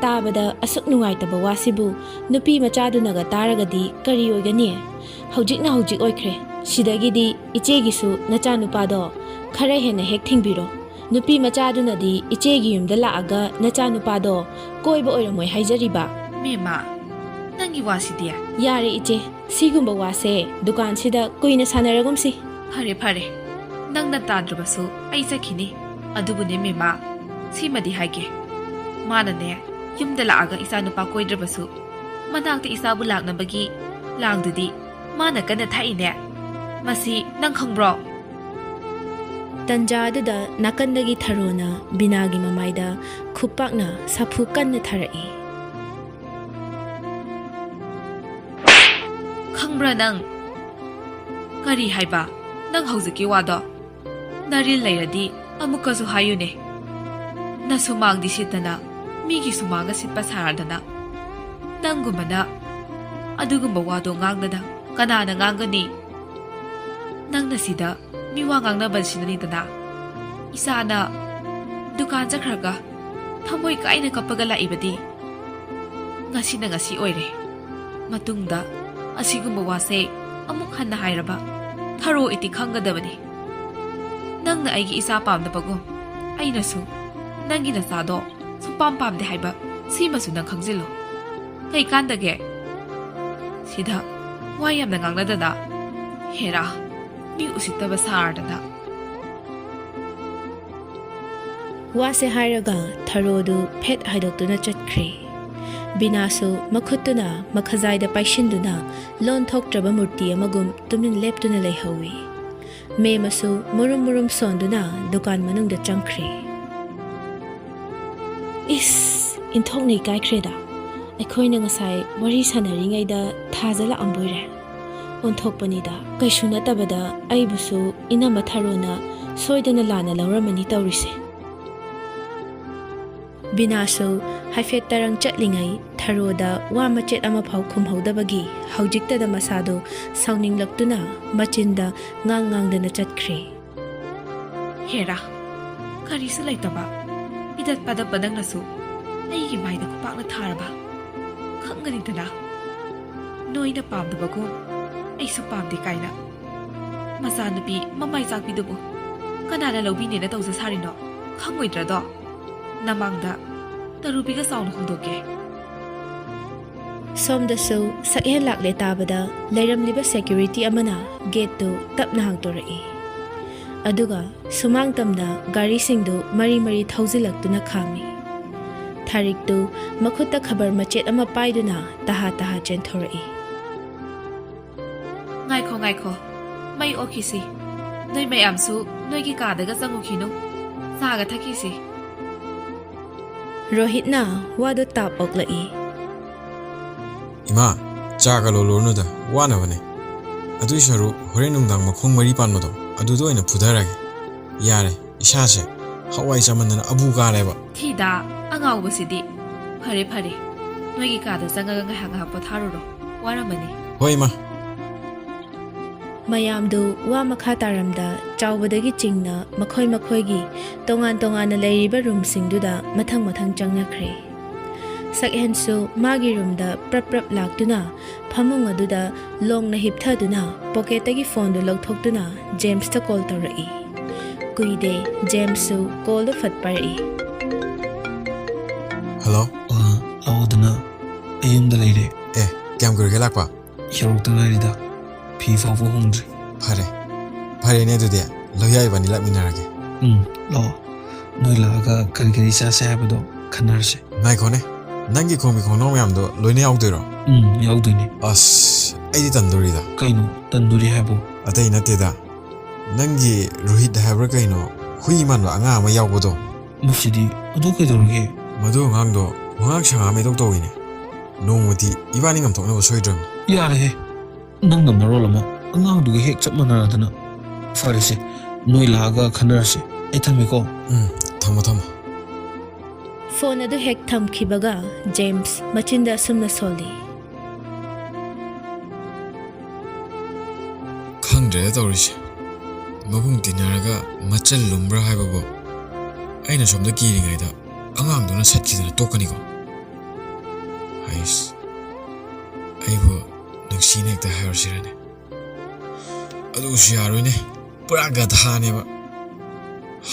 ꯇꯥꯕꯗ ꯑꯁꯨꯛ ꯅꯨꯡꯉꯥꯏꯇꯕ ꯋꯥꯁꯤꯕꯨ ꯅꯨꯄꯤ ꯃꯆꯥꯗꯨꯅꯒ ꯇꯥꯔꯒꯗꯤ ꯀꯔꯤ ꯑꯣꯏꯒꯅꯤ? ꯍꯧꯖꯤꯛꯅ ꯍꯧꯖꯤꯛ ꯑꯣꯏꯈ꯭ꯔꯦ꯫ ꯁꯤꯗꯒꯤꯗꯤ ꯏꯆꯦꯒꯤꯁꯨ ꯅꯆꯥꯅꯨꯄꯥꯗꯣ ꯈꯔ ꯍꯦꯟꯅ ꯍꯦꯛ ꯊꯤꯡꯕꯤꯔꯣ꯫ ꯅꯨꯄꯤ ꯃꯆꯥꯗꯨꯅꯗꯤ ꯏꯆꯦꯒꯤ ꯌꯨꯝꯗ ꯂꯥꯛꯑꯒ ꯅꯆꯥꯅꯨꯄꯥꯗꯣ ꯀꯣꯏꯕ ꯑꯣꯏꯔꯝꯃꯣꯏ ꯍꯥꯏꯖꯔꯤꯕ꯫ ꯃꯦꯝꯃ, ꯅꯪꯒꯤ ꯋꯥꯁꯤꯗꯤ꯫ ꯌꯥꯔꯦ ꯏꯆꯦ, ꯁꯤꯒꯨꯝꯕ ꯋꯥꯁꯦ ꯗꯨꯀꯥꯟꯁꯤꯗ ꯀꯨꯏꯅ ꯁꯥꯟꯅꯔꯒꯨꯝꯁꯤ꯫ ꯐꯔꯦ, ꯐꯔꯦ, ꯅꯪꯅ ꯇꯥꯗ꯭ꯔꯕꯁꯨ ꯑꯩ ꯆꯠꯈꯤꯅꯤ꯫ ꯑꯗꯨꯕꯨꯅꯦ ꯃꯦꯝꯃ, ꯁꯤꯃꯗꯤ ꯍꯥꯏꯒꯦ꯫ ꯃꯥꯅꯅꯦ, ꯌꯨꯝꯗ ꯂꯥꯛꯑꯒ ꯏꯆꯥꯅꯨꯄꯥ ꯀꯣꯏꯗ꯭ꯔꯕꯁꯨ ꯃꯅꯥꯛꯇ ꯏꯆꯥꯕꯨ ꯂꯥꯛꯅꯕꯒꯤ ꯂꯥꯡꯗꯨꯗꯤ ꯃꯥꯅ ꯀꯟꯅ ꯊꯥꯛꯏꯅꯦ꯫ ꯃꯁꯤ ꯅꯪ ꯈꯪꯕ꯭ꯔꯣ? ꯇꯟꯖꯥ ꯑꯗꯨꯗ ꯅꯥꯀꯟꯗꯒꯤ ꯊꯔꯣꯅ ꯕꯤꯅꯥꯒꯤ ꯃꯃꯥꯏꯗ ꯈꯨꯄꯥꯛꯅ ꯁꯥꯐꯨ ꯀꯟꯅ ꯊꯥꯔꯛꯏ꯫ ꯈꯪꯕ꯭ꯔꯥ ꯅꯪ? ꯀꯔꯤ ꯍꯥꯏꯕ? ꯅꯪ ꯍꯧꯖꯤꯛꯀꯤ ꯋꯥꯗꯣ? ꯅꯔꯤꯜ ꯂꯩꯔꯗꯤ ꯑꯃꯨꯛꯀꯁꯨ ꯍꯥꯏꯌꯨꯅꯦ꯫ ꯅꯁꯨꯃꯥꯡꯗꯤ ꯁꯤꯠꯇꯅ ꯃꯤꯒꯤ ꯁꯨꯃꯥꯡꯒ ꯁꯤꯠꯄ ꯁꯥꯔꯗꯅ꯫ ꯅꯪꯒꯨꯝꯕꯅ ꯑꯗꯨꯒꯨꯝꯕ ꯋꯥꯗꯣ ꯉꯥꯡꯗꯅ ꯀꯅꯥꯅ ꯉꯥꯡꯒꯅꯤ? ꯅꯪꯅ ꯁꯤꯗ ꯃꯤ ꯋꯥ ꯉꯥꯡꯅꯕꯁꯤꯅꯅꯤꯗꯅ꯫ ꯏꯆꯥꯅ ꯗꯨꯀꯥꯟ ꯆꯠꯈ꯭ꯔꯒ ꯊꯃꯣꯏ ꯀꯥꯏꯅ ꯀꯞꯄꯒ ꯂꯥꯛꯏꯕꯗꯤ ꯉꯁꯤꯅ ꯉꯁꯤ ꯑꯣꯏꯔꯦ꯫ ꯃꯇꯨꯡꯗ ꯑꯁꯤꯒꯨꯝꯕ ꯋꯥꯁꯦ ꯑꯃꯨꯛ ꯍꯟꯅ ꯍꯥꯏꯔꯕ ꯊꯔꯣ ꯏꯇꯤ ꯈꯪꯒꯗꯕꯅꯤ꯫ ꯅꯪꯅ ꯑꯩꯒꯤ ꯏꯆꯥ ꯄꯥꯝꯗꯕꯒꯨꯝ ꯑꯩꯅꯁꯨ ꯅꯪꯒꯤ ꯅꯆꯥꯗꯣ ꯁꯨꯡꯄꯥꯝ ꯄꯥꯝꯗꯦ ꯍꯥꯏꯕ ꯁꯤꯃꯁꯨ ꯅꯪ ꯈꯪꯖꯤꯜꯂꯨ꯫ ꯀꯩꯀꯥꯟꯗꯒꯦ? ꯁꯤꯗ ꯋꯥ ꯌꯥꯝꯅ ꯉꯥꯡꯅꯗꯅ꯫ ꯍꯦꯔꯥ, ꯃꯤ ꯎꯁꯤꯠꯇꯕ ꯁꯥꯔꯗꯅ꯫ ꯋꯥꯁꯦ ꯍꯥꯏꯔꯒ ꯊꯔꯣꯗꯨ ꯐꯦꯠ ꯍꯥꯏꯗꯣꯛꯇꯨꯅ ꯆꯠꯈ꯭ꯔꯦ꯫ ꯕꯤꯅꯥꯁꯨ ꯃꯈꯨꯠꯇꯨꯅ ꯃꯈꯖꯥꯏꯗ ꯄꯥꯏꯁꯤꯟꯗꯨꯅ ꯂꯣꯟ ꯊꯣꯛꯇ꯭ꯔꯕ ꯃꯨꯔꯇꯤ ꯑꯃꯒꯨꯝ ꯇꯨꯃꯤꯟ ꯂꯦꯞꯇꯨꯅ ꯂꯩꯍꯧꯏ꯫ ꯃꯦꯃꯁꯨ ꯃꯨꯔꯨꯝ ꯃꯨꯔꯨꯝ ꯁꯣꯟꯗꯨꯅ ꯗꯨꯀꯥꯟ ꯃꯅꯨꯡꯗ ꯆꯪꯈ꯭ꯔꯦ꯫ ꯏꯁ, ꯏꯟꯊꯣꯛꯅ ꯏꯀꯥꯏꯈ꯭ꯔꯦꯗ꯫ ꯑꯩꯈꯣꯏꯅ ꯉꯁꯥꯏ ꯋꯥꯔꯤ ꯁꯥꯟꯅꯔꯤꯉꯩꯗ ꯊꯥꯖꯜꯂꯛꯑꯝꯕꯣꯏꯔꯦ꯫ ꯑꯣꯟꯊꯣꯛꯄꯅꯤꯗ, ꯀꯩꯁꯨ ꯅꯠꯇꯕꯗ ꯑꯩꯕꯨꯁꯨ ꯏꯅꯝꯃ ꯊꯔꯣꯅ ꯁꯣꯏꯗꯅ ꯂꯥꯟꯅ ꯂꯧꯔꯝꯃꯅꯤ ꯇꯧꯔꯤꯁꯦ꯫ ꯕꯤꯅꯥꯁꯨ ꯍꯥꯏꯐꯦꯠ ꯇꯔꯪ ꯆꯠꯂꯤꯉꯩ ꯊꯔꯣꯗ ꯋꯥ ꯃꯆꯦꯠ ꯑꯃꯐꯥꯎ ꯈꯨꯝꯍꯧꯗꯕꯒꯤ ꯍꯧꯖꯤꯛꯇꯗ ꯃꯁꯥꯗꯨ ꯁꯥꯎꯅꯤꯡꯂꯛꯇꯨꯅ ꯃꯆꯤꯟꯗ ꯉꯥꯡ ꯉꯥꯡꯗꯅ ꯆꯠꯈ꯭ꯔꯦ꯫ ꯍꯦꯔꯥ, ꯀꯔꯤꯁꯨ ꯂꯩꯇꯕ ꯏꯗꯠ ꯄꯗꯞꯄ ꯅꯪꯅꯁꯨ ꯑꯩꯒꯤ ꯃꯥꯏꯗ ꯈꯨꯄꯥꯛꯅ ꯊꯥꯔꯕ? ꯈꯪꯒꯅꯤꯗꯅ, ꯅꯣꯏꯅ ꯄꯥꯝꯗꯕꯒꯨꯝ ꯑꯩꯁꯨ ꯄꯥꯝꯗꯦ ꯀꯥꯏꯅ꯫ ꯃꯆꯥꯅꯨꯄꯤ ꯃꯃꯥꯏ ꯆꯥꯛꯄꯤꯗꯨꯕꯨ ꯀꯅꯥꯅ ꯂꯧꯕꯤꯅꯦꯅ ꯇꯧꯖ ꯁꯥꯔꯤꯅꯣ? ꯈꯪꯉꯣꯏꯗ꯭ꯔꯗꯣ? ꯅꯃꯥꯡꯗ ꯇꯔꯨꯕꯤꯒ ꯆꯥꯎꯅ ꯍꯣꯡꯗꯣꯛꯀꯦ꯫ ꯁꯣꯝꯗꯁꯨ ꯁꯛꯍꯦꯜ ꯂꯥꯛꯂꯦ ꯇꯥꯕꯗ ꯂꯩꯔꯝꯂꯤꯕ ꯁꯦꯀ꯭ꯌꯨꯔꯤꯇꯤ ꯑꯃꯅ ꯒꯦꯠꯇꯨ ꯇꯞꯅ ꯍꯥꯡꯗꯣꯔꯛꯏ꯫ ꯑꯗꯨꯒ ꯁꯨꯃꯥꯡ ꯇꯝꯅ ꯒꯥꯔꯤꯁꯤꯡꯗꯨ ꯃꯔꯤ ꯃꯔꯤ ꯊꯧꯖꯤꯜꯂꯛꯇꯨꯅ ꯈꯥꯝꯃꯤ꯫ ꯊꯥꯔꯤꯛꯇꯨ ꯃꯈꯨꯠꯇ ꯈꯕꯔ ꯃꯆꯦꯠ ꯑꯃ ꯄꯥꯏꯗꯨꯅ ꯇꯍꯥ ꯇꯍꯥ ꯆꯦꯟꯊꯣꯔꯛꯏ꯫ ꯉꯥꯏꯈꯣ, ꯉꯥꯏꯈꯣ꯫ ꯃꯩ ꯑꯣꯛꯈꯤꯁꯤ꯫ ꯅꯣꯏ ꯃꯌꯥꯝꯁꯨ ꯅꯣꯏꯒꯤ ꯀꯥꯗꯒ ꯆꯪꯉꯨꯈꯤꯅꯨ꯫ ꯆꯥꯒ ꯊꯛꯈꯤꯁꯤ꯫ ꯔꯣꯍꯤꯠꯅ ꯋꯥꯗꯨ ꯇꯥꯞ ꯑꯣꯛꯂꯛꯏ꯫ ꯏꯃꯥ, ꯆꯥꯒ ꯂꯣꯜꯂꯨꯔꯅꯨꯗ, ꯋꯥꯅꯕꯅꯦ꯫ ꯑꯗꯨꯏ ꯁꯔꯨꯛ ꯍꯣꯔꯦꯟ ꯅꯨꯡꯗꯥꯡ ꯃꯈꯣꯡ ꯃꯔꯤ ꯄꯥꯟꯕꯗꯣ ꯑꯗꯨꯗ ꯑꯣꯏꯅ ꯐꯨꯊꯔꯒꯦ꯫ ꯌꯥꯔꯦ, ꯏꯁꯥꯁꯦ ꯍꯋꯥꯏ ꯆꯥꯃꯟꯗꯅ ꯑꯕꯨ ꯀꯥꯔꯦꯕ꯫ ꯊꯤꯗ, ꯑꯉꯥꯎꯕꯁꯤꯗꯤ꯫ ꯐꯔꯦ ꯐꯔꯦ, ꯅꯣꯏꯒꯤ ꯀꯥꯗ ꯆꯪꯉꯒ ꯉꯥꯏꯍꯥꯛ ꯉꯥꯏꯍꯥꯛ ꯄꯣꯊꯥꯔꯨꯔꯣ, ꯋꯥꯔꯝꯃꯅꯤ꯫ ꯍꯣꯏ ꯏꯃꯥ꯫ ꯃꯌꯥꯝꯗꯨ ꯋꯥ ꯃꯈꯥ ꯇꯥꯔꯝꯗ ꯆꯥꯎꯕꯗꯒꯤ ꯆꯤꯡꯅ ꯃꯈꯣꯏ ꯃꯈꯣꯏꯒꯤ ꯇꯣꯉꯥꯟ ꯇꯣꯉꯥꯟꯅ ꯂꯩꯔꯤꯕ ꯔꯨꯝꯁꯤꯡꯗꯨꯗ ꯃꯊꯪ ꯃꯊꯪ ꯆꯪꯅꯈ꯭ꯔꯦ꯫ ꯁꯛꯍꯦꯟꯁꯨ ꯃꯥꯒꯤ ꯔꯨꯝꯗ ꯄ꯭ꯔꯞ ꯄ꯭ꯔꯞ ꯂꯥꯛꯇꯨꯅ ꯐꯃꯨꯡ ꯑꯗꯨꯗ ꯂꯣꯡꯅ ꯍꯤꯞꯊꯗꯨꯅ ꯄꯣꯀꯦꯠꯇꯒꯤ ꯐꯣꯟꯗꯨ ꯂꯧꯊꯣꯛꯇꯨꯅ ꯖꯦꯝꯁꯇ ꯀꯣꯜ ꯇꯧꯔꯛꯏ꯫ ꯀꯨꯏꯗꯦ, ꯖꯦꯝꯁꯁꯨ ꯀꯣꯜꯗꯨ ꯐꯠ ꯄꯥꯏꯔꯛꯏ꯫ ꯍꯜꯂꯣ꯫ ꯑ, ꯂꯥꯛꯑꯣꯗꯅ, ꯑꯩ ꯌꯨꯝꯗ ꯂꯩꯔꯦ꯫ ꯑꯦ, ꯀꯌꯥꯝ ꯀꯨꯏꯔꯒꯦ ꯂꯥꯛꯄ? ꯌꯧꯔꯛꯇ ꯉꯥꯏꯔꯤꯗ, ꯐꯤ ꯐꯥꯎꯕ ꯍꯣꯡꯗ꯭ꯔꯤ꯫ ꯐꯔꯦ, ꯐꯔꯦꯅꯦ ꯑꯗꯨꯗꯤ, ꯂꯣꯏꯌꯥ ꯏꯕꯥꯅꯤ ꯂꯥꯛꯃꯤꯟꯅꯔꯒꯦ꯫ ꯎꯝ, ꯂꯥꯛꯑꯣ꯫ ꯅꯣꯏ ꯂꯥꯛꯑꯒ ꯀꯔꯤ ꯀꯔꯤ ꯆꯥꯁꯦ ꯍꯥꯏꯕꯗꯣ ꯈꯟꯅꯔꯁꯦ꯫ ꯉꯥꯏꯈꯣꯅꯦ, ꯅꯪꯒꯤ ꯈꯣꯡꯕꯤ ꯈꯣꯡꯅꯥꯎ ꯃꯌꯥꯝꯗꯣ ꯂꯣꯏꯅ ꯌꯥꯎꯗꯣꯏꯔꯣ? ꯎꯝ, ꯌꯥꯎꯗꯣꯏꯅꯦ꯫ ꯑꯁ, ꯑꯩꯗꯤ ꯇꯟꯗꯣꯔꯤꯗ꯫ ꯀꯩꯅꯣ ꯇꯟꯗꯣꯔꯤ ꯍꯥꯏꯕꯣ? ꯑꯇꯩ ꯅꯠꯇꯦꯗ, ꯅꯪꯒꯤ ꯔꯣꯍꯤꯠ ꯍꯥꯏꯕ꯭ꯔꯥ ꯀꯩꯅꯣ, ꯍꯨꯏ ꯃꯥꯟꯕ ꯑꯉꯥꯡ ꯑꯃ ꯌꯥꯎꯕꯗꯣ꯫ ꯃꯁꯤꯗꯤ, ꯑꯗꯨ ꯀꯩꯗꯧꯔꯒꯦ? ꯃꯗꯨ ꯑꯉꯥꯡꯗꯣ ꯋꯥꯉꯥꯡ ꯁꯉꯥꯡ ꯑꯃ ꯏꯇꯧ ꯇꯧꯏꯅꯦ꯫ ꯅꯣꯡꯃꯗꯤ ꯏꯕꯥꯅꯤ ꯉꯝꯊꯣꯛꯅꯕ ꯁꯣꯏꯗ꯭ꯔꯕꯅꯤ꯫ ꯌꯥꯔꯦꯍꯦ, ꯅꯪꯅ ꯃꯔꯣꯜ ꯑꯃ ꯑꯉꯥꯡꯗꯨꯒ ꯍꯦꯛ ꯆꯞ ꯃꯥꯟꯅꯔꯗꯅ꯫ ꯐꯔꯦꯁꯦ, ꯅꯣꯏ ꯂꯥꯛꯑꯒ ꯈꯟꯅꯔꯁꯦ꯫ ꯑꯩ ꯊꯝꯃꯦꯀꯣ꯫ ꯎꯝ, ꯊꯝꯃꯣ, ꯊꯝꯃꯣ꯫ ꯐꯣꯟ ꯑꯗꯨ ꯍꯦꯛ ꯊꯝꯈꯤꯕꯒ ꯖꯦꯝꯁ ꯃꯆꯤꯟꯗ ꯑꯁꯨꯝꯅ ꯁꯣꯜꯂꯤ꯫ ꯈꯪꯗ꯭ꯔꯦꯗ ꯇꯧꯔꯤꯁꯦ꯫ ꯃꯕꯨꯡ ꯇꯤꯟꯅꯔꯒ ꯃꯆꯜ ꯂꯨꯝꯕ꯭ꯔꯥ ꯍꯥꯏꯕꯕꯨ, ꯑꯩꯅ ꯁꯣꯝꯗ ꯀꯤꯔꯤꯉꯩꯗ ꯑꯉꯥꯡꯗꯨꯅ ꯁꯠꯈꯤꯗꯅ ꯇꯣꯛꯀꯅꯤꯀꯣ꯫ ꯍꯩꯁ, ꯑꯩꯕꯨ ꯅꯨꯡꯁꯤꯅ ꯍꯦꯛꯇ ꯍꯥꯏꯔꯨꯁꯤꯔꯅꯦ? ꯑꯗꯨꯁꯨ ꯌꯥꯔꯣꯏꯅꯦ, ꯄꯨꯔꯥ ꯒꯙꯥꯅꯦꯕ꯫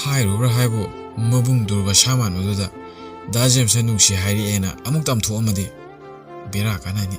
ꯍꯥꯏꯔꯨꯕ꯭ꯔꯥ ꯍꯥꯏꯕꯨ, ꯃꯕꯨꯡ ꯗꯨꯔꯕꯁꯥ ꯃꯥꯟꯕꯗꯨꯗ ꯗꯥ ꯖꯦꯝꯁꯅ ꯅꯨꯡꯁꯤ ꯍꯥꯏꯔꯛꯑꯦꯅ ꯑꯃꯨꯛ ꯇꯝꯊꯣꯛꯑꯝꯃꯗꯤ ꯕꯦꯔꯥ ꯀꯥꯟꯅꯅꯤ꯫